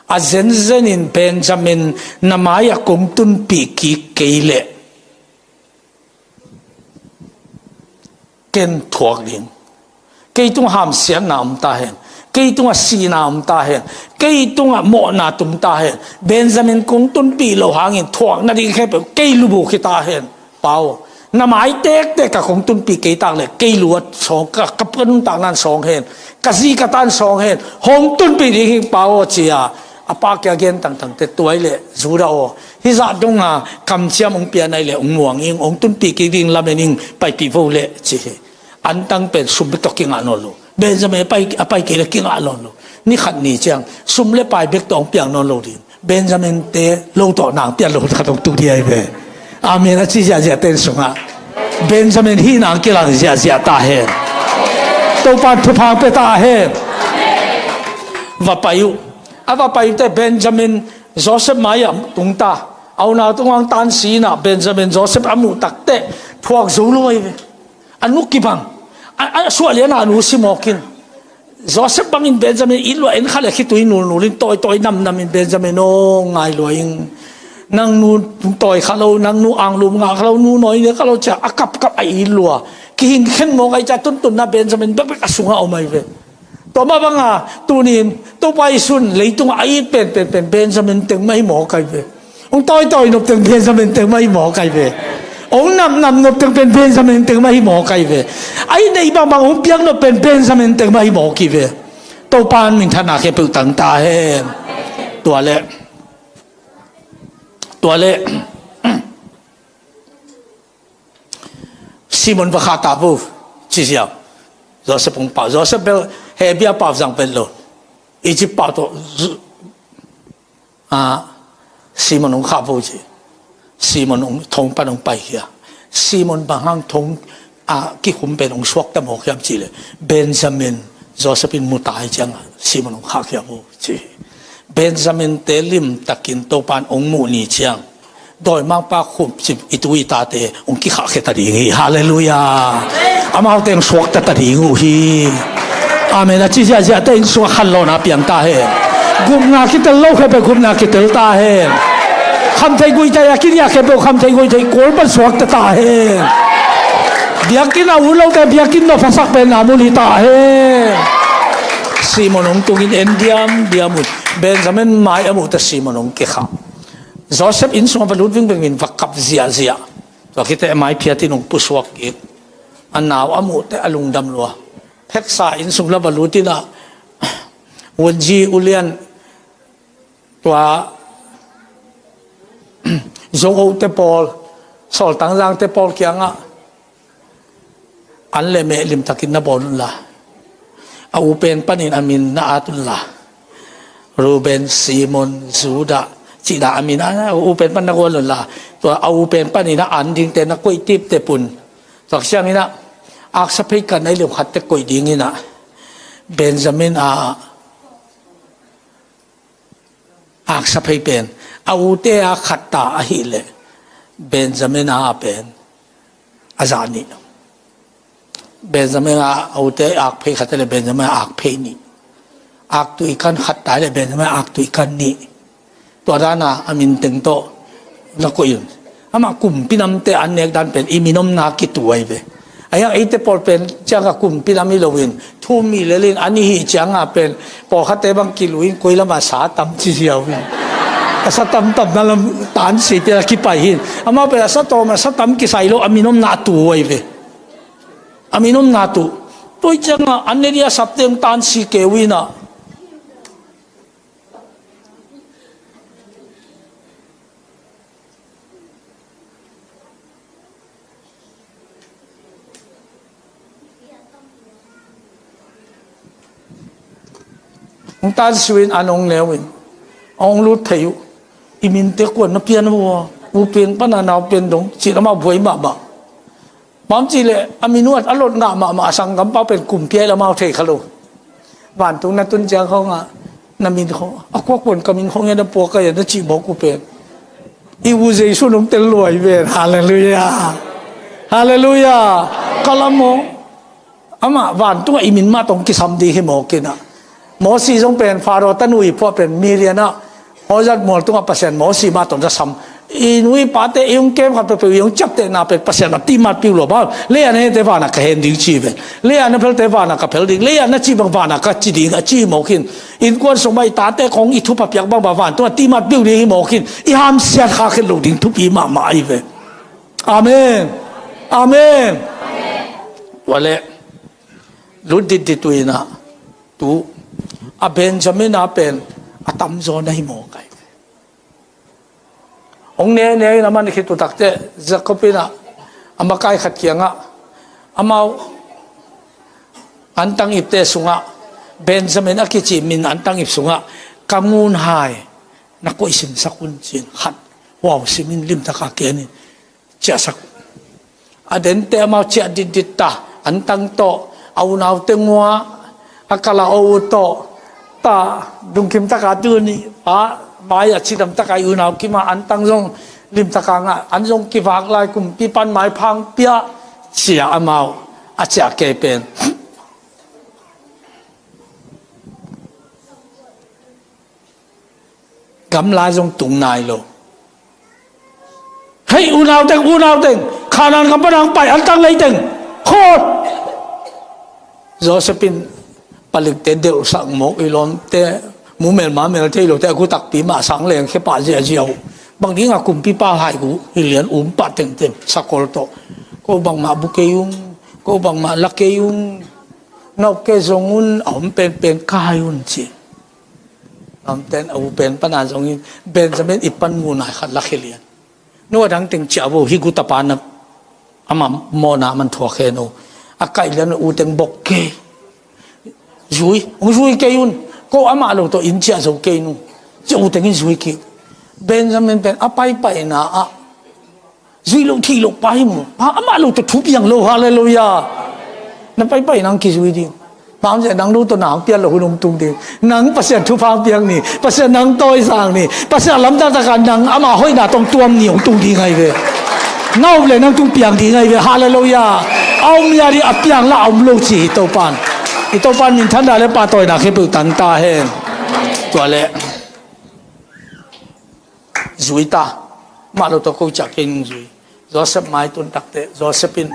A zenzen in Benjamin na mai-ah kong tunpih kik kei leh ken thuak ding. Kei tungah hamsiatna om ta hen. Kei tungah sihna om ta hen. Kei tungah mawhna tum ta hen. Benjamin kong tunpih loh hangin thuak nading khempeuh kei lubuk hi ta hen. Pa aw, na mai tektek a kong tunpih kei tak leh kei lu a sawng, ka, ka nuntakna in sawng hen, ka zi ka ta in sawng hen, hong tunpih ding hi Pa aw ci a, a pa kia gen tangtangte tua hi leh Judah aw, hih zah dong a kamciam hong pia na hi leh hong muang ing, hong tunpih kik ding lamen ing, paipih vo leh ci hi. Antang pen sum bek tawh kingah nawn lo. Benjamin a pai, a pai kei leh kingah nawn lo. Ni khat ni ciang sum le pai bek tawh hong piang nawn lo ding. Benjamin te lo tawh nang pian lo khat hong tung ding ahi ve. Amen a ci ziahziah ten sungah Benjamin hih nang kilang ziahziah ta hen. Topa in thupha pia ta hen. Va pai uh. A va pai uh teh Benjamin Joseph mai-ah tung ta. A unau tungah hong tan si in ah Benjamin Joseph a muh tak teh thuak zo lo ahi ve. A nu kibang. A, a suah lian a a nu si mawk in. Joseph bangin Benjamin it lua, en kha le khitui nulnul in, tawitawi namnam in Benjamin aw, ngai lua ing. Nang nu tawi kha lo, nang nu anglum ngah kha lo, nu nawi ne kha lo cia a kapkap a it lua. Kihin khen mawk ahi cia tuntunna Benjamin bekbek a sungah om ahi ve. Tua mah banga tuni in Topa Jesu in leitungah a it penpen pen Benjamin teng mah hi mawk ahi ve. Hong tawitawi nop teng Benjamin teng mah hi mawk ahi ve. Hong namnam nop teng pen Benjamin teng mah hi mawk ahi ve. A it neih bangbang hong piak nop pen Benjamin teng mah hi mawk hi ve. Topa in minthanna khempeuh tang ta hen. Tua leh, tua leh Simon va khah ta vo, ci ziau. Joseph hong pau. Joseph bel Hebrew pau zang pen lo. Egypt pau tawh zu-, a, Simon hong khah vo ci. Simon hong thong pan hong paikhia. Simon bang hang thong a kikhum pen hong suakta mawk hiam cih leh Benjamin Joseph in mu ta hi ciangah Simon hong khahkhia vo ci. Benjamin te limtakin Topa in hong muh ni ciang dawimangpa khupcip i tu i tate hong kikhahkhia ta ding hi. Halleluiah. Amaute hong suakta ta ding uh hi. Amen. A ci ziahziahte in suak khanlawhna piang ta hen. Gupna kitel lo khempeuh gupna kitel ta hen. Khamtheih guihtheih a kiniah khempeuh khamtheih guihtheih kual pan suakta ta hen. Biakinn a ut lote biakinn nop phasak pen na mun hi ta hen. Simon hong tungin en diamdiam uh. Benjamin mai a muhte Simon hong kikhah. Joseph inn sungah va lut vingveng in va kap ziahziah. Tua khit teh a mai phiatin hong pusuak kik. A nau a muhte a lungdam lua. Pheksa inn sung la va lut in ah, Wunji ulian, tua Zong-o te pawl, Sawltangzang te pawl kiangah an le meh limtakin na bawl unla, a u pen panin a min na at unla, Reuben, Simon, Judah cihna a min a, a u pen pan na gual unla, tua a u pen panin a an dingte na koih tiptep un. Tua ciangin ah aksa pheikan a i liamkhat te koih dingin ah Benjamin a aksa phei pen a ute a khat ta ahih leh Benjamin a pen a zah nih. Benjamin a ute ak phei khat leh Benjamin a ak phei nih. Ak tuikan khat ta leh Benjamin a ak tuikan nih. Tua dana a min teng tawh na koih un. Amah kumpi namte an nek dan pen i min omna kitu ahi ve. A hiang eite pawl pen ciang a kumpi nam hi loin thu mi lelin an i hih cianga pen pawlkhatte bang kiluin koi lama sa tam ci ziau in. A sa tamtamna lam tansi te a kipai hin. Amah pen a sa tawm a sa tam kisai lo a min omna tu ahi ve. A min omna tu. Tua hi cianga an ne dia sapte hong tansi keu ina. Hong tansiu in an hong neu in a hong lut thei uh. I minte kuan na pian uh a u pian pana nau pian dong cin amau buai mahmah. Bang cih leh a minuat a lot ngah mahmah a sanggampa pen kumpi a lamau thei kha lo. Vantung na tun ciang khawngah na min khawng a kuakuan ka min khawng hian a puak a hian a cih mawk uh pen i u Jesu nong tel luai ven. Halleluia. Halleluia. Ka lam maw? Amah vantungah i min mah tawh kisam ding hi mawk inah. Mosi zong pen Faro tanu i phuah pen Miriam ah Horzat mual tungah Pasian Mosi mah tawh na sam. I nu i pate i hong kem khat peuhpeuh i hong ciaptehna pen Pasian a timat piu lo bang. Leiah na hente vanah ka hen ding ci ven. Leiah na phelte vanah ka phel ding. Leiah na cih bang vanah ka ci ding a ci mawk in. Innkuan sungmah i tate kong i thupha piak bangbang vantungah timat piu ding hi mawk in. I hamsiat kha khet lo ding thupi mahmah ahi ve. Amen. Amen. Tua leh lut ditdit uh inah tu a Benjamin a pen a tamzaw na hi mawk ahi ve. Hong nene in a man khit uh takteh Jacob inah a makai khat kiangah amau antang ipte sungah Benjamin a kici min antang ip sungah ka ngunhai na koih simsak un ci-in khat huau simin limtaka ken in ciahsak uh. A dente amau ciah ditdit ta antang tawh a unaute nguah a kala aw uh tawh ta dungkim taka tuni pa mai a cidam taka i unau kima antang zong limtaka ngah an zong kivak lai kumpi pan mai phang piah ciah amau a ciah kei pen gamla zong tung nai lo. Hei unau teng unau teng Khanan gam pan hong pai antang lei teng khol. Joseph in palikte delhsak mawk i lawmte mumel mamel thei lote a gu takpi mah sang leng khe pah ziahziah uh. Bang dinga kumpipa hai gu hi lian um pah tengteng sakol tawh ko bangmah bu kei ung ko bangmah la kei ung. Nop kei zong un a om penpen ka hai un ci. Lamten a u pen pana zongin Benjamin i pan ngunai khat la khilian. Nu a dang teng ciah vo hi gu tapa nak ama mawhna man thuak hen u. A kaih lian u teng bok kei. Zui, hong zui kei un. Ko amah lo tawh in ciah zo kei nu. Ciah u tengin zui kik. Benjamin pen a paipaina ah zui lo thei lo pa hi mu. Pa amah lo tawh thu piang lo. Halleluia. Na paipai nang kizui ding. Bang zia nang lo tawh nang pian lo hun hong tung ding. Nang Pasian thupha piang ni. Pasian nang tawisang ni. Pasian lamdang taka nang ama hoihna tawh tuam ni hong tung ding ahi ve. Na up le nang tung piang ding ahi ve. Halleluia. A om ya ding a piang la a om lo ci hi Topan. I Topan min thanda le pa tawina khepeuh tang ta hen. Tua le zui ta. Mah lo tawh ko ciah kei nung zui. Joseph mai tun takte Joseph in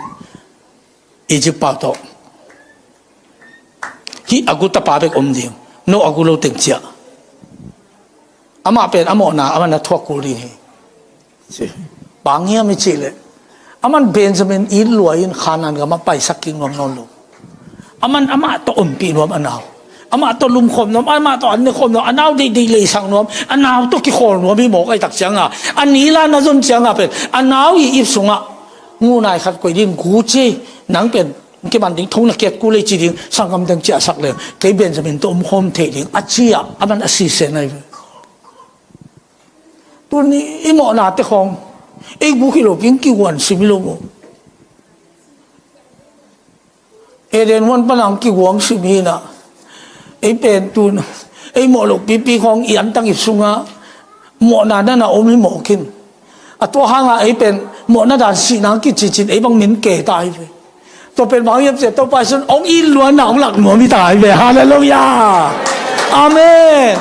Egypt pau tawh hih a gu tapa bek om ding. No a gu lo teng ciah. Amah pen a mawhna amah na thuak kul ding hi. Bang hiam i cih leh aman Benjamin it luai in Khanan gamah paisak kik nuam nawn lo. Aman amah tawh ompih nuam a nau. Amah tawh lumkhawm nuam, amah tawh an nekhawm nuam, a nau deihdeih leisak nuam, a nau tawh kikhawl nuam hi mawk ahi tak cianga a nila na zon cianga pen a nau i ip sungah ngunai khat koih ding gu ci. Nang pen kiman ding tho na kiat kul ei ci ding sanggam deng ciahsak leng kei Benjamin tawh omkhawm thei ding a ciah aman a sisen ahi ve. Tuni i mawhnate khawng ei guk hi lo kingkiguan sim hi lo maw? Eden huan pana ang kiguang sim hinah ei pen tun ei mawh lo pipi khawng i antang ip sungah Mawhna na na om hi mawk in. A tua hanga ei pen mawhna dan sihna kicicin ei bang min ke ta hi ve. Tua pen bang hiam cia Topa Jesu'n hong it luanna hong lak nuam hi ta hi ve. Halleluiah. Amen.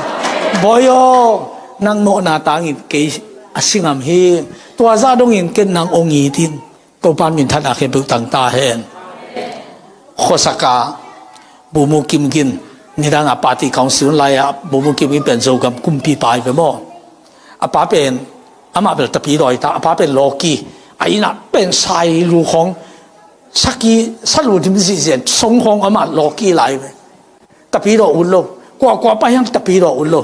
Bawi aw, nang mawhna tangin kei a si ngam hi. Tua zah dongin ken nang hong it in. Topa'n minthanna khempeuh tang ta hen. Khuasaka Bumu Kimgin, nidanga party council lai-a Bumu Kimgin pen Zogam kumpipa hi ve maw. A pa pen, amah bel Tapidaw hi ta, a pa pen lawki, a inn ah pen sailu khawng, saki, salu dim zihzian, song khawng amah lawki lai ve. Tapidaw ut lo. Kuakua pai hiam Tapidaw ut lo.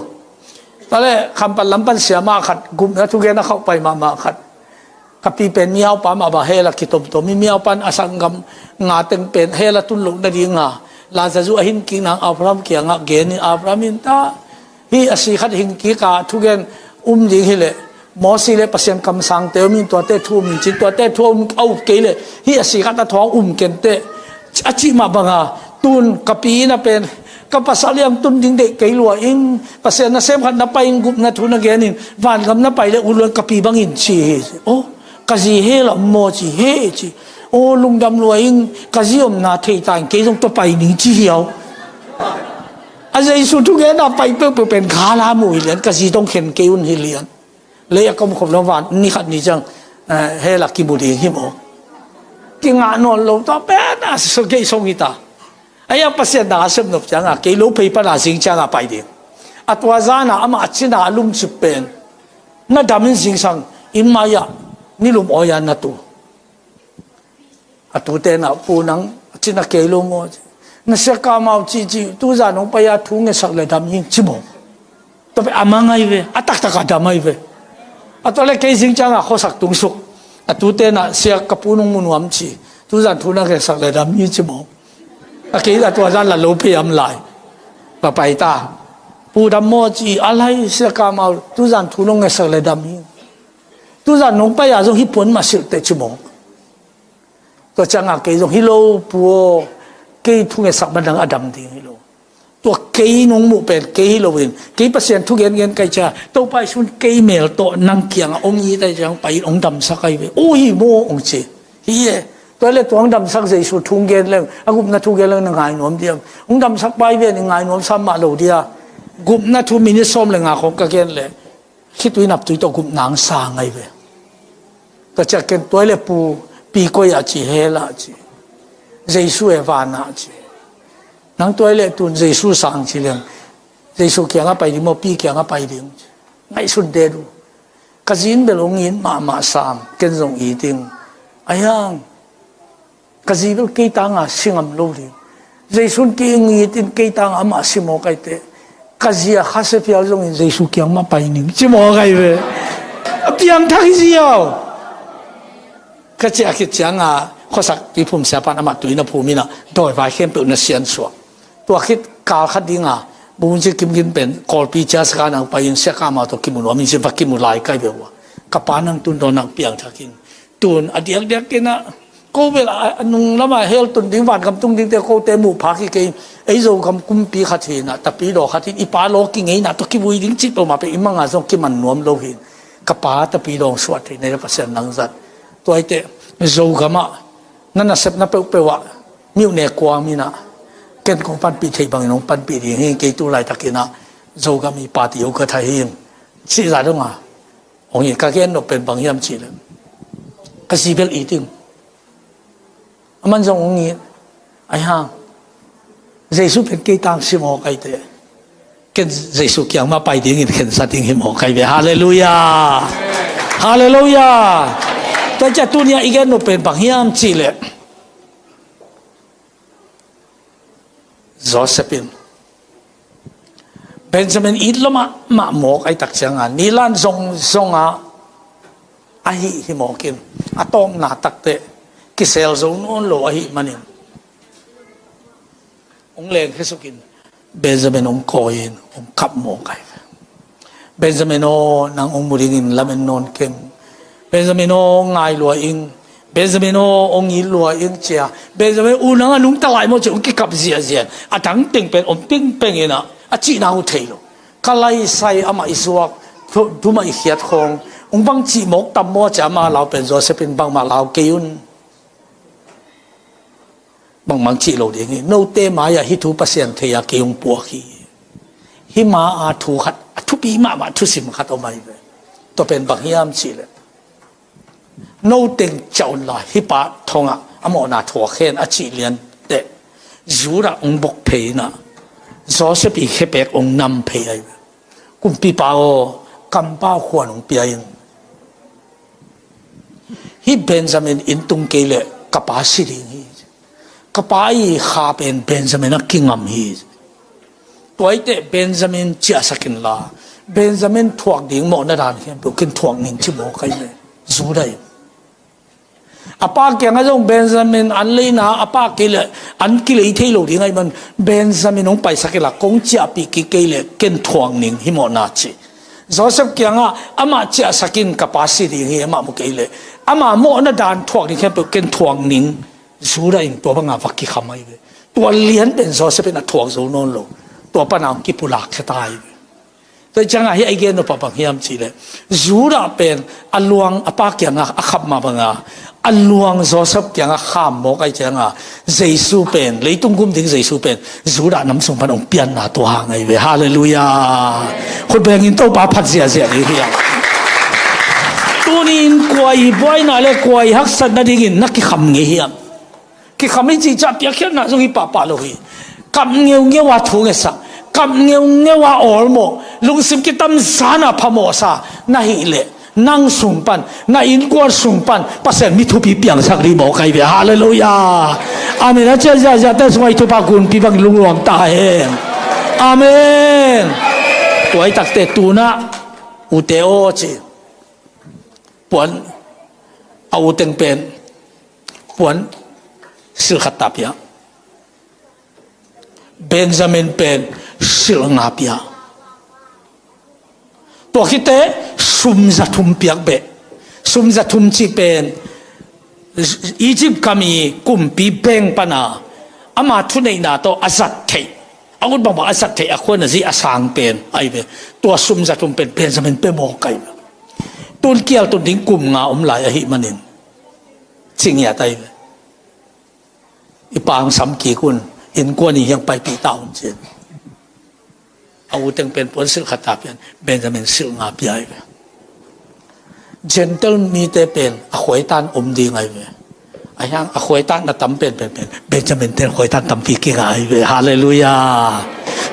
Tua leh Khampat lam pan siama khat, gupna thugen a khauh pai mahmah khat. Ka pi pen miaupa mah bang hell a kitomtom hi, miaupa'n a sanggam nga teng pen hell a tun loh nadinga Lazarus a hin kik nang Abraham kiangah gen in, Abraham in ta, hih a si khat hing kik a thugen um ding hileh Mosi le Pasian kamsangte um in, tuate thu um in ci in, tuate thu a um, a up kei leh hih a si khat a thu a um kenteh a cih mah banga tun ka pi inn ah pen ka pasal hiam tun ding deih kei lua in, Pasian nasem khat na pai in, gupna thu na gen in, vangam na pai leh ut luan ka pi bangin ci hi. Oh, ka zi hell a om maw ci, he ci. Oh, lungdam lua in, ka zi omna thei ta in kei zong tua pai ning ci hiau. A Jesu thugenna pai peuhpeuh pen kha la mu hi lian, ka zi tawh khen kei un hi lian. Lei a komkhop lo van ni khat ni ciang, eh, hell a kimu ding hi maw. Kingah nawn lo, tua pen a so kei song hi ta. Ahi a Pasian na a sepnop cianga kei lo phei pana zing cianga pai ding. A tua zana amah a cina a lungcip pen na dam in zingsang in mai-ah nilum awi-a na tu. A tute na pu nang a cina kei lo maw ci. Na sia kamau ci ci, tuzan hong pai-a thu ngetsak le dam hi ci maw. Tua pen a mangai ve, a taktak a dam ahi ve. A tua le kei zing cianga khuasak tungsuk. A tute na sia ka pu nong mu nuam ci. Tuzan thu na ngetsak le dam hi ci maw. A kei a tua zan la lo phei am lai. Ka pai ta. Pu dam maw ci, a lai sia kamau, tuzan thu nong ngetsak le dam hi. Tuzan nong pai-a zong hi puan mah silh teh ci maw. Tua cianga kei zong hi lo pu aw, kei thu ngetsak man dang a dam ding hi lo. Tua kei nong muh pen kei hi lo in, kei Pasian thu gengen kai cia, Topa Jesu'n kei mel tawh nang kiangah hong it ai ciang pai in hong damsak ahi ve. Uh hi maw hong ci. Hi e. Tua le tua hong damsak Jesu thu gen leng, a gupna thu gen leng na ngai nuam diam. Hong damsak pai ve ni ngai nuam sam mah lo dia. Gupna thu minit sawm le nga khawng ka gen le. Khitui naptui tawh gupna hong sang ahi ve. Tua ciah ken tua le pu, pi koi ah ci, hell ah ci. Jesu e van ah ci. Nang tua le tun Jesu sang ci leng. Jesu kiangah pai ding maw, pi kiangah pai ding ci. Ngaihsun det uh. Ka zi in bel hong it mahmah sam, ken zong it ing. Ahi hang. Ka zi bel kei tanga si ngam lo ding. Jesu'n kei ngitin kei tanga amah si mawk ai teh. Ka zi a khasia phial zongin Jesu kiang mah pai ning ci mawk ai ve. A piangthak hi ziau. Ka ciah khit cianga khuasak tuiphum siapa'n amah tui na phum inah dawivai khempeuh na siansuah. Tua khit kal khat dinga Bungci Kimgin pen Kawlpi cia saka nang pai in sia kamau tawh kimu nuam in sia va kimu lai kai ve ua. Ka pa nang tun dawn nang piangthak in. Tun a diakdiak kei na ko bel a, a nung lama hell tun ding, vangam tung dingte kote muh phak hi kei. Ei Zogam kumpi khat hi na, Tapidaw khat hi, i pa law kingei na tawh kivui ding cih peuhmah peuh i manga zong kiman nuam lo hi. Ka pa Tapidaw suah thei na hi Pasian nang zat. Tua hi teh Zogam ah na nasepna peuhpeuh ah miuh ne kuam hi na, ken kong panpih thei bangin hong panpih ding hi, kei tu laitakin ah Zogam i party u ka thai hi. Cih zah dong a Hong it ka gen nop pen bang hiam cih leh ka zi bel it ing. Aman zong hong it. Ahi hang Jesu pen kei tang si mawk ai teh. Ken Jesu kiang mah pai dingin khensat ding hi mawk ai ve. Halleluiah. Halleluiah. Tua ciah tuni-ah i gen nop pen bang hiam cih leh Joseph in Benjamin it lua mahmah mawk ai tak cianga nilan zongzonga ahi hi mawkin a tawpna takteh kisel zo nawn lo ahi manin hong lengkhe sukin Benjamin hong kawi in hong kap mawk ai. Benjamin aw, nang hong mu dingin lamen nawn keng. Benjamin aw, ngai lua ing. Benjamin aw, hong it lua ing cia. Benjamin u nang a nungta lai maw cia hong kikap ziahziah. A dang teng pen om pingpeng inah a cihna uh thei lo. Ka laisai amah i zuak. Thu, thu mah i khiat khawng, ong bang cih mawk tam maw, ci a, ama lau pen Joseph in bangmah lau kei un. Bangmah cih lo ding hi. Note mai-ah hih thu Pasian thei-a kei ong puak hi. Hih ma-a thu khat, a thupi mahmah thusim khat om ahi ve. Tua pen bang hiam cih leh, no teng ciah unla, hih pa thongah a mawhna thuak hen, a cih lianteh Judah ong bok phei in ah, Joseph i khepek ong nam phei ahi ve. Kumpipa aw, kampau khuan ong pia in. Hih Benjamin inn tung kei leh ka pa si ding hi. Ka pa i kha pen Benjamin a kingam hi. Tua ahih teh Benjamin ciahsak inla, Benjamin thuak ding mawhna dan khempeuh ken thuak ning, ci mawk ahi ve Judah in. A pa kiangah zong Benjamin an leina, a pa kei leh an kilei thei lo ding ahih man, Benjamin hong paisak inla, kong ciahpih kik kei leh ken thuak ning hih mawhna, ci. Joseph kiangah, amah ciahsak in, ka pa si ding hi, amah mu kei leh, ama mawhna dan thuak ding khempeuh ken thuak ning. Judah in tua banga va kikham ahi ve. Tua lian pen Joseph in a thuak zo nawn lo. Tua pana hong kipulak khia ta ahi ve. Tua ciangah hih a i gen nop ah bang hiam cih leh, Judah pen a luang a pa kiangah a khap mah banga, a luang Joseph kiangah kham mawk ahih ciangah, Jesu pen, leitung gum ding Jesu pen Judah nam sung pan hong pianna tua hang ahi ve. Halleluiah. Khut bengin Topa phat ziahziah ding hi hang. Tuni-in kua i buaina le kua i haksatna dingin na kikham ngei hiam? Kikham i cih ciang piakkhiatna zong hi pahpah lo hi. Kap ngeungeu a thu ngetsak, kap ngeungeu a awlmawh, lungsim kitamzan a phamawhsa na hih leh, nang sung pan, na innkuan sung pan Pasian mi thupi piangsak ding mawk ahi ve. Halleluiah. Amen. A ciah ziahziahte sungah i thupha gunpi bang lungnuam ta hen. Amen. Tua ahih takteh tu-in ah, ute aw, ci. Puan, a u teng pen puan silh khat ta pia. Benjamin pen silh nga pia. Tua khit teh sum za thum piak beh. Sum za thum cih pen Egypt gam i kumpi bank pana ama thuneihna tawh a zat theih, a ut bangbang a zat theih, a khuan a zi a sang pen ahi ve. Tua sum za thum pen Benjamin pia mawk ahi ve. Tu-in kial tun ding kum nga om lai ahih manin, ci ngiat ahi ve. I pa hong sam kik un, innkuan i hiang paipih ta un, ci-in a u teng pen puan silh khat ta pia-in Benjamin silh nga pia ahi ve. Gentile mite pen a khuaitan om ding ahi ve. A hiang a khuaitan a tam penpen pen Benjamin ten khuaitan tampi kingah ahi ve. Halleluiah.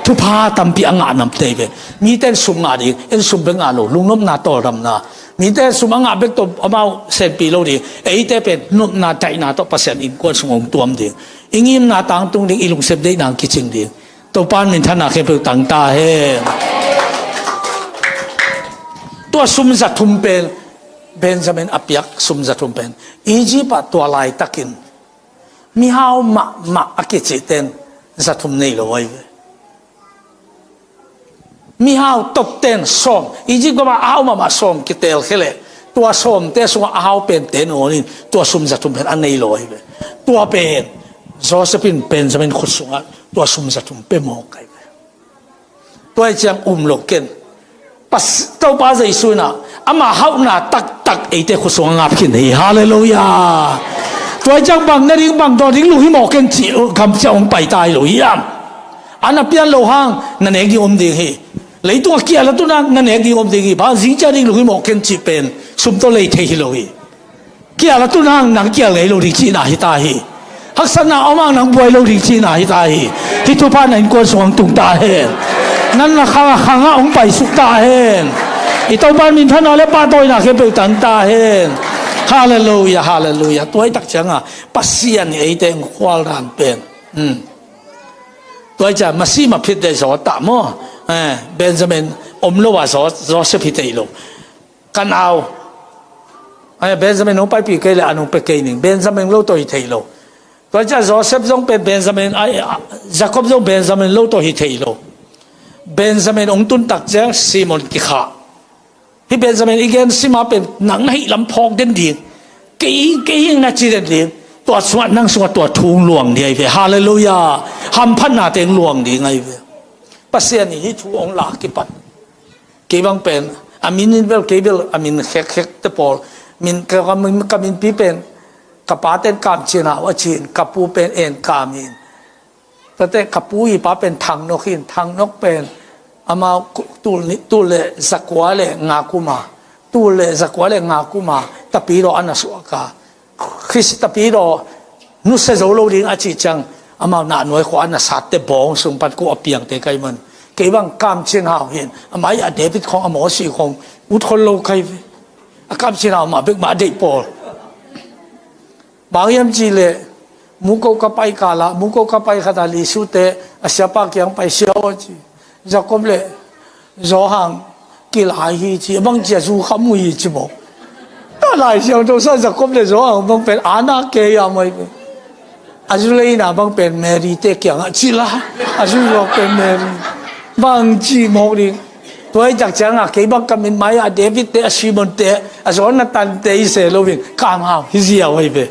Thupha tampi a ngah namte ahi ve. Mite in sum ngah ding, en sum bek ngah lo, lungnopna, tawldamna. Mite in sum a ngah bek tawh amau senpi lo ding. Eite pen nopna, daihna tawh Pasian innkuan sung hong tuam ding. I ngimna tangtung ding, i lungsim deihna hong kicing ding. Topa in minthanna khempeuh tang ta hen. Tua sum za thum pen, Benjamin a piak sum za thum pen, Egypt ah tua laitakin mihau mahmah a kicihte in za thum nei lo ahi ve. Mihau tokte in sawm, Egypt gam ah a hau mahmah sawm kitelkhia leh, tua sawmte sungah a hau pente nangawn in tua sum za thum pen a nei lo ahi ve. Tua pen Joseph in Benjamin khut sungah tua sum za thum pia mawk ahi ve. Tua ahih ciang um lo ken. Pas-, Topa Jesu in ah ama hauhna taktak eite khut sungah ngap khin hi. Halleluiah. Tua ahih ciang bang ne ding, bang dawn ding lunghimawh ken cih gamcia hong pai ta hi lo hiam? A na pian loh hang na nek ding om ding hi. Leitung a kial a tun hang na nek ding om ding hi. Bang zing ciang ding lunghimawh ken cih pen sum tawh lei thei hi lo hi. Kial a tun hang nang kial ngei lo ding cihna hi ta hi. Haksatna om hang nang buai lo ding cihna hi ta hi. Hih thupha na innkuan sung hong tung ta hen. Nang na khang a khang ah hong paisuk ta hen. I Topa in minthanna le pahtawina khempeuh tang ta hen. Halleluiah, halleluiah. Tua ahih tak ciangah Pasian in eite hong khual dan pen, hmm, tua ahih ciang masi maphiat deh zaw ta maw? Eh, Benjamin om lo a Zaw-, Joseph hi thei lo. Kan au. Ai, Benjamin hong paipih kei leh an hong pia kei ning. Benjamin lo tawh hi thei lo. Tua ciang Joseph zong pen Benjamin, ai, a, Jacob zong Benjamin lo tawh hi thei lo. Benjamin hong tun tak ciang Simon kikhah. Hih Benjamin i gen sim a pen nang na hih lam phawk den ding. Kei, kei hing na ci den ding. Tua sungah, nang sungah tua thu hong luang ding ahi ve. Halleluiah. Hamphatnate hong luang ding ahi ve. Pasian in hih thu hong la kipat. Kei bang pen, A min in bel kei bel a min khekkhek te pawl. Min ka, ka min, ka minpi pen ka pa ten Kam Cin Hau a ci in, ka pu pen En Kam in. Tate ka pu i pa pen Thang Nok in, Thang Nok pen amau ku-, tul ni, tul le zakua le nga kum a, tul le zakua le nga kum a Tapidaw a na suak a. Khrist Tapidaw nusia zo lo ding a cih ciang amau Nahnuai khua a na satte bawng sung pan ko a piangte ka hih man. Kei bang Kam Cin Hau hi in, a mai a David khong, a Mosi khong ut khol lo ka hi ve. A Kam Cin Hau mah bek mah a deih pawl. Bang hiam cih leh, Muko ka pai kal ah, Muko ka pai khat ah Lee Siu te a siapa kiang pai, "Sia aw," ci. "Jacob le Johan kilai hi," ci. "Bang ci a zu kha mu hi," ci maw. Tua Lai Siangtho sung ah Jacob le Johan bang pen a na kei a mai pen. A zu leina bang pen Mary te kiang ah ci la. A zu zuak pen Mary. Bang ci mawk ding. Tua hi tak ciang a, kei bang ka min mai a David te, a Simon te, a Jonathan te hi se lo in, Kam Hau hi ziau hi ve.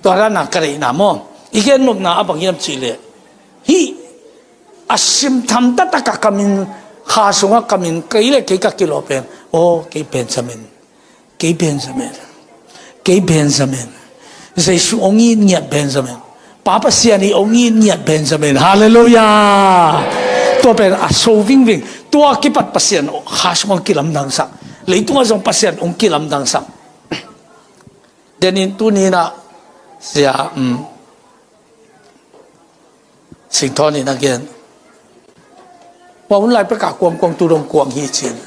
Tua dan a ka deihna maw. I gen nopna a bang hiam cih leh, hih a simtham taktak a ka min, kha sung a ka min, kei le kei ka kilawh pen. Aw, kei Benjamin. Kei Benjamin. Kei Benjamin. Jesu hong it ngiat Benjamin. Pa Pasian i hong it ngiat Benjamin. Halleluiah. Tua pen a so vingving. Tua kipat Pasian kha sung hong kilamdangsak. Leitung ah zong Pasian hong kilamdangsak. Denin tuni in ah, sia, um, Singthawn in a gen. Tua hun lai pek a kuangkuang tu dong kuang hi ci in.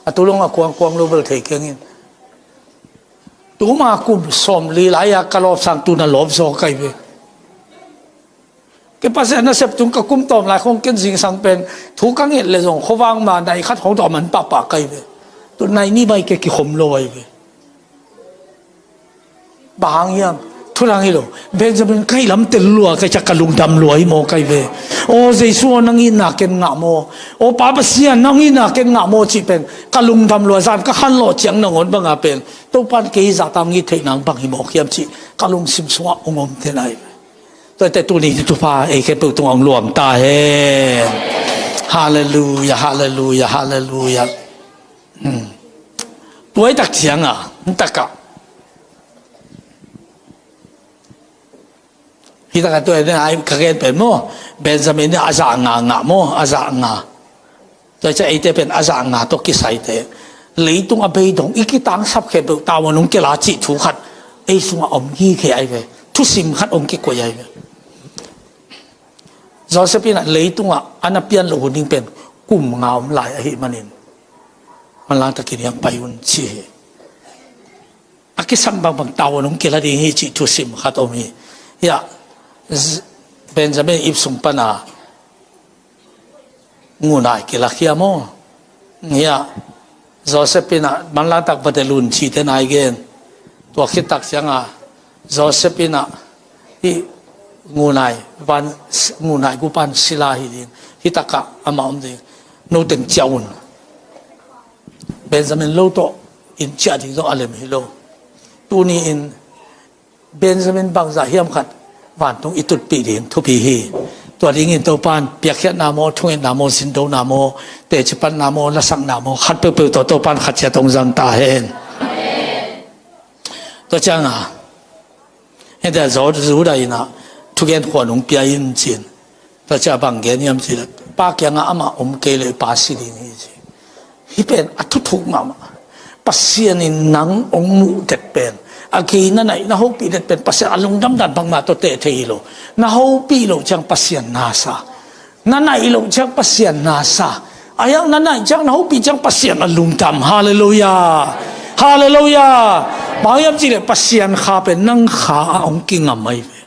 A tu dong a kuangkuang lo bel thei keng in. Tuma kum sawmli lai a ka lawp sang tu na lawp zaw ka hi ve. Kei Pasian nasep tung ka kum tawm lai khong ken zingsang pen thu ka nget le zong khuavak ma nai khat khong tawh man pahpah ka hi ve. Tu nai ni mai kei kikhom lo a hi ve. Bang hang hiam? Thu dang hi lo. Benjamin ka hih lam tel lua ka hih ciang ka lungdam lua hi maw ka hi ve. Aw Jesu aw, nang itna ken ngah maw? Aw Pa Pasian, nang itna ken ngah maw cih pen ka lungdam lua. Zan ka khanlawh ciang nangawn bang a pen Topa'n kei zahta hong it theih nang bang hi mawk hiam cih ka lungsim sungah hong om te nai. Tuate tuni hi thupha ei khempeuh tungah hong luang ta hen. Halleluiah, halleluiah, halleluiah. Hmm. Tua hi tak ciang a, hi tak a. Hi tak a tua hi a, ka gen pen maw. Benjamin in a zah nga ngah maw, a zah nga. Tua hi ciang eite pen a zah nga tawh kisai te. Leitung a beidong, i kitangsap khempeuh tavuan hong kila cih thu khat ei sungah om gige ahi ve. Thusim khat hong kikoih ahi ve. Joseph in a leitungah a na pian loh hun ding pen kum nga om lai ahih manin, manlang takin hiang pai un ci hi. A kisam bangbang tavuan hong kila ding hi cih thusim khat om hi. Hiah, Z-, Benjamin ip sung pana ngunai kila khia maw. Hiah, Joseph in a manlang tak va del un cihte nai gen. Tua khit tak ciang a, Joseph in a, hih ngunai, van, ngunai gupan sila hi ding. Hih takah amah om ding. No teng ciah un. Benjamin lo tawh in ciah ding zong a lem hi lo. Tuni in Benjamin bangzah hiam khat vantung i tutpih ding thupi hi. Tua dingin Topa'n piakkhiatna maw, thungetna maw, zindona maw, teci panna maw, lasakna maw, khat peuhpeuh tawh Topa'n khat ciat hong zang ta hen. Tua ciang a, hih teh Judah in a thugen khuan hong pia in ci in. Tua ciang bang gen hiam cih leh, Pa kiangah amah om kei leh pa si ding hi ci. Hih pen a thuthuk mahmah. Pasian in nang hong muh det pen, a gei na naih, na hopih det pen Pasian a lungdam dan bangmah tawh teh thei hi lo. Na hopih loh ciang Pasian na sa. Na naih loh ciang Pasian na sa. A hiang na naih ciang, na hopih ciang Pasian a lungdam. Halleluiah. Halleluiah. Bang hiam cih leh Pasian kha pen nang kha ah hong kingam ahi ve.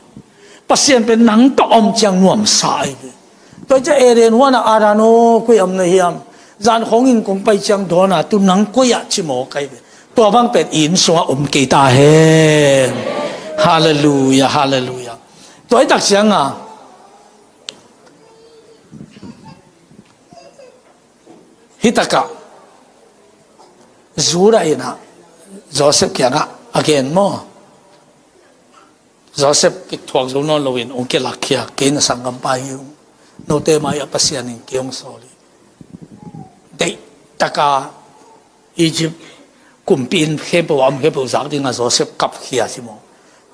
Pasian pen nang tawh om ciang nuamsa ahi ve. Tua hi ciang Eden huan ah Adam aw, koi ah om na hiam? Zan khawng inn kong pai ciang dawn a, tu nang koi ah ci mawk ahi ve. Tua bang pen inn sungah om kei ta hen. Halleluiah, halleluiah. Tua hi tak ciang a, hih takah Judah in a Joseph kiangah a gen maw. Joseph kithuak zo nawn loin hong kilakkhia, kei na sanggampa hi ung. Note mai-ah Pasian in kei hong sawl hi. Deih taka Egypt kumpi in khempeuh a om khempeuh zak dingah Joseph kapkhia si maw?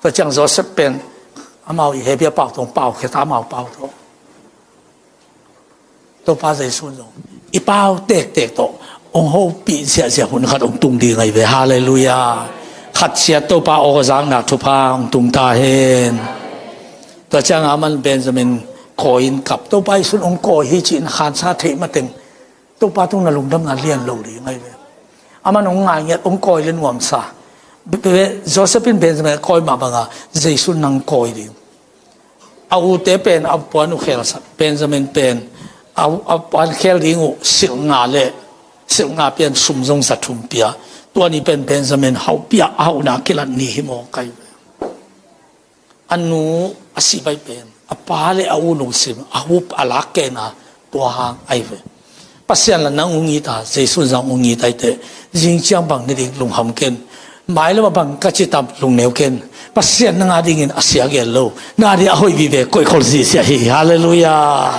Tua ciang Joseph pen amau i hehpih a pau tawh paukhiat a, amau pau tawh. Topa Jesu in zong i pau tektek tawh hong hopih ziahziah hun khat hong tung ding ahi ve. Halleluiah. Khat ciat Topa aw zakna thupha hong tung ta hen. Tua ciangah aman Benjamin kawi in kap, Topa Jesu in hong kawi hi ci-in khansa theih mateng Topa tung na lungdamna lian lo ding ahi ve. Aman hong ngaingiat, hong kawi le nuamsa. Be-, be-, Joseph in Benjamin a kawi mah banga Jesu in nang kawi ding. A ute pen a puan uh khelsak, Benjamin pen a, a puan khel ding uh silh nga le silh nga pia in sum zong za thum pia. Tua ni pen Benjamin hauh pia, a hauhna kilat ni hi maw kai ve. A nu a sih baih pen a pa le a u lungsim a hup a lak kena tua hang ahi ve. Pasian la nang hong it a, Jesu in zong hong it a, i teh zing ciang bang ne ding lungham ken. Mailam a bang ka ci tam lungneu ken. Pasian nang a dingin a sia gel lo, nang a ding a hoih vive koihkhol ziahziah hi. Halleluiah.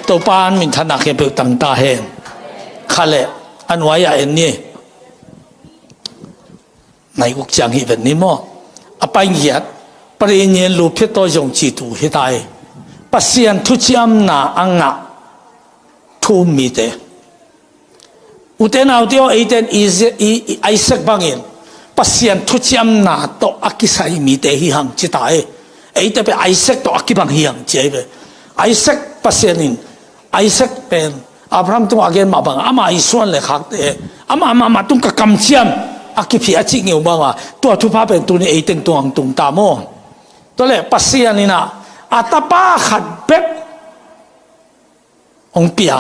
Topa in minthanna khempeuh tang ta hen. Kha le a nuai-ah en ni. Nai uk ciang hi ven ni maw? A pai ngiat, pari nyen lu phit taw zong ci tu hi ta hi. Pasian thuciamna a ngah thu um mite. Ute naute aw, eite in Isaac, i, i Isaac bangin Pasian thuciamna tawh a kisai mite hi hang ci ta hi. Eite pe Isaac tawh a kibang hi hang ci ahi ve. Isaac Pasian in Isaac pen Abraham tungah a gen mah bangah ama i suan le khakte, ama mahmah tung ka kamciam a kiphi a cih ngeu bangah tua thupha pen tuni eiteng tungah hong tung ta maw? Tua le Pasian in ah a tapa khat bek hong pia.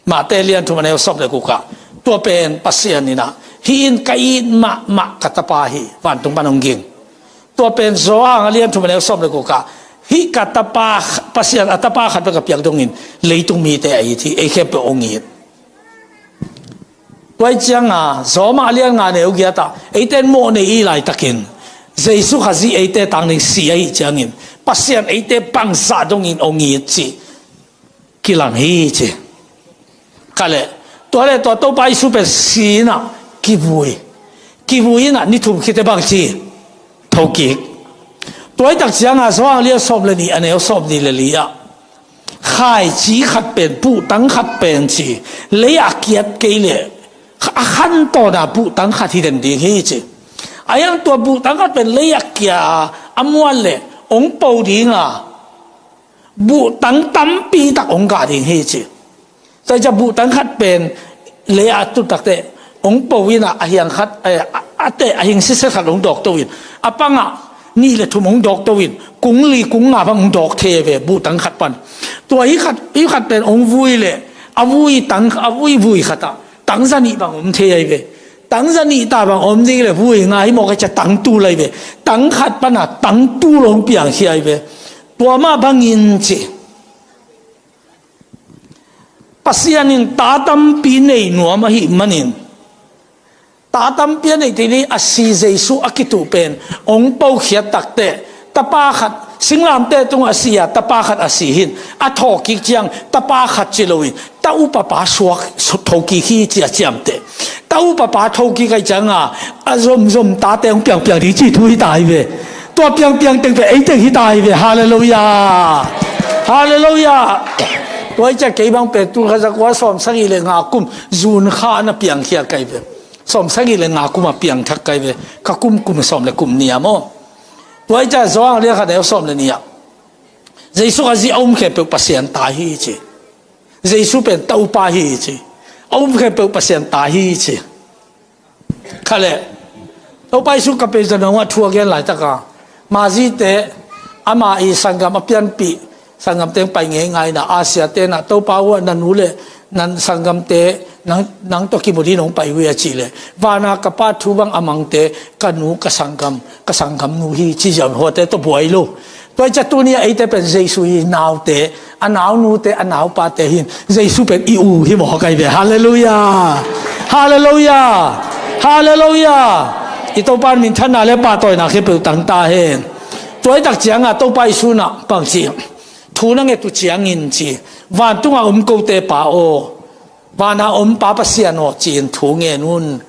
Mate lian thum a neu sawm le gukah tua pen Pasian in ah, hih in ka it mahmah ka tapa hi, vantung pan hong ging. Tua pen Johan a lian thum a neu sawm le gukah, hih ka tapa, Pasian a tapa khat bek a piak dongin leitung mite a it hi, ei khempeuh hong it. Tua hi cianga Rom a lian nga neu giatah eite in mawh nei i laitakin Jesu Khazih eite tang ding si ahih ciangin Pasian eite bangzah dongin hong it cih kilang hi ci. Kha le, tua le tua Topa Jesu pen si in ah kivui. Kivui in ah ni thum khit teh bang ci? Thokik. Tua hi tak cianga Johan lian sawm le nih a neu sawm nih le li ah, khaici khat pen, buhtang khat pen ci, lei a kiat kei le a khan tawna buhtang khat hi den ding hi ci. A hiang tua buhtang khat pen lei a kia a mual le hong po dinga buhtang tampi tak hong gah ding hi ci. Tua hi ciah buhtang khat pen lei a tut takteh hong po in ah a hiang khat, eh, a, a teh a hing siset khat hong dawk to in, a pangah nih le thum hong dawk to in, kung li kung nga bang hong dawk thei ve buhtang khat pan. Tua hi khat, hi khat pen hong vui le a vui tang, a vui vui khatah tang za nih bang om thei ahi ve. Tang za nih ta bang om ding le vui nga hi mawk a ciah tang tul ahi ve. Tang khat pana tang tul hong piangkhia ahi ve. Tua mah bangin ci. Pasian in ta tampi nei nuam ahih manin, ta tampi a neih tini a si Jesu a kituh pen hong pokah takteh tapa khat, singlamteh tungah a si a tapa khat a si hi in, a thawhkik ciang tapa khat ci loin ta upapa suak thokik hi ci a ciamteh. Ta upapa thokik ahih cianga a zomzom tate hong piangpiang ding cih thu hi ta hi ve. Tua piangpiang teng pen eiteng hi ta hi ve. Halleluiah. Halleluiah. Tua hi ciah kei bang pen tul khat za kua sawm sagih le nga kum June kha na piangkhia ka hi ve. Sawm sagih le nga kum a piangthak ka hi ve. Ka kum kum sawm le kum nih a maw? Tua hi ciah Johan lian khat neu sawm le nih ah Jesu Khazih a um khempeuh Pasian ta hi ci. Jesu pen ta upa hi ci. A um khempeuh Pasian ta hi ci. Kha le, Topa Jesu ka pei zan hong a thu a gen laitaka, Mazite, ama i sanggam a pianpih sanggam teng pai ngeingai na, Asia te na, Topa uh a na nu le na sanggamte nang, nang tawh kimu ding hong pai uh hi a cih le, vana ka pa thu bang a mangte ka nu ka sanggam, ka sanggam nu hi ci ziau huate tawh buai lo. Tua hi ciah tuni a eite pen Jesu i naute, a naunute, a naupate hi in Jesu pen i u hi mawk ahi ve. Halleluiah. Halleluiah. Halleluiah. I Topa in minthanna le pahtawina khempeuh tang ta hen. Tua hi tak cianga Topa Jesu in ah bang ci? Thu na nget uh ciangin ci, vantunga om kote Pa aw, Vana om Pa Pasian aw, ci-in thu ngen un.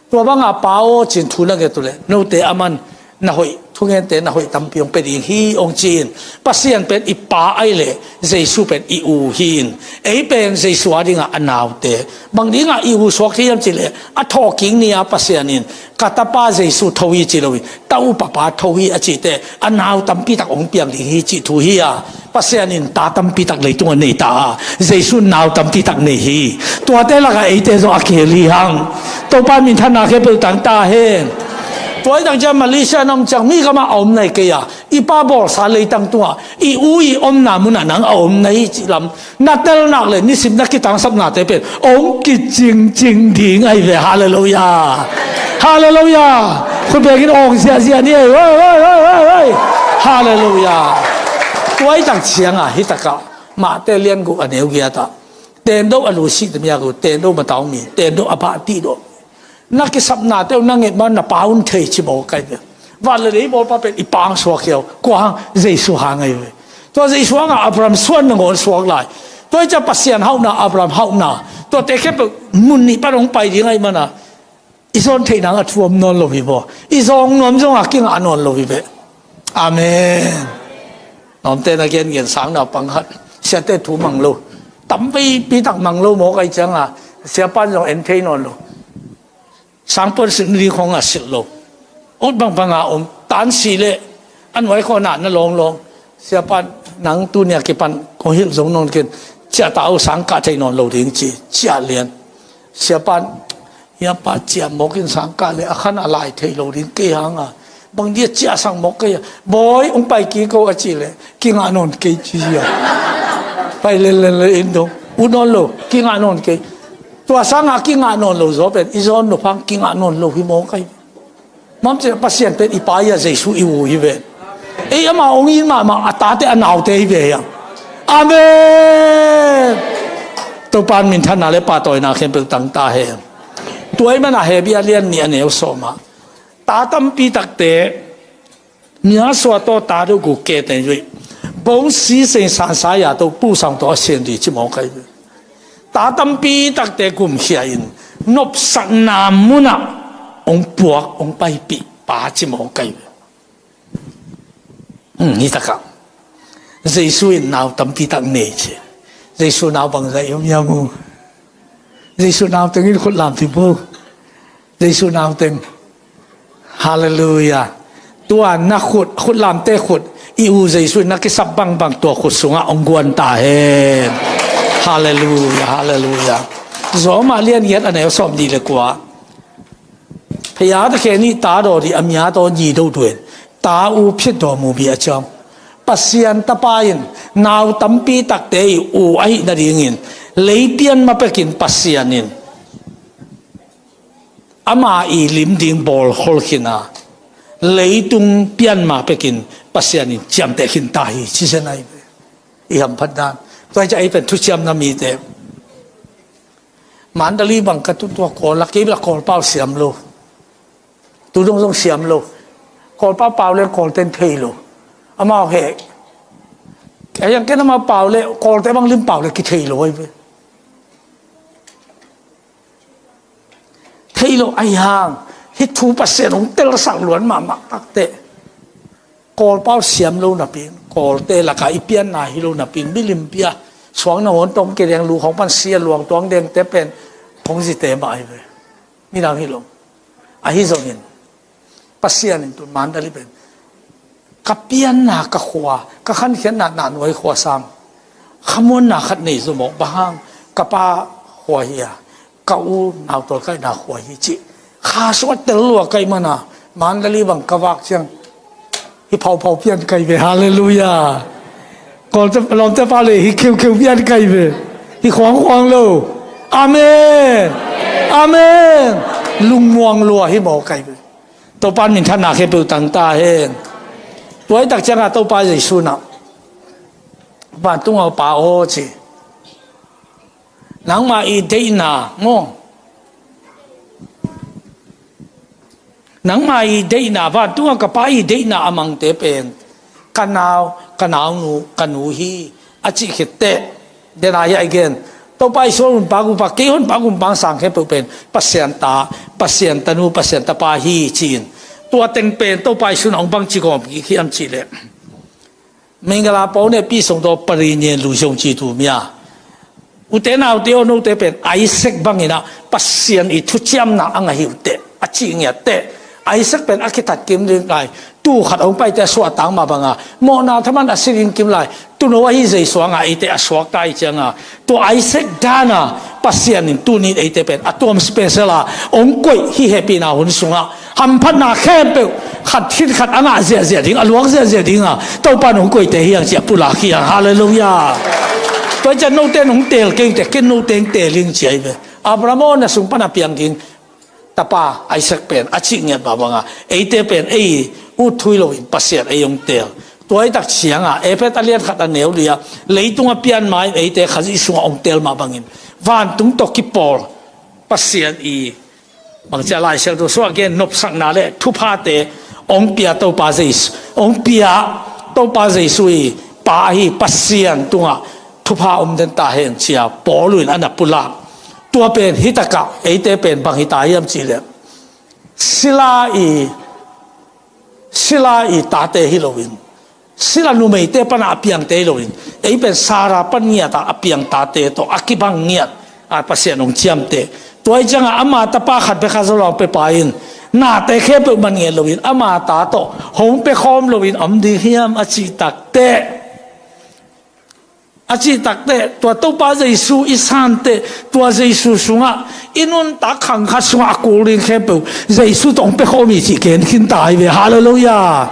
Tua banga Pa aw, ci-in thu na nget uh leh note a man na hoih, thungente na hoih tampi hong pia ding hi, hong ci-in Pasian pen i Pa ahih leh Jesu pen i u hi-in, ei pen Jesu a dingah a naute. Bang dingah i u suak thei hiam cih leh a thawhkik ni-a Pasian in ka tapa Jesu tho hi ci loin ta upapa tho hi a cihte a nau tampi tak hong piang ding hi cih thu hi a, Pasian in ta tampi tak leitungah nei ta a, Jesu in nau tampi tak nei hi. Tuate lakah eite zong a kihel hi hang. Topa minthanna khempeuh tang ta hen. Tua hi tak ciang Malaysia na om ciang mi kamah a om nai kei a, i pa bawlsa leitang tungah i u i omna munah nang a om nai cih lam na tel nak le nisim na kitangsapnate pen hong kicingcing ding ahi ve. Halleluiah. Halleluiah. Khut bekin awng ziahziah ni ei. Hoi, hoi, hoi, hoi, hoi. Halleluiah. Tua i tang cianga hi takah Mahte lian guk a neu giatah tendoh a lusih tamiak uh, tendoh mataungmi, tendoh a bah tidoh. Na kisapnate uh na nget ma na pa un thei ci mawk ahi ve. Van le lei bawlpa pen i pang suak hiau, kua hang? Jesu hang ahi ve. Tua Jesu hangah Abraham suan nangawn suak lai. Tua hi ciah Pasian hauhna, Abraham hauhna, tuate khempeuh mun nih pan hong pai ding ahi mana i zawn theihna a thu om nawn lo hi baw. I zawng nuam zongah kingah nawn lo hi ve. Amen. Nawmte na gengen sang naupang khat siate thu mang lo, tamveipi tak mang lo mawk ahi cianga siapan zong en thei nawn lo. Sangpuan silh ni khong a silh lo. Ut bangbanga om tan si le a nuai khawna na lawnglawng. Siapan nang tunia kipan kong hilh zong nawn ken, ciah ta uh, sangkah thei nawn lo ding ci, ciah lian. Siapan hiapa ciah mawkin sangkah le a khan a lai thei lo ding kei hanga bang dia ciahsak mawk kei a, bawi hong pai kiko a cih le kingah nawn kei ci zia. Pai lel lel in dong ut nawn lo, kingah nawn kei. Tua sanga kingah nawn lo zaw pen i zawn nop hang kingah nawn lo hi mawk ahi. Mamcia Pasian pen i pa ia Jesu i u hi ve. Ei ama hong in mahmah a tate a naute hi ve hiang. Amen. Topan minthanna le pahtawina khempeuh tang ta hen. Tua i mana Hebia lian nih a neu sawmah ta tampi takte mia sua tawh ta deuh guk kete zui bong si seng sansa ya to pusang tawh a sian di ci mawk ahi ve. Ta tampi takte gumkhia in nopsakna munah hong puak hong paipih pa ci mawk ahi ve. Hi takah Jesu in nau tampi tak nei ci. Jesu nau bangzah i om hiam uh? Jesu nau tengin khut lam ti bo. Jesu nau teng. Halleluiah. Tua na khut, khut lamte khut i u Jesu in na kisap bangbang tua khut sungah hong guan ta hen. Halleluiah, halleluiah. Zawmah lian giat a neu sawm dih le kua. Phaya ta khe nih ta daw dih a mia taw ni do duen ta u phit daw mu bi a ciang Pasian tapa in nau tampi takte i u ahi nadingin lei pian ma pekin Pasian in ama i lim ding bawl khol khin a, leitung pian ma pekin Pasian in ciamteh khin ta hi ci zen ahi ve. I hamphat dan tua hi ciah ei pen thuciam na mite Mandalay bang ka tut tua Kawl la kei bela Kawl pau siam lo. Tudong zong siam lo. Kawl pau pau leng Kawl ten thei lo. Amau he a yang ken amau pau le Kawl te bang lim pau le kithei lo ai ve. Thei lo ai hang hi thu Pasian hong telsak luan mahmah takte. Kawl pau siam lo napin, Kawlte lakah i pianna hi lo napin, milim pia suang na huan tawng ke deng lu khong pan sia luang tuang deng te pen hong zite mah hi ve. Midang hi lo. Ahi zongin Pasian in tun Mandalay pen ka pianna ka khua, ka khankhiatna na nuai khua sang khamuanna khat nei zo mawk bang hang ka pa khua hi a, ka u nautawlkaihna khua hi cih kha sung a tel lua kaih mana Mandalay bang ka vak ciang hi phauphau pian kai ve. Halleluiah. Kawlte lawmte pa le hi kheukheu pian kai ve. Hi khuangkhuang lo. Amen. Amen. Lungmuang lua hi maw kai ve. Topan minthanna khempeuh tang ta hen. Tuaitak cianga Topa Jesu na vantung a Pa aw ci. Nangmah i deihna maw? Nangmah i deihna, vantunga ka Pa i deihna a mangte pen ka nau, ka naunu, ka nu hi a cih khit teh, dena hiah i gen, Topa Jesu a hun pa gumpa, kei hun pa gumpa sang khempeuh pen Pasian ta, Pasian tanu, Pasian tapa hi ci-in. Tua teng pen Topa Jesu in hong bangci gawm kik hiam cih leh, Mingala pau ne pi song daw pari nyen lu zong ci tu mia. Ute naute aw, note pen Isaac bangin ah Pasian i thuciamna a ngah hi uh teh, a cih ngiat teh. Isaac pen a kithat kim ding lai, tu khat hong paite a suahtang mah banga mawhna thaman a si ding kim lai, tuuno ahi Jesu a ngah eite a suakta hi cianga, tua Isaac dana Pasian in tuni eite pen a tuam special a hong koih hi. Hehpihna hun sungah hamphatna khempeuh khat khit khat a ngah ziahziah ding, a luak ziahziah dinga Topa in hong koihte hi hang ci a pulak hi hang. Halleluiah. Tua hi ciang note in hong teel kei ute, ken note hong teel ing ci ahi ve. Abraham aw, na sung pan a piang ding tapa Isaac pen a cih ngiat mah banga eite pen ei ut thui loin Pasian ei hong teel. Tua hi tak cianga Efesa a lian khat a neu li-a, leitung a pian ma-in eite Khazih sungah hong teel mah bangin vantung tawh kipawl Pasian i bangci a Lai Siangtho sungah gen nopsakna le thuphate hong pia Topa Jesu, hong pia Topa Jesu i Pa ahi Pasian tungah thupha om den ta hen cia Paul in a na pulak. Tua pen hi takah eite pen bang hi ta hiam cih leh, sila i sila i tate hi loin, sila numeite pana a piangte hi loin, ei pen Sarah pan ngiata a piang tate tawh a kibang ngiat a Pasian hong ciamteh. Tua hi cianga ama tapa khat bek a zo lo pia pa in, nate khempeuh man ngiat loin ama ta tawh hong pia khawm loin om ding hiam a cih takteh, a cih takteh, tua Topa Jesu i santeh, tua Jesu sungah i nuntak khang khat sungah a kul ding khempeuh Jesu tawh hong pia khawm hi cih gen khin ta hi ve. Halleluiah.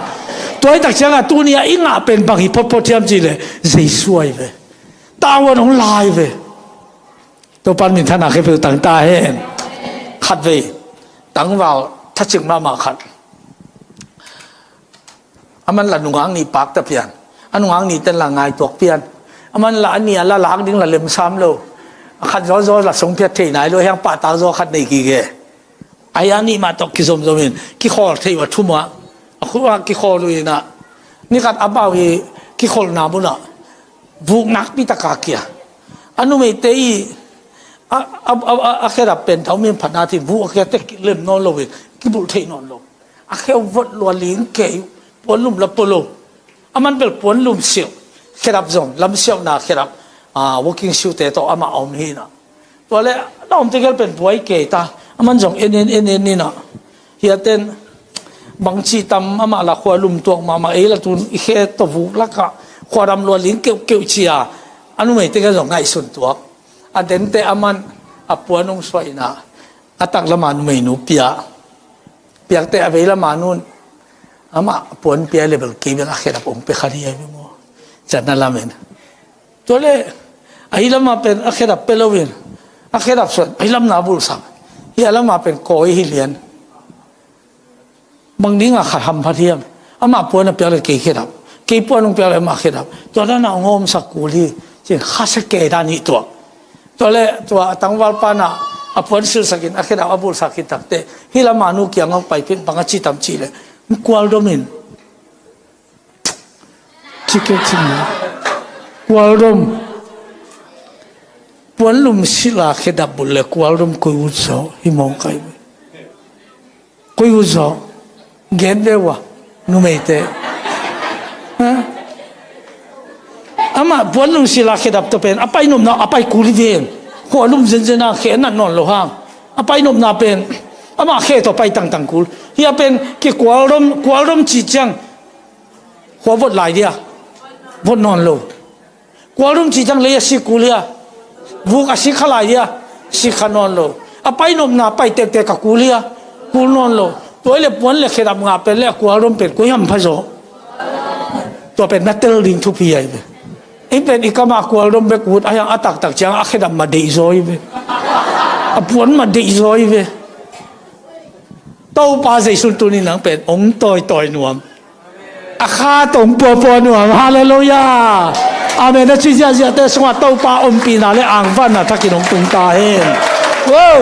Tua hi tak cianga tuni a i ngah pen bang hi photphot hiam cih leh Jesu ahi ve. Tavuan hong lai ve. Topa in minthanna khempeuh tang ta hen. Khatvei tangval thacik mahmah khat, a man la nungak nih pakta pian, a nungak nih ten la ngaihtuak pian, a man la a nih a la lak ding la lemsam lo, a khat zawzaw la songphiat thei nai lo, hiang pahtak zaw khat nei kike. Ahi a nih mah tawh kizomzom in kikhawl thei uh a thum uh ah, a khut uh ah kikhawl uh inah, nikhat a bau hi kikholhna munah vuk nakpi taka kia. A numeite i a, a, a, a, a khedap pen tau min phatna tin vuk a kia te kilem nawn lo in kibulh thei nawn lo. A kheu vot lua ling kei, puanlum la pua lo. A man bel puanlum siuh, khedap zong lam siauhna khedap, a, walking shoe te tawh amah a om hinah. Tua le na omte gel pen buai kei ta, a man zong en en en en ninah. Hiaten bangci tam amah la khualum tuak mahmah ei la tun i khe tawh vuk lakah khuadam lua ling keuhkeuh cia a numeite gel zong ngaihsun tuak. A dente a man a puan hong suah inah, a tak lama numeinu pia. Piakte a vei lama nun amah a puan pia le bel kei bel a khedap hong pia kha dih ahi maw? Catna lamen. Tua le ahi lama pen a khedap pia loin a khedap suan ahi lamna bulsak. Hi a lama pen kawi hi lian. Bang dinga khat hamphat hiam? Amah puan a piak le kei khedap, kei puan hong piak le amah khedap. Tua dana hong hawmsak kul hi. Cin khasia kei dan hi tuak. Tua le tua a tangval pana a puan silsakin a khedap a bulsak hi takte hi lama nu kiang hong paipin bang a ci tam cih le kualdomin cikek cin kualdom. Puanlum sila khedap bulh le kualdom koi ut zaw hi mawng kai. Koi uh zaw gen ve uh a numeite. Ha? Amah puan lungsil a khedap tawh pen a pai nopna a pai kul hi ven. Khua lum zenzen a khe nat nawn lo hang. A pai nopna pen amah khe tawh pai tangtang kul. Hi a pen kikual rom, kual rom cih ciang khua vot lai dia vot nawn lo. Kual rum cih ciang lei a sik kul hia? Vuk a sik kha lai hia? Sik kha nawn lo. A pai nopna pai tektek a kul hia? Kul nawn lo. Tua ile puan le khedap ngah pen le a kual rum pen koi hampha zaw? Tua pen na tel ding thupi ahi ve. Ei pen i kama kual rum bek ut a hiang a taktak ciang a khedap ma deih zaw hi ve. A puan ma deih zaw hi ve. Topa Jesu tunin nang pen ong tawitawi nuam. A kha tong puapua nuam. Halleluiah. Amen. A ci ziahziahte sungah Topa ompihna le angvanna thakin hong tung ta hen. Wow.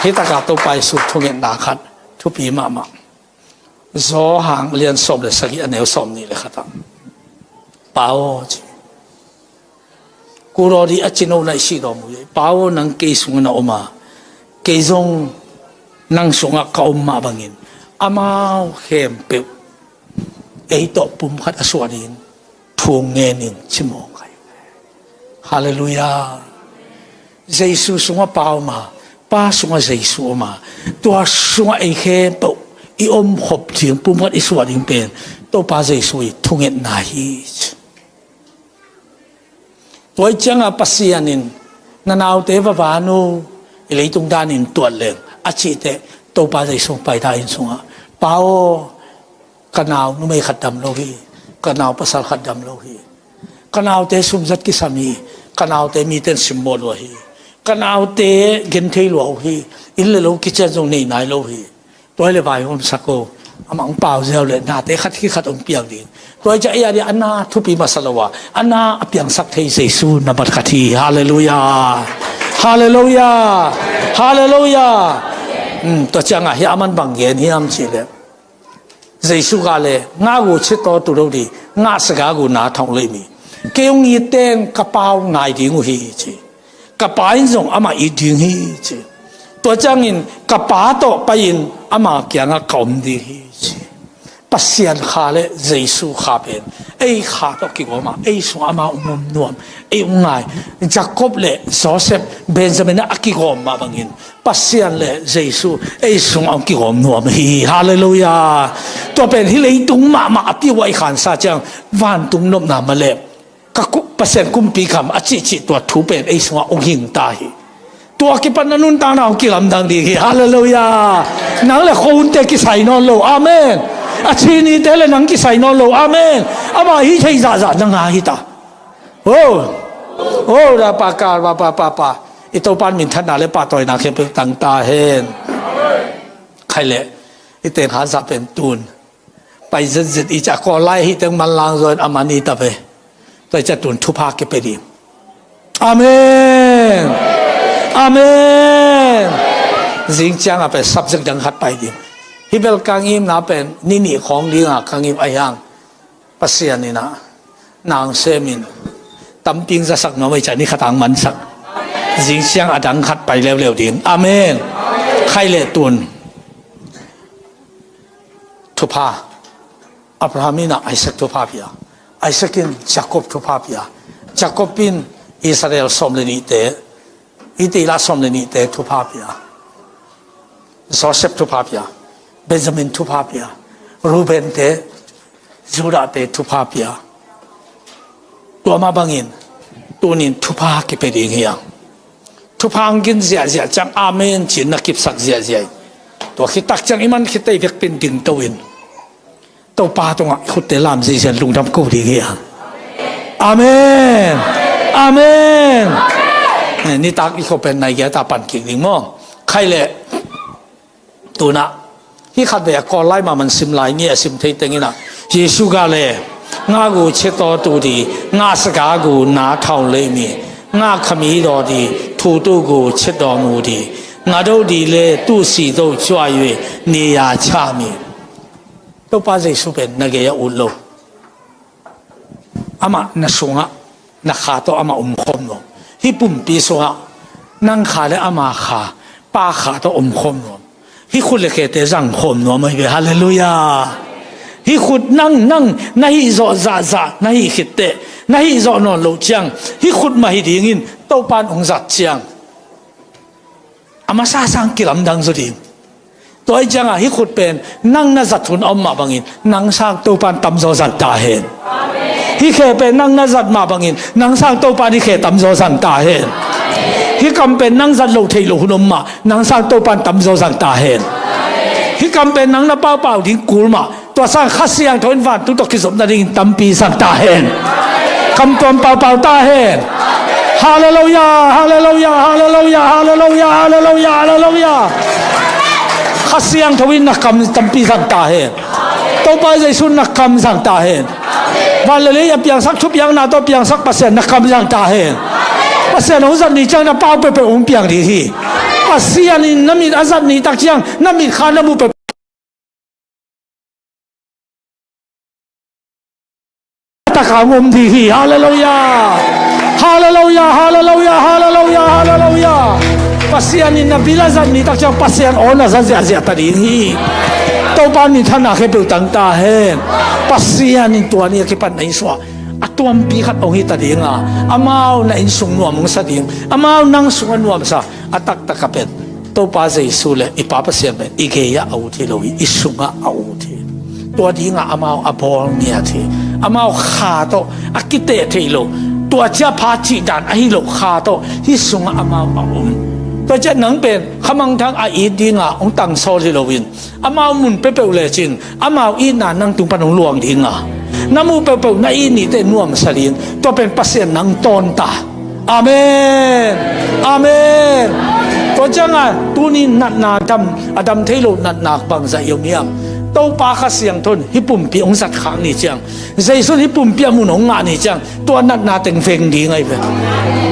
Hi taka Topa Jesu thungetna khat thupi mahmah. Zawhang lian sawm le sagih a neu sawm nih le khatah, Pa aw, ci. Pu Dawdi a cino na i sih dawm uh hi. Pa aw, nang kei sungah na om a, kei zong nang sungah ka om mah bangin amau khempeuh ei tawh pum khat a suah dingin thu ngen in, ci mawk hi. Halleluiah. Jesu sungah Pa om a, Pa sungah Jesu om a, tua sungah ei khempeuh i omkhop ding, pum khat i suah ding pen Topa Jesu i thungetna hi. Tua hi ciangah Pasian in, na naute va van un, i leitung danin tuat leng, a cih teh Topa Jesu paita inn sungah, Pa aw, ka nau numei khat dam lo hi, ka nau pasal khat dam lo hi, ka naute sumzat kisam hi, ka naute miten simmawh lua hi, ka naute genthei lua uh hi, inn le lo kician zong nei nai lo hi. Tua hi leh vaihawmsak o, amah hong pau ziau leh nate khat hi khat hong piang ding. Tua hi ciah ei a ding a na thupi masa lo a, a na a piangsak thei Jesu na mat khat hi. Halleluiah. Halleluiah. Halleluiah. Tua ciangah hi a man bang gen hiam cih leh, Jesu ga le, ngak uh cit taw tu lo ding, ngak sagagu na thau lei mi. Kei hong it teng ka Pa hong nai ding uh hi, ci. Ka Pa in zong amah it ding hi, ci. Tua ciangin ka Pa tawh pai-in ama kiangah ka om ding hi, ci. Pasian kha le Jesu kha pen ei kha tawh kigawm a, ei sungah ama hong om nuam, ei hong ngai. Jacob le Joseph, Benjamin a kigawm mah bangin Pasian le Jesu ei sungah hong kigawm nuam hi. Halleluiah. Tua pen hih leitung mahmah a piuh a i khansa ciang vantung nopna mah le ka ku-, Pasian kumpi kham a cihcih tua thu pen ei sungah hong hing ta hi. Tua kipan a nuntakna hong kilamdang ding hi. Halleluiah. Nang le khuahunte kisai nawn lo. Amen. A chinite le nang kisai nawn lo. Amen. Amah hih thei zahzah na ngah hi ta. O, o, da pa ka, pa, pa, pa, pa. I Topa in minthanna le pahtawina khempeuh tang ta hen. Khai le, i teng khan zah pen tun pai zetzet i ciah, Kawl lai hi teng manlang zaw in a man hi ta ve. Tua i ciah tun thupha kipia ding. Amen. Amen. Zing ciangah pen subject dang khat pai ding. Hih bel ka ngimna pen ni nih khawng dingah ka ngim a hiang. Pasian in ah nang semin tampi hong zasak nuam a, i ciah ni khat hong mansak. Zing ciang a dang khat pai leuleu ding. Amen. Khai le tun thupha. Abraham in ah Isaac thupha pia. Isaac in Jacob thupha pia. Jacob in Israel sawm le nihte, i tila sawm le nihte thupha pia. Joseph thupha pia. Benjamin thupha pia. Reuben te, Judah te thupha pia. Tua mah bangin tunin thupha kipia ding hi hang. Thupha hong gin ziahziah ciang amen ci-in na kipsak ziahziah in. Tua khit tak ciang i man khit tei vekpi-in dingto in Topa tungah i khutte lam ziahziah in lungdam ko ding hi hang. Amen. Amen. Eh, nitak i khua pen nai giat a pan kik ding maw? Khai le tunah hih khatvei a Kawl lai mahmah sim lai ni a sim thei teng in ah, Jesu ga le, ngak uh cit taw tu ding, ngak sagagu na thau lei mi, ngak khami daw ding, thu tu gu cit daw mu ding, ngak do ding le tu si do cuai ve, ni ya cha mi. Topa Jesu pen na gei a ut lo. Amah na sungah, na kha tawh amah omkhawm nuam. Hih pumpi sungah nang kha le ama kha, Pa kha tawh omkhawm nuam. Hih khut le khete zangkhawm nuam ahi ve. Halleluiah. Hih khut nang, nang na hih zawh zahzah na hih khitteh, na hih zawh nawn loh ciang hih khut mah hi dingin Topa in hong zat ciang a masa sang kilamdang zaw ding. Tua hi ciangah hih khut pen nang na zat hun a om mah bangin nang sang Topa in tamzaw zang ta hen. Hih khe pen nang na zat mah bangin nang sang Topa in hih khe tamzaw zang ta hen. Hih kam pen nang zat loh theih loh hun om mah, nang sang Topa in tamzaw zang ta hen. Hih kam pen nang na paupau ding kul mah, tua sang Kha Siangtho in vantung tawh kizop nadingin tampi zang ta hen. Kam tuam paupau ta hen. Halleluiah, halleluiah, halleluiah, halleluiah, halleluiah, halleluiah. Kha Siangtho in na kam tampi zang ta hen. Topa Jesu in na kam zang ta hen. Van le lei a piangsak, thupiakna tawh piangsak Pasian na kam zang ta hen. Pasian hong zat ni ciang na pau peuhpeuh hong piang ding hi. Pasian in na mit a zat ni tak ciang na mit kha na mu peuh taka hong om ding hi. Halleluiah. Halleluiah, halleluiah, halleluiah, halleluiah. Pasian in na bil a zat ni takciang Pasian aw na za ziahziah ta ding hi. Topa minthanna khempeuh tang ta hen. Pasian in tua ni a kipan na inn sungah a tuampi khat hong hi ta ding a, amau na inn sung nuam hong sa ding, amau nang sungah nuamsa a taktak a pen Topa Jesu le i Pa Pasian pen i gei-ah a ut hi lo hi, i sungah a ut hi. Tua dingah amau a bawl ngiat hi. Amau kha tawh a kiteh thei lo. Tua ciah pha cihdan ahi lo kha tawh hih sungah amau a um. Tua ciah nang pen khamangthang a it dingah hong tangsawl hi loin amau mun peuhpeuh lecin amau itna nang tung pan hong luang ding a, na muh peuhpeuh na it niteh nuamsa ding. Tua pen Pasian nang tawnta. Amen. Amen. Tua ciangah tuni natna dam, a dam thei lo natna bangzah i om hiam? Topa Kha Siangtho in hih pumpi hong zat khak ni ciang, Jesu in hih pumpi a mun hong ngah ni ciang, tua natna teng veng ding ahi ve.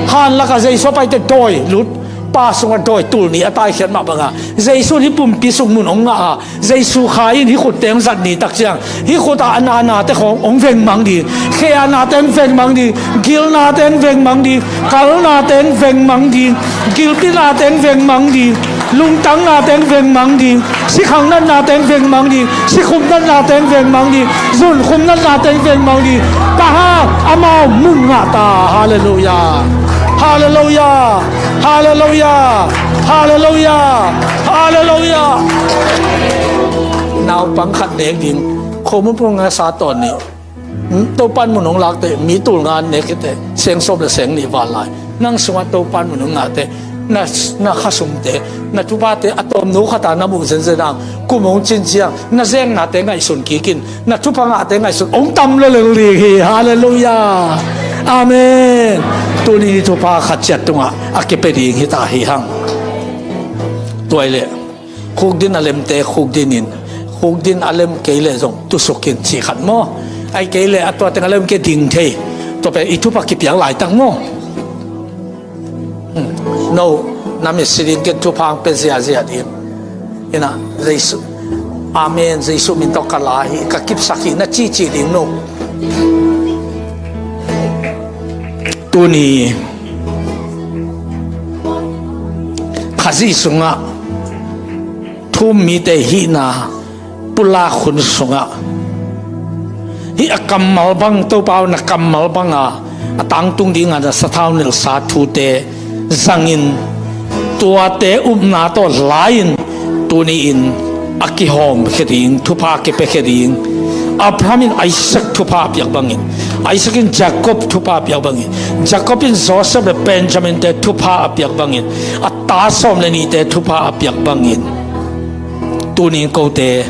Han lakah Jesu a paite dawi lut, pa sungah dawi tul nih a taikhiat mah bangah Jesu in hih pumpi sung mun hong ngah a, Jesu Kha in hih khutte hong zat ni takciang hih khutah a nanate khawng hong vengmang ding, khe a nate hong vengmang ding, gilnate hong vengmang ding, kalnate hong vengmang ding, gilpi nate hong vengmang ding, lungtang nate hong vengmang ding, sikhang natnate hong vengmang ding, sikhum natnate hong vengmang ding, zunkhum natnate hong vengmang ding. Ka ha amau mun ngah ta. Halleluiah. Halleluiah. Halleluiah. Halleluiah. Halleluiah. Naupang khat nek ding, khomun pung nga sa tawn nih. Hmm? Topan mun hong lakte, mi tul nga nek khite, seng sawm le seng nih val lai. Nang sungah Topan mun hong ngahte, na, na khasumte, na thuphate, a tawmno khata na muh zenzen ang, kum hong cin ciang na zengnate ngaihsun kikin, na thupha ngahte ngaihsun hong tam lo lel ding hi. Halleluiah. Amen. Tuni ni thupha khat ciat tungah a kipia ding hita hi hang. Tua i leh khukdin a lemte khukdin in, khukdin a lem kei leh zong tusukin cih khat maw? Ai kei leh a tua teng a lem kei ding thei. Tua pen i thupha kipiak laitak maw? Hmm. No, na mitsi ding ken thupha hong pia ziahziah ding. Ina, Jesu. Amen. Jesu min tawh ka la hi, ka kipsak hi, na cihcih ding no. Tuni Khazih sungah thu-um mite hihna pulak hun sungah hih a kammal bang, Topa aw na kammal banga a tangtung dinga na sathau nilhsa thute zangin, tuate upna tawh la-in tuni-in a kihawmkhia ding, thupha a kipiakhia ding. Abraham in Isaac thupha a piak bangin, Isaac in Jacob thupha a piak bangin, Jacob in Joseph le Benjamin-te thupha a piak bangin, a ta sawm le nihte thupha a piak bangin, tuni-in kote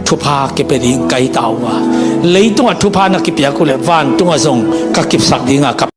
thupha kipia ding ka hi ta uh a, leitungah thupha na kipiak uh leh vantungah zong ka kipsak dinga ka